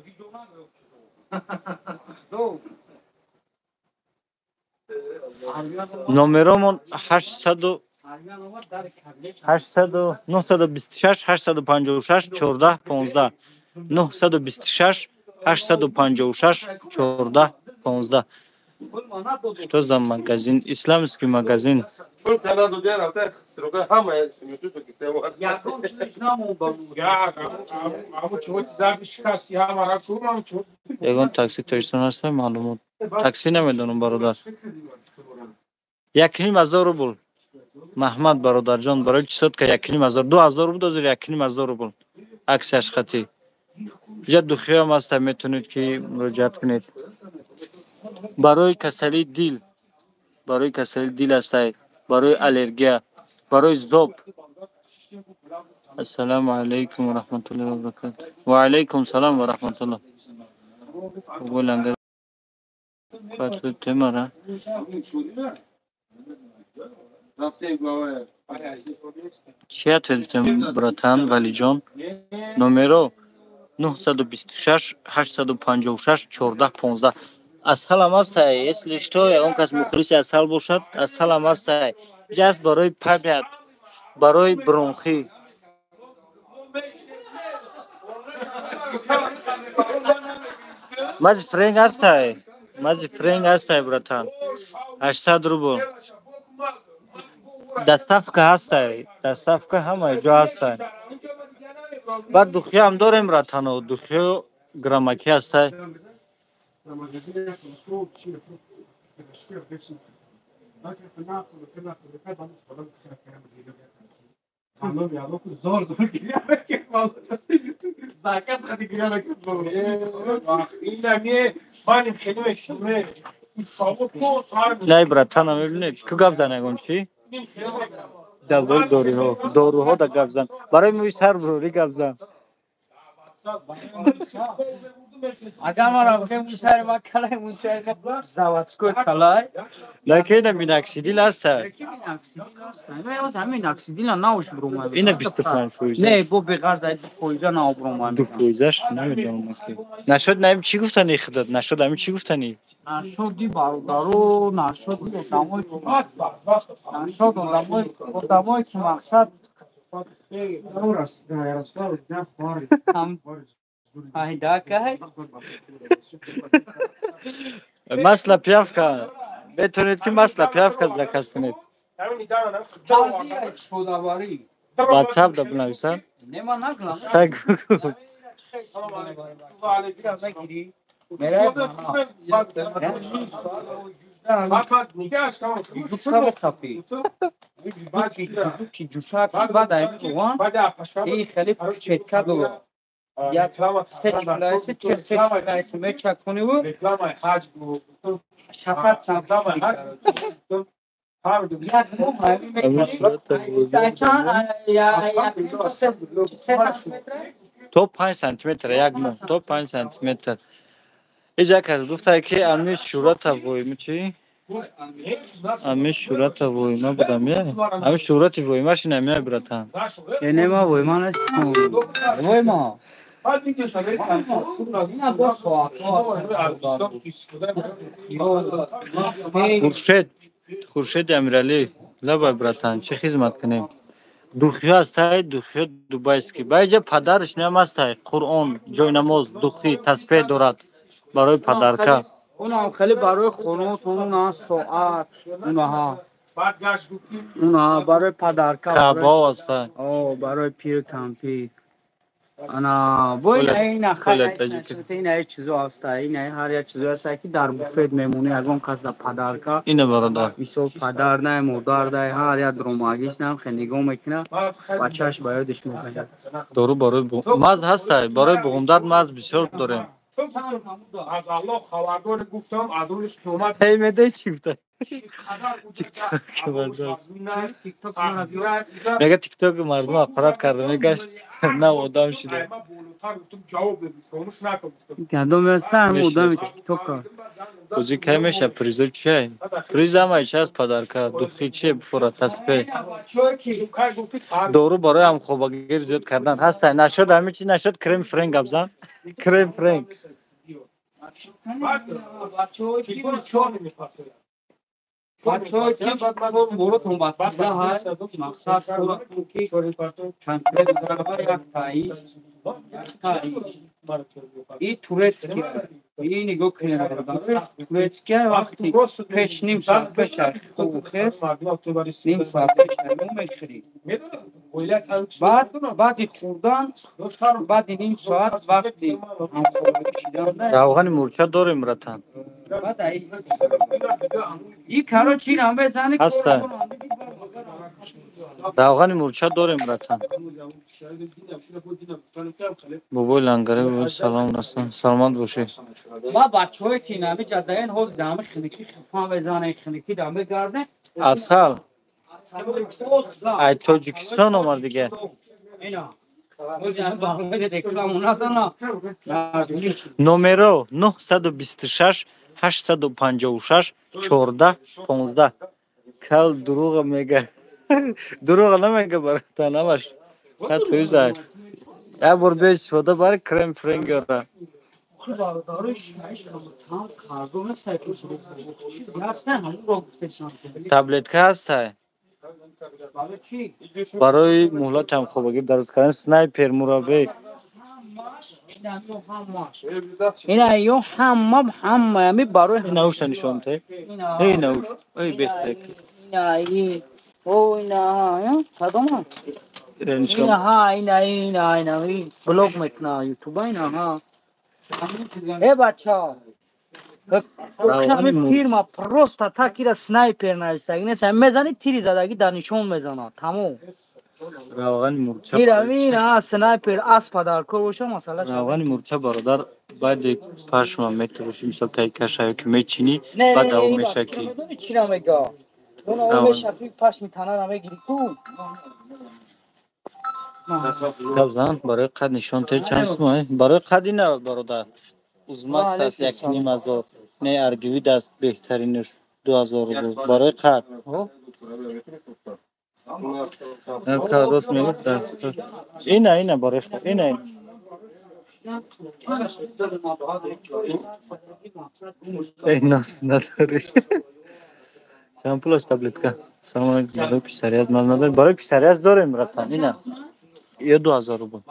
Номеромон 800 800 926 856 14 15, 926 856 14 15. Что за магазин? Исламский магазин. Ягон такси Тоҷикистон ҳаста, маълумот? Такси намедонам, бародар. 1500 рубл. Маҳмад бародарҷон, барои чесотка 1500, 2000 буд, ҳозир 1500 рубл. Аксияш хати. Иҷа духиҳоам ҳаста, метавонед ки муроҷиат кунед. Барои касалии дил, барои касалии дил ҳастай, барои аллергия, барои зоб. Ассалому алайкум ва раҳматуллоҳи ва баракатуҳ. Ва алайкум салом ва раҳматуллоҳ. Лангар темара. Чи ответитем, братан Валиҷон? Номеро 926 856 14 15. Асалам ҳастай, если что, ягон кас мухлиси асал бошад, асалам ҳастай. Иҷа аст барои память, барои бронхӣ. Мази френг ҳастай, мази френг ҳастай, братан. 800 рубл. Доставка ҳастай, доставка ҳамаи ҷо ҳастай. Баъд духиам дорем, братано, духиё граммакӣ ҳастай. Най, братана, мебинед, ку гап зан ягон чӣ? Дар бораи доруҳо, доруҳо да гап зан. Барои мӯи сар бурорӣ гап зан. Агар мара бигӯем мӯи сари ман калай, мӯи сари ман заводской калай. Лакин ина миноксидил ҳастай. Миноксидил ҳастай. Ман ёд ҳамин миноксидила навш буромад. Ина 25%. Не, бо беғарз ай 2% нав буромад. 2%-аш намедонам ки. Нашуд наим чӣ гуфтани худат? Нашуд ҳамин чӣ гуфтани? Нашуди бародаро, нашуди одамое нашуд одамое ки мақсад Масла пиявка. Метавонед ки масла пиявка заказ кунед. Ватсап да бинависам? Хай гу. То 5 сантиметр, як моҳ, то 5 сантиметр. Иҷа кас гуфта ки ами шӯҳрата воима чӣ? Ами шӯҳрата воима будам, я? Ами шӯҳрати воимаш ина меай, братан. Не, ма воима нестам. Воима. Хуршед, Хуршеди Амиралӣ, лабай, братан, чӣ хизмат кунем? Духиё ҳастай, духиё дубайский. Ба иҷа падарш неам ҳастай, Қуръон, ҷойнамоз, духӣ, таспеҳ дорад барои подарка. Унам хеле барои хонотон, уна соат, унаҳа. Уна барои подарка. Каъбао ҳастай. О, барои пир кампир. Ана, бо ина ина чизо ҳаста, ина ҳар як чизо ҳаста ки дар буфет мемонӣ, ягон кас дар подарка. Ина бародар. Мисол падар най, модар дай, ҳар як ромагиш нам хе нигоҳ мекунад, бачааш ба ёдиш мезанад. Дору барои маз ҳастай, барои буғумдард маз бисёр дорем. Аз Аллоҳ хабардор гуфтам, аз рӯзи қиёмат. Ҳей, медои чӣ гуфта? Мега тикток мардум ақорат карда, мегашт нав одам шуда. Одами тиктока. Ӯзи кай меша призо чиай? Приз ҳамаи чи аст подарка, духи чи буфора, таспеҳ. Дору барои ҳамхобагир зиёд кардан ҳастай. Нашуд ҳамин чи нашуд крем френг гап зан. Крем френг. И турецкий. И нигоҳ кунед, турецкий вақти пеш ним соат пеш хес, ним соат пеш мехӯрӣ. Баъди хӯрдан, баъди ним соат вақти ҳамхобагӣ шидан. Равғани мурча дорем, братан. И короче, ин мезани. Ҳастай. Равғани мурча дорем, братан. Бобои лангари, салом расон, саломат бошед. Ма бачаҳое ки инами ҷадаен ҳозир дами хиники хифан мезанен, хиники дам мегарден. Асал. Ай Тоҷикистон омад дига. Номеро 926 856 14 15. Кал дурӯға мега. Дурӯға намега, братан, ҳамаш 100%. Як бор биё истифода бар крем френгера. Таблетка ҳастай. Барои муҳлати ҳамхобагӣ дароз кардан снайпер мураббӣ. Ина ё ҳама ҳама ами барои инауша нишон те. Эй инауш. Эй бехтек. Ина и о ина кадома? Ина ҳа ина ина ина блог мекна ютуба ина ҳа. Э бача. Ҳамин фирма просто так ира снайпер навистагӣ нест. Мезани тири задагӣ дар нишон мезанад. Тамом. Равғани мурча. Ира снайпер аспа дар кор боша масъала. Равғани мурча бародар баъди пашма метуруши, мисол таи кашаю ки мечинӣ, баъд давом меша ки. Медони чира мега? Оно меша ки пашми танара мегири ку. Гап зан барои қад нишон те чанд сум? Барои қад ина бародар. Узмакс аст 1500. Не аргивид аст беҳтаринаш 2000 рубл. Барои қад. Рост мегӯфт даст. Ина ина барои қад. Ина ина. Эй нас надорӣ. Чанд пул аст таблетка? Салом алейкум. Барои писариаз ман надорем. Барои писариаз дорем, братан. Ина. Ё 2000 рубл.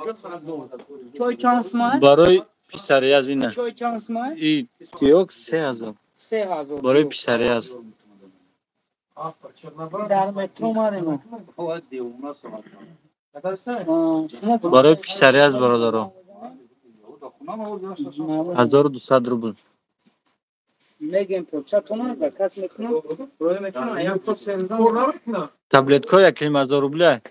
Чой чанд сум? Барои писариаз ина. Чой чанд сум? И тиёк 3000. 3000. Барои писариаз. Дар метро марем. Барои писариаз бародаро. 1200 рубл. Мегем початона заказ мекунам. Рой мекунам. Таблетка 1500 рубля.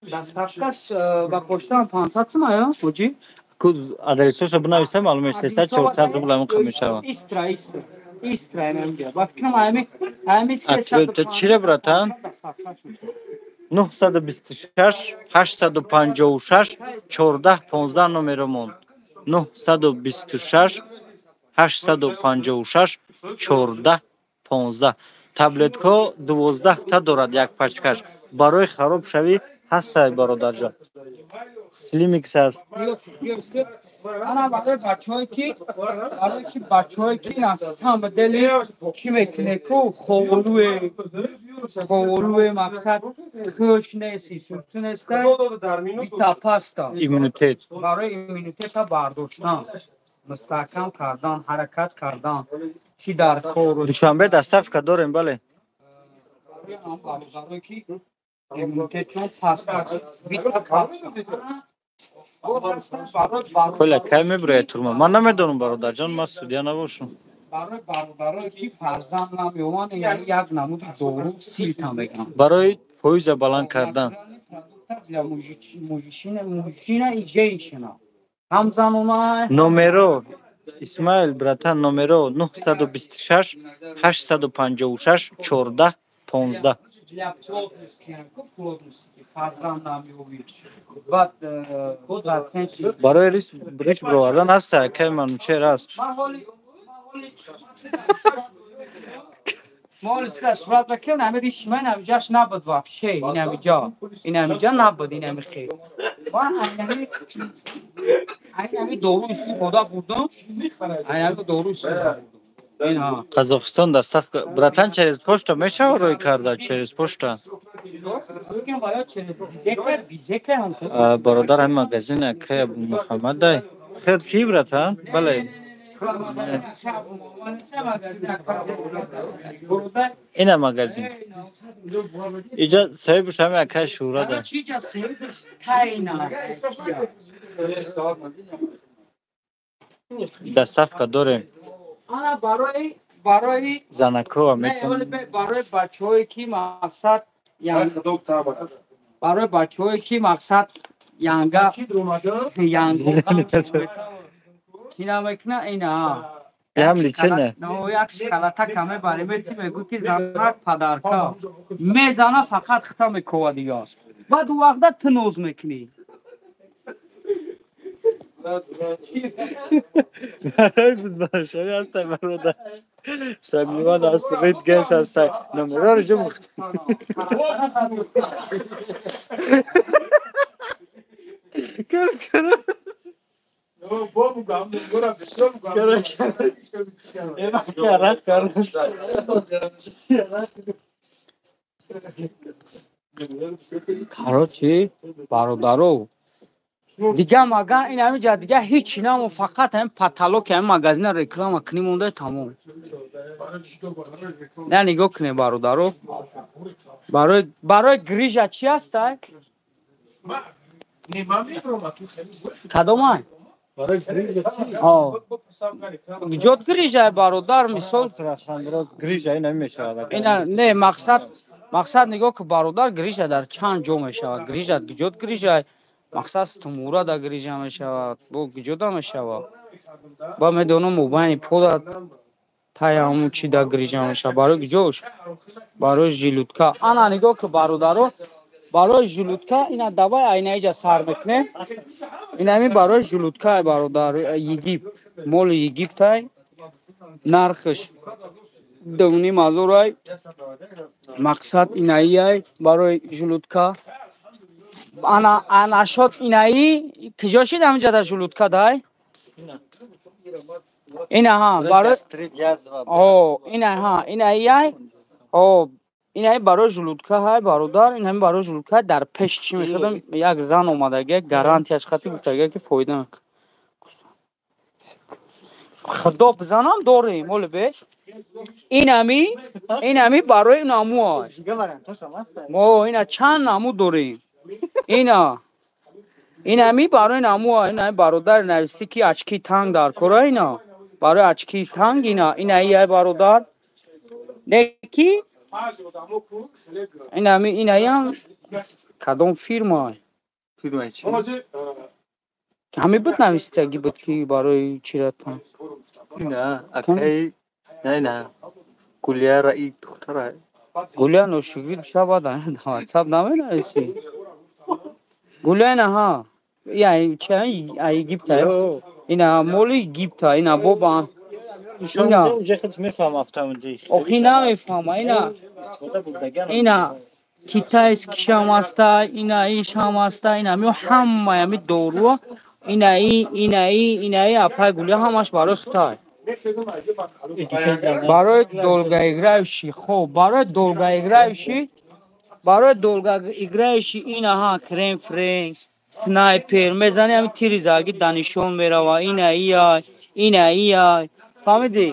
Доставкаш ба почта 500 сум ая, ҳоҷӣ? Ку адресошо бинависам, маълум мешавад. 300 400 рубл ҳамон қимат мешавад. Истра, истра. Истра мегӯяд. Ба фикрам ҳами ҳами 300. Чире, братан? 926 856 14 15 номеромон. 926 856 14 15. Таблетка 12 та дорад як пачкаш. Барои хароб шавӣ ҳастай, бародарҷон. Слимикс аст. Ана барои бачаҳое ки барои ки бачаҳое ки насам дели чӣ мекунед ку ховолуе ховолуе мақсад хуш нест, сусу нест, вита паста. Иммунитет. Барои иммунитета бардоштан, мустаҳкам кардан, ҳаракат кардан, чӣ дар кор. Душанбе доставка дорем, бале. Барои ҳам бародарое ки иммунитетшон паст аст, вита паста. Коля, кай мебирояд турма? Ман намедонам, бародарҷон, ман судья набошам. Барои бародарое ки фарзанд намеёванд, яъне як намуди дору силта мегӯянд. Барои фоиза баланд кардан. Для мужчина и женщина. Ҳам занона. Номеро Исмаил, братан, номеро 926 856 14 15. Для плотности, плотности ки фарзанд намеёвӣ. Баъд проценти Барои риш бировардан ҳаста, кай манучер аст. Ман ҳоли тура сурат бакем, ҳами риши ман инамиҷаш набуд вообще, инамиҷа. Инамиҷа набуд, инами хел. Ман айнами дору истифода бурдам. Айнами дору истифода бурдам. Қазоқистон доставка, братан, через почта мешавад рӯй карда, через почта. Бародар, ҳамин магазин акай Абумуҳаммадай. Хел ки, братан? Бале. Ина магазин. Иҷа соҳибаш ҳамин акай Шӯҳрада. Доставка дорем. Ана барои занакова метавонад. Барои бачаҳое ки мақсад барои бачаҳое ки мақсад янга янга мекуна ина Ям лечение. Як шоколата каме бари мети мегӯ ки занак падарка мезана фақат хита мекова дига. Баъд у вақта ту ноз мекунӣ. Барои бузбашои ҳастай бародар. Самиван аст, Ридгес ҳастай. Номероро ҷо мухт. Кар кар. Короче, бародаро, дига мага ин ҳамиҷа дига ҳеҷ намо, фақат ҳамин потолок ҳамин магазина реклама кунӣ монда тамом. На нигоҳ кунед бародаро. Барои грижа чӣ ҳастай? Кадомай? Ҷод грижа бародар, мисол грижа ин намешавад. Ина не, мақсад нигоҳ ки бародар, грижа дар чанд ҷо мешавад. Грижа ҷод грижа, мақсад стумура да грижа мешавад, бо ҷода мешавад. Ба медонам мобайни пода тай ҳамун чи да грижа мешавад. Барои ҷош? Барои жилудка. Ана нигоҳ ки бародаро, барои желудка ина давай айна иҷа сар мекунем. Инами барои желудка бародар, Египт, моли Египтай, нархш 2,5 ҳазор ай. Мақсад инаи барои желудка. Ана анашот инаи киҷо шид ҳаминҷа да желудка дай? Ина ҳа барои о ина ҳа инаи ай о инаи барои желудка ҳай бародар, ин ҳами барои желудка дар пеш чӣ мешудам, як зан омадага гарантияш хати гуфтага ки фоида мекунад. Худо бизанам дорем оли беш. Инами барои наму ай. Мо ина чанд наму дорем. Инами барои наму ай, ина бародар нависти ки очки танг дар кора ина. Барои очки танг ина, инаи ай бародар. Неки инами инаям кадом фирма? Фирмаи чӣ? Ҳами буд навистаги буд ки барои чиратон. Ина акай не на Гулияра и духтара. Гулия ношугри шабад WhatsApp наменависӣ. Гулия ина ҳа. Я чи Египта. Ина моли Египта, ина боба. Ина охи намефаҳма ина ина китайскишам аста, ина ишам аста, ина ми ҳамаи ами доруа, инаи инаи инаи апай Гулия ҳамаш барои Хитай. Барои долгоиграющий, хоб, барои долгоиграющий, барои долгоиграющий ина ҳа крем френ, снайпер мезани ами тири заги данишон мерава, ина ия, ина ия. Фаҳмидӣ?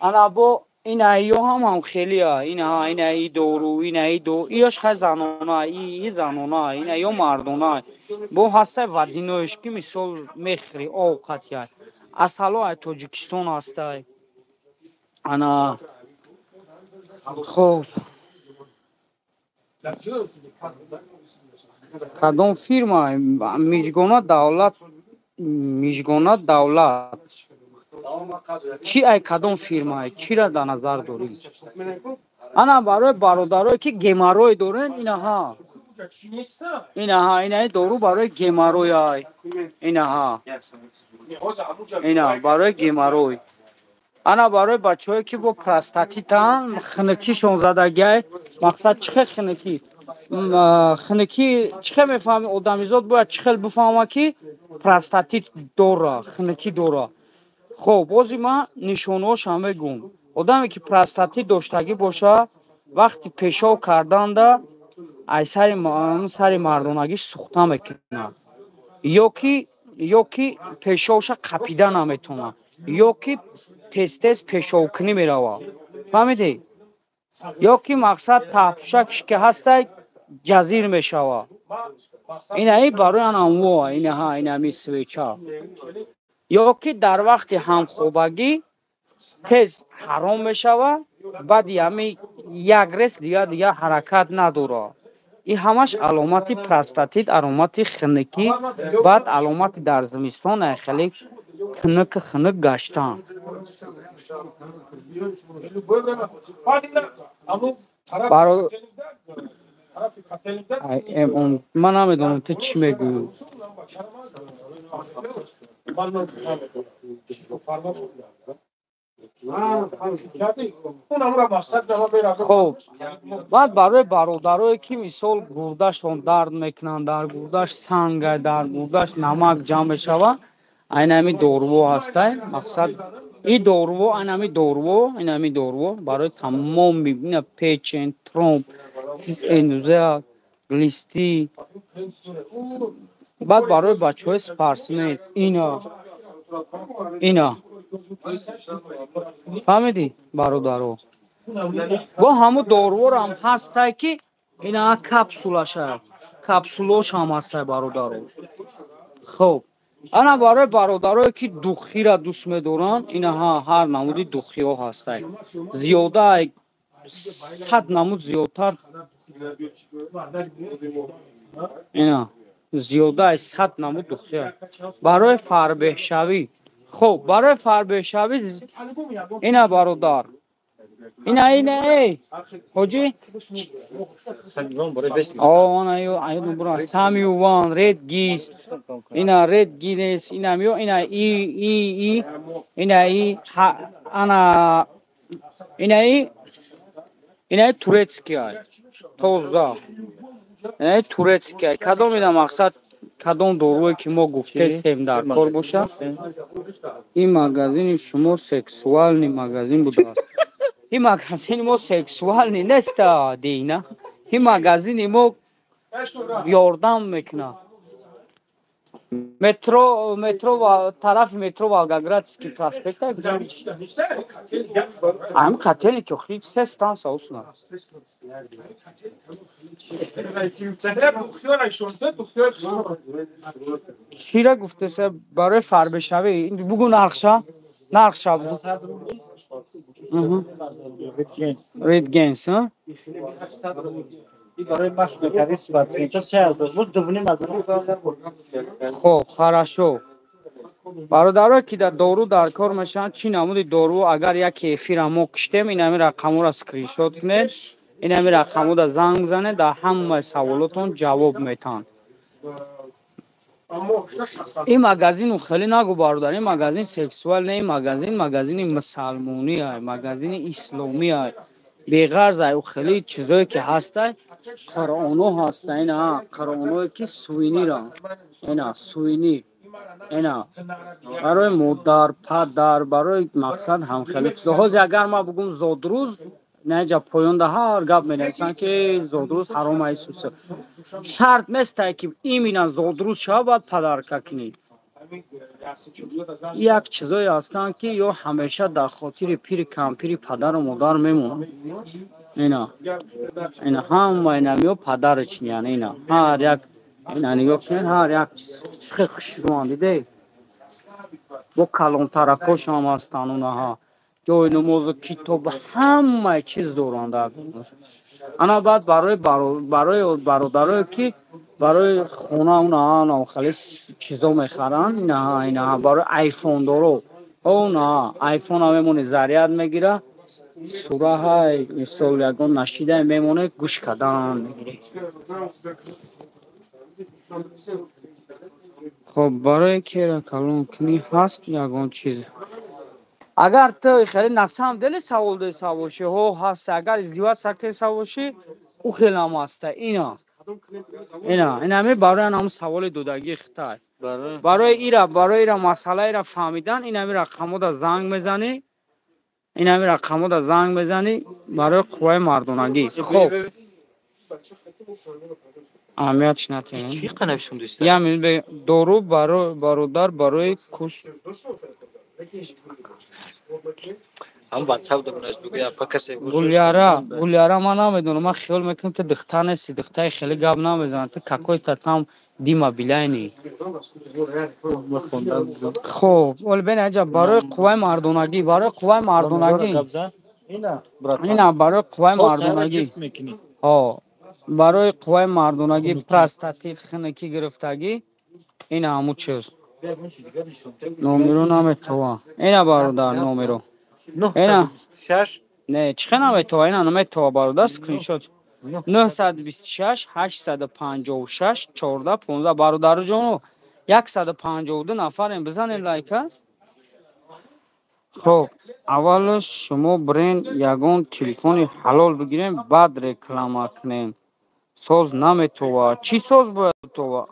Ана бо инаиё ҳам ҳам хелия, ина инаи дору, инаи до, иёш хай занона, и занона, инаиё мардона. Бо ҳастай вадиноиш ки мисол мехӯри овқатия. Асало ай Тоҷикистон ҳастай. Ана хоб кадом фирма? Мижгона давлат, Мижгона давлат. Чӣ ай кадом фирма? Чира дар назар дорӣ? Ана барои бародарое ки геморрой дорен, ина ҳа. Ина ҳа, инаи дору барои геморрой ай. Ина ҳа. Ина барои геморрой. Ана барои бачаҳое ки бо простатитан, хунукишон задагиай, мақсад чӣ хел хунукӣ? Хунукӣ чӣ хел мефаҳми одамизод бояд чӣ хел бифаҳма ки простатит дора, хунукӣ дора. Хоб, бози ман нишонаҳошам мегӯм. Одаме ки простатит доштагӣ боша, вақти пешоб карданда ай сари мардонагиш сӯхта мекунад. Ё ки пешобша қапида наметавонад, ё ки тез-тез пешобкунӣ меравад. Фаҳмидӣ? Ё ки мақсад таҳпӯшакш ки ҳастай ҷазир мешавад. Инаи барои анамво, инаҳа, инами свеча. Ё ки дар вақти ҳамхобагӣ тез ҳаром мешавад, баъди ҳами Як рес дигар ҳаракат надорад. Ин ҳамаш аломати простатит, аломати хунукӣ, баъд аломати дар зимистон хеле хунук хунук гаштан. Ман намедонам ту чӣ мегӯӣ. Хоб, баъд барои бародарое ки мисол гурдашон дард мекунанд, дар гурдаш санга, дар гурдаш намак ҷамъ мешавад, айнами доруво ҳастай. Мақсад и доруво, айнами доруво, инами доруво барои тамоми ина печен, тромб, энуза, глисти. Баъд барои бачаҳои спортсмен ина фаҳмидӣ бародаро? Бо ҳамун доруворам ҳастай ки ина капсулаша, капсулошам ҳастай бародаро. Хоб, ана барои бародарое ки духира дӯст медоранд, ина ҳар намуди духиҳо ҳастай. Зиёда 100 намуд зиёдтар, ина зиёда 100 намуд духиҳо барои фарбеҳшавӣ. Хоб, барои фарбеҳшавӣ ина бародар, ина ина эй ҳоҷӣ, самюван, ред гис, ина ред гинес, ина миё, ина и и и ина и ана ина и ина и турецкий ай тоза, ина и турецкий ай. Кадом ина мақсад кадом доруе ки мо гуфтесем дар кор бошад? Ин магазини шумо сексуални магазин будааст. Ин магазини мо сексуални неста, дина. Ин магазини мо ёрдам мекунад. Метро, метро, тарафи метро Волгоградский проспект. Ам Котельники, охи се станция усна. Кира гуфтеса барои фарбешавӣ бугу нархша, нархша бугу. Ред Генс, а? Хоб, хорошо. Бародарое ки дар дору дар кор мешаванд, чӣ намуди дору, агар яке эфира мо киштем, инами рақамҳоро скриншот кунед, инами рақамҳода занг бизанед, дар ҳамаи саволотон ҷавоб метаҳанд. Ин магазину хеле нагу бародар, ин магазин сексуал не, ин магазин магазини мусалмонӣ ай, магазини исломӣ ай. Беғарз ай, хеле чизое ки ҳастай, қуръоно ҳаста, ина қуръоное ки сувенира, ина сувенир, ина барои модар, падар, барои мақсад ҳамхеле чизо. Ҳозир агар ман бугум зодрӯз, наҷа поёнда ҳар гап менависанд ки зодрӯз ҳаром айсуса. Шарт нестай ки именно зодрӯз шава баъд падарка кунӣ. Як чизое ҳастанд ки ё ҳамеша дар хотири пири кампири падару модар мемонанд. Ина ина ҳама инамиё падаричниян, ина ҳар як ина нигоҳ кунед, ҳар як чиз чӣ хел хушрӯанд, дидед? Бо калонтаракошам ҳастанд унаҳа, ҷои намозу китоб ҳамаи чиз доранд дар. Ана баъд барои бародарое ки барои хона унаҳа хеле чизо мехаранд, инаҳа инаҳа барои айфондоро, унаҳа айфона мемонӣ заряд мегира, сураҳай мисол ягон нашидае мемонед, гӯш кардан мегирӣ. Хоб, барои кера калон кунӣ ҳаст ягон чиз? Агар ту хеле на самом деле савол доиста бошӣ, ҳо ҳаст. Агар издеваться киса бошӣ, ӯ хелам ҳаста. Ина ина инами барои ҳамун саволи додагии хитай. Барои ира, барои ира масъалаира фаҳмидан, инами рақамҳода занг мезанӣ, инами рақамҳода занг мезанӣ барои қувваи мардонагӣ. Хоб, аҳамиятш натиҳем. Як минут, дору бародар барои кус Гулёра, Гулёра, ман намедонам, ман хиёл мекунам ту духтар нести, духтари хеле гап намезанад, ту какой-то там Дима Билайни. Хоб, оли бен аҷаб, барои қувваи мардонагӣ, барои қувваи мардонагӣ. Ина барои қувваи мардонагӣ. Ҳо, барои қувваи мардонагӣ, простатит, хунукӣ гирифтагӣ, ина ҳамун чиз. Номеро наметова. Ина бародар, номеро. Ина не, чӣ хел наметова? Ина наметова, бародар, скриншот. 926 856 14 15. Бародару ҷоно, 152 нафарем, бизанед лайка. Хоб, аввалаш шумо бренд ягон телефони ҳалол бигирем, баъд реклама кунем. Соз наметова. Чӣ соз бояд това?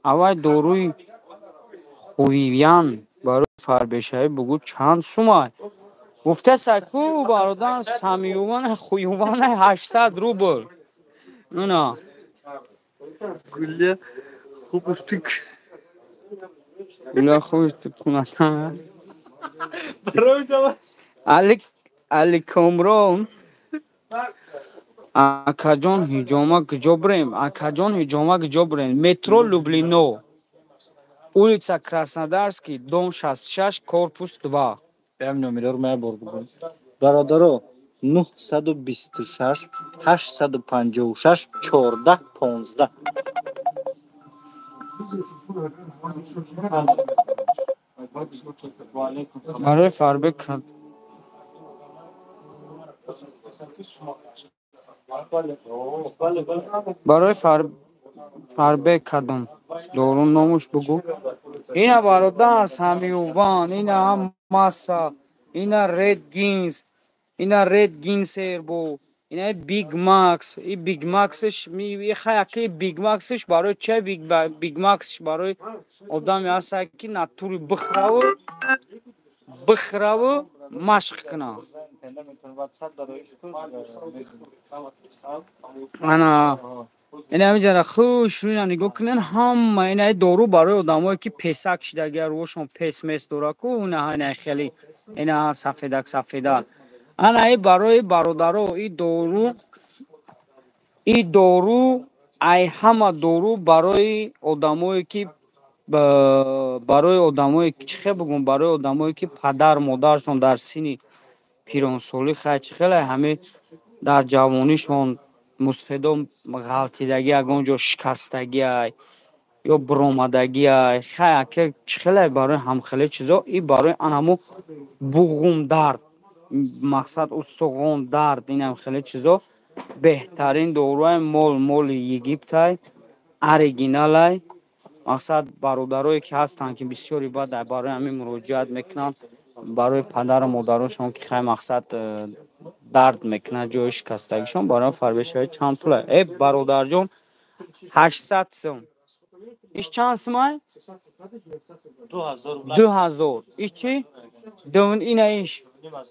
Аввал доруи хувивян барои фарбешавӣ бугӯ, чанд сумай? Гуфтаса ку, бародар, самиюван хуюван 800 рубл. Ина. Гулля хуб тик. Гулля хуб кунад. Али Али Комрон, акаҷон, ҳиҷома куҷо бирем? Акаҷон, ҳиҷома куҷо бирем? Метро Люблино, улица Краснодарский, дом 66, корпус 2. Бям номерро ма бор бугум. Бародаро, 926 856 14 15. Барои фарбе барои фарбе кадом дору, номуш бугӯ. Ина, бародар, самиюван, ина ҳам масса, ина ред гинс, ина ред гинсер бо ина биг макс. И биг максш, хаяки биг максш барои че? Биг максш барои одаме ҳаста, ки натури бихраву бихраву машқ кунад. Ана ина ҳамиҷара хуш ина нигоҳ кунен, ҳама ина дору барои одамое, ки песак шидаги, рӯҳошон пес мес дора ку, ина ина хеле ина сафедак сафедак. Ана и барои бародаро, и дору ай ҳама дору барои одамое, ки барои одамое, чӣ хел бугум, барои одамое, ки падар модаршон дар синни пиронсолӣ, хай, чӣ хеле ҳаме дар ҷавонишон мусфедо ғалтидагӣ, ягон ҷо шикастагиай ё биромадагиай, хай, ака, чӣ хеле барои ҳамхеле чизо. И барои анамо буғум дард, мақсад устуғон дард, инам хеле чизо беҳтарин доруай. Моли Египтай, оригиналай. Мақсад, бародарое, ки ҳастанд, ки бисёри баъд барои ҳамин муроҷиат мекунанд, барои падару модарошон, ки хай, мақсад, дард мекунад ҷои шикастагишон. Барои фарбешавӣ чанд пула? Э, бародарҷон, 800 сум. Иш чанд сумай? 2000. Иш чи? Ина иш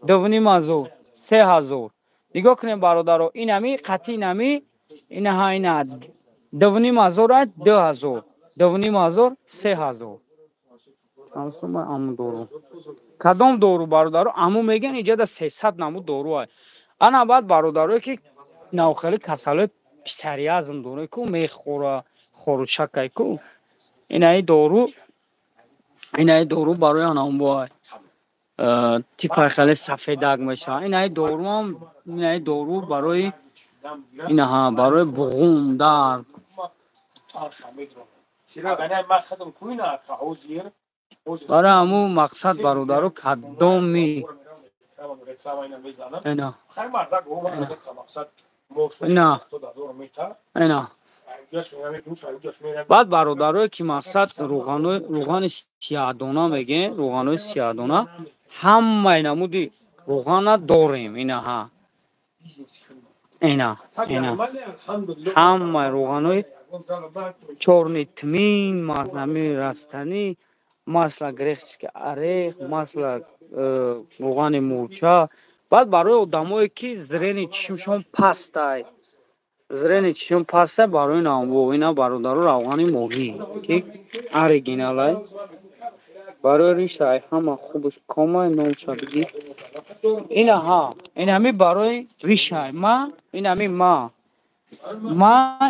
2500, 3000. Нигоҳ кунем, бародаро, инами қатъи инами инаҳа, ина 2500, 2000, 2500, 3000. Чанд сумай аму дору? Кадом дору, бародаро? Аму мегӯян, иҷада 300 намуд доруай. Ана баъд бародарое, ки навхели касалои псориазм дорем ку, мехӯра, хорушакай ку, инаи дору, инаи дору барои анамбоай, типай хеле сафедак мешавад. Инаи доруам, инаи дору барои инаҳа, барои буғум дард. Барои ҳамун мақсад, бародаро, кадоми ина ина ина. Баъд бародарое, ки мақсад рӯғани сияҳдона мегӯем, рӯғанои сияҳдона, ҳамаи намуди рӯғана дорем. Инаҳа, ина ина ҳамаи рӯғанои чёрный тмин, маслами растанӣ, масло греческий орех, масло, рӯғани мурча. Баъд барои одамое, ки зрение чишмшон пастай, зрение чишм пастай, барои навбо ина, бародаро, равғани моҳӣ, ки оригиналай. Барои ришай ҳама хубш комай, номша бигӣ. Инаҳа, инами барои ришай ма, инами ма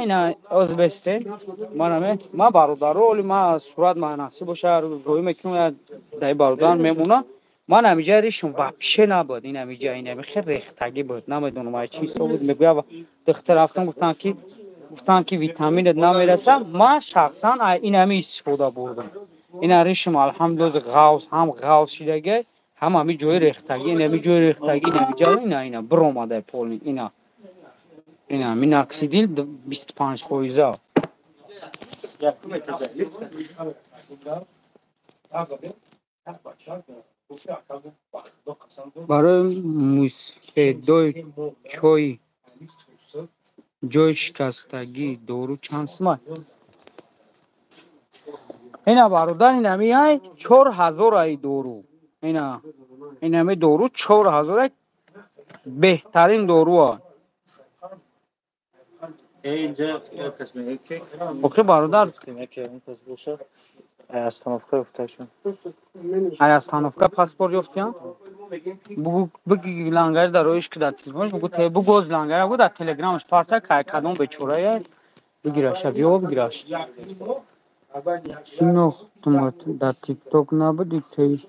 ина озбесте манаме ма, бародаро, оли ма сурат ма насиб боша, рӯй мекунам, дай бародар мемона. Ман ҳамиҷа ришм вообще набуд, ин ҳамиҷа, ин ҳами хел рехтагӣ буд, намедонам ай чӣ ҳисоб буд. Мегӯя духтар рафтам, гуфтанд ки витаминат намераса. Ман шахсан ин ҳами истифода бурдам. Ина ришм алҳамдулилла ғавз, ҳам ғавз шидагӣ, ҳам ҳами ҷои рехтагӣ, ин ҳами ҷои рехтагӣ, ин ҳами ҷо, ина биромадай полни, ина миноксидил 25%. Барои мӯйсафедои чой ҷои шикастагӣ дору чанд сумай? Ина бародар, ин ҳами ай 4000 ай дору. Ин ҳами дору 4000 ай, беҳтарин доруа. Охи бародар, ай остановка паспорт ёфтиям? Бугу лангари дар роиш ки дар телефонш бугу, бугу оз лангари бугу дар телеграмаш парта, кай кадом бечорая бигираша, биё бигираш. Шинохтумат, дар тикток набуди теи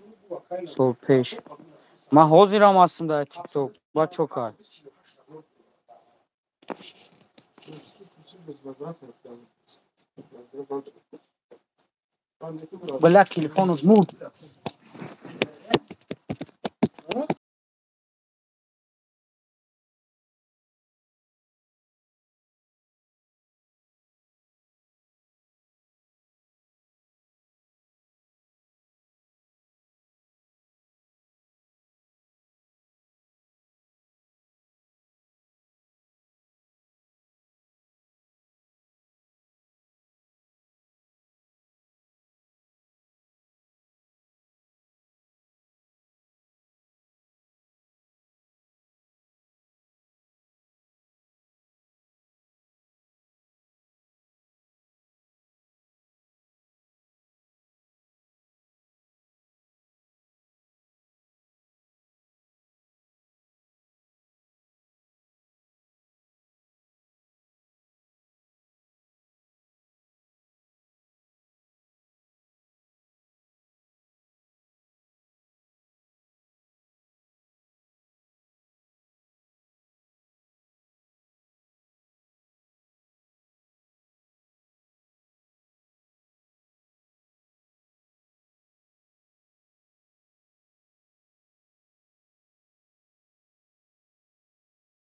сол пеш? Ман ҳозирам ҳастам дар тикток, ба чо кард? Бля, телефонот мурд.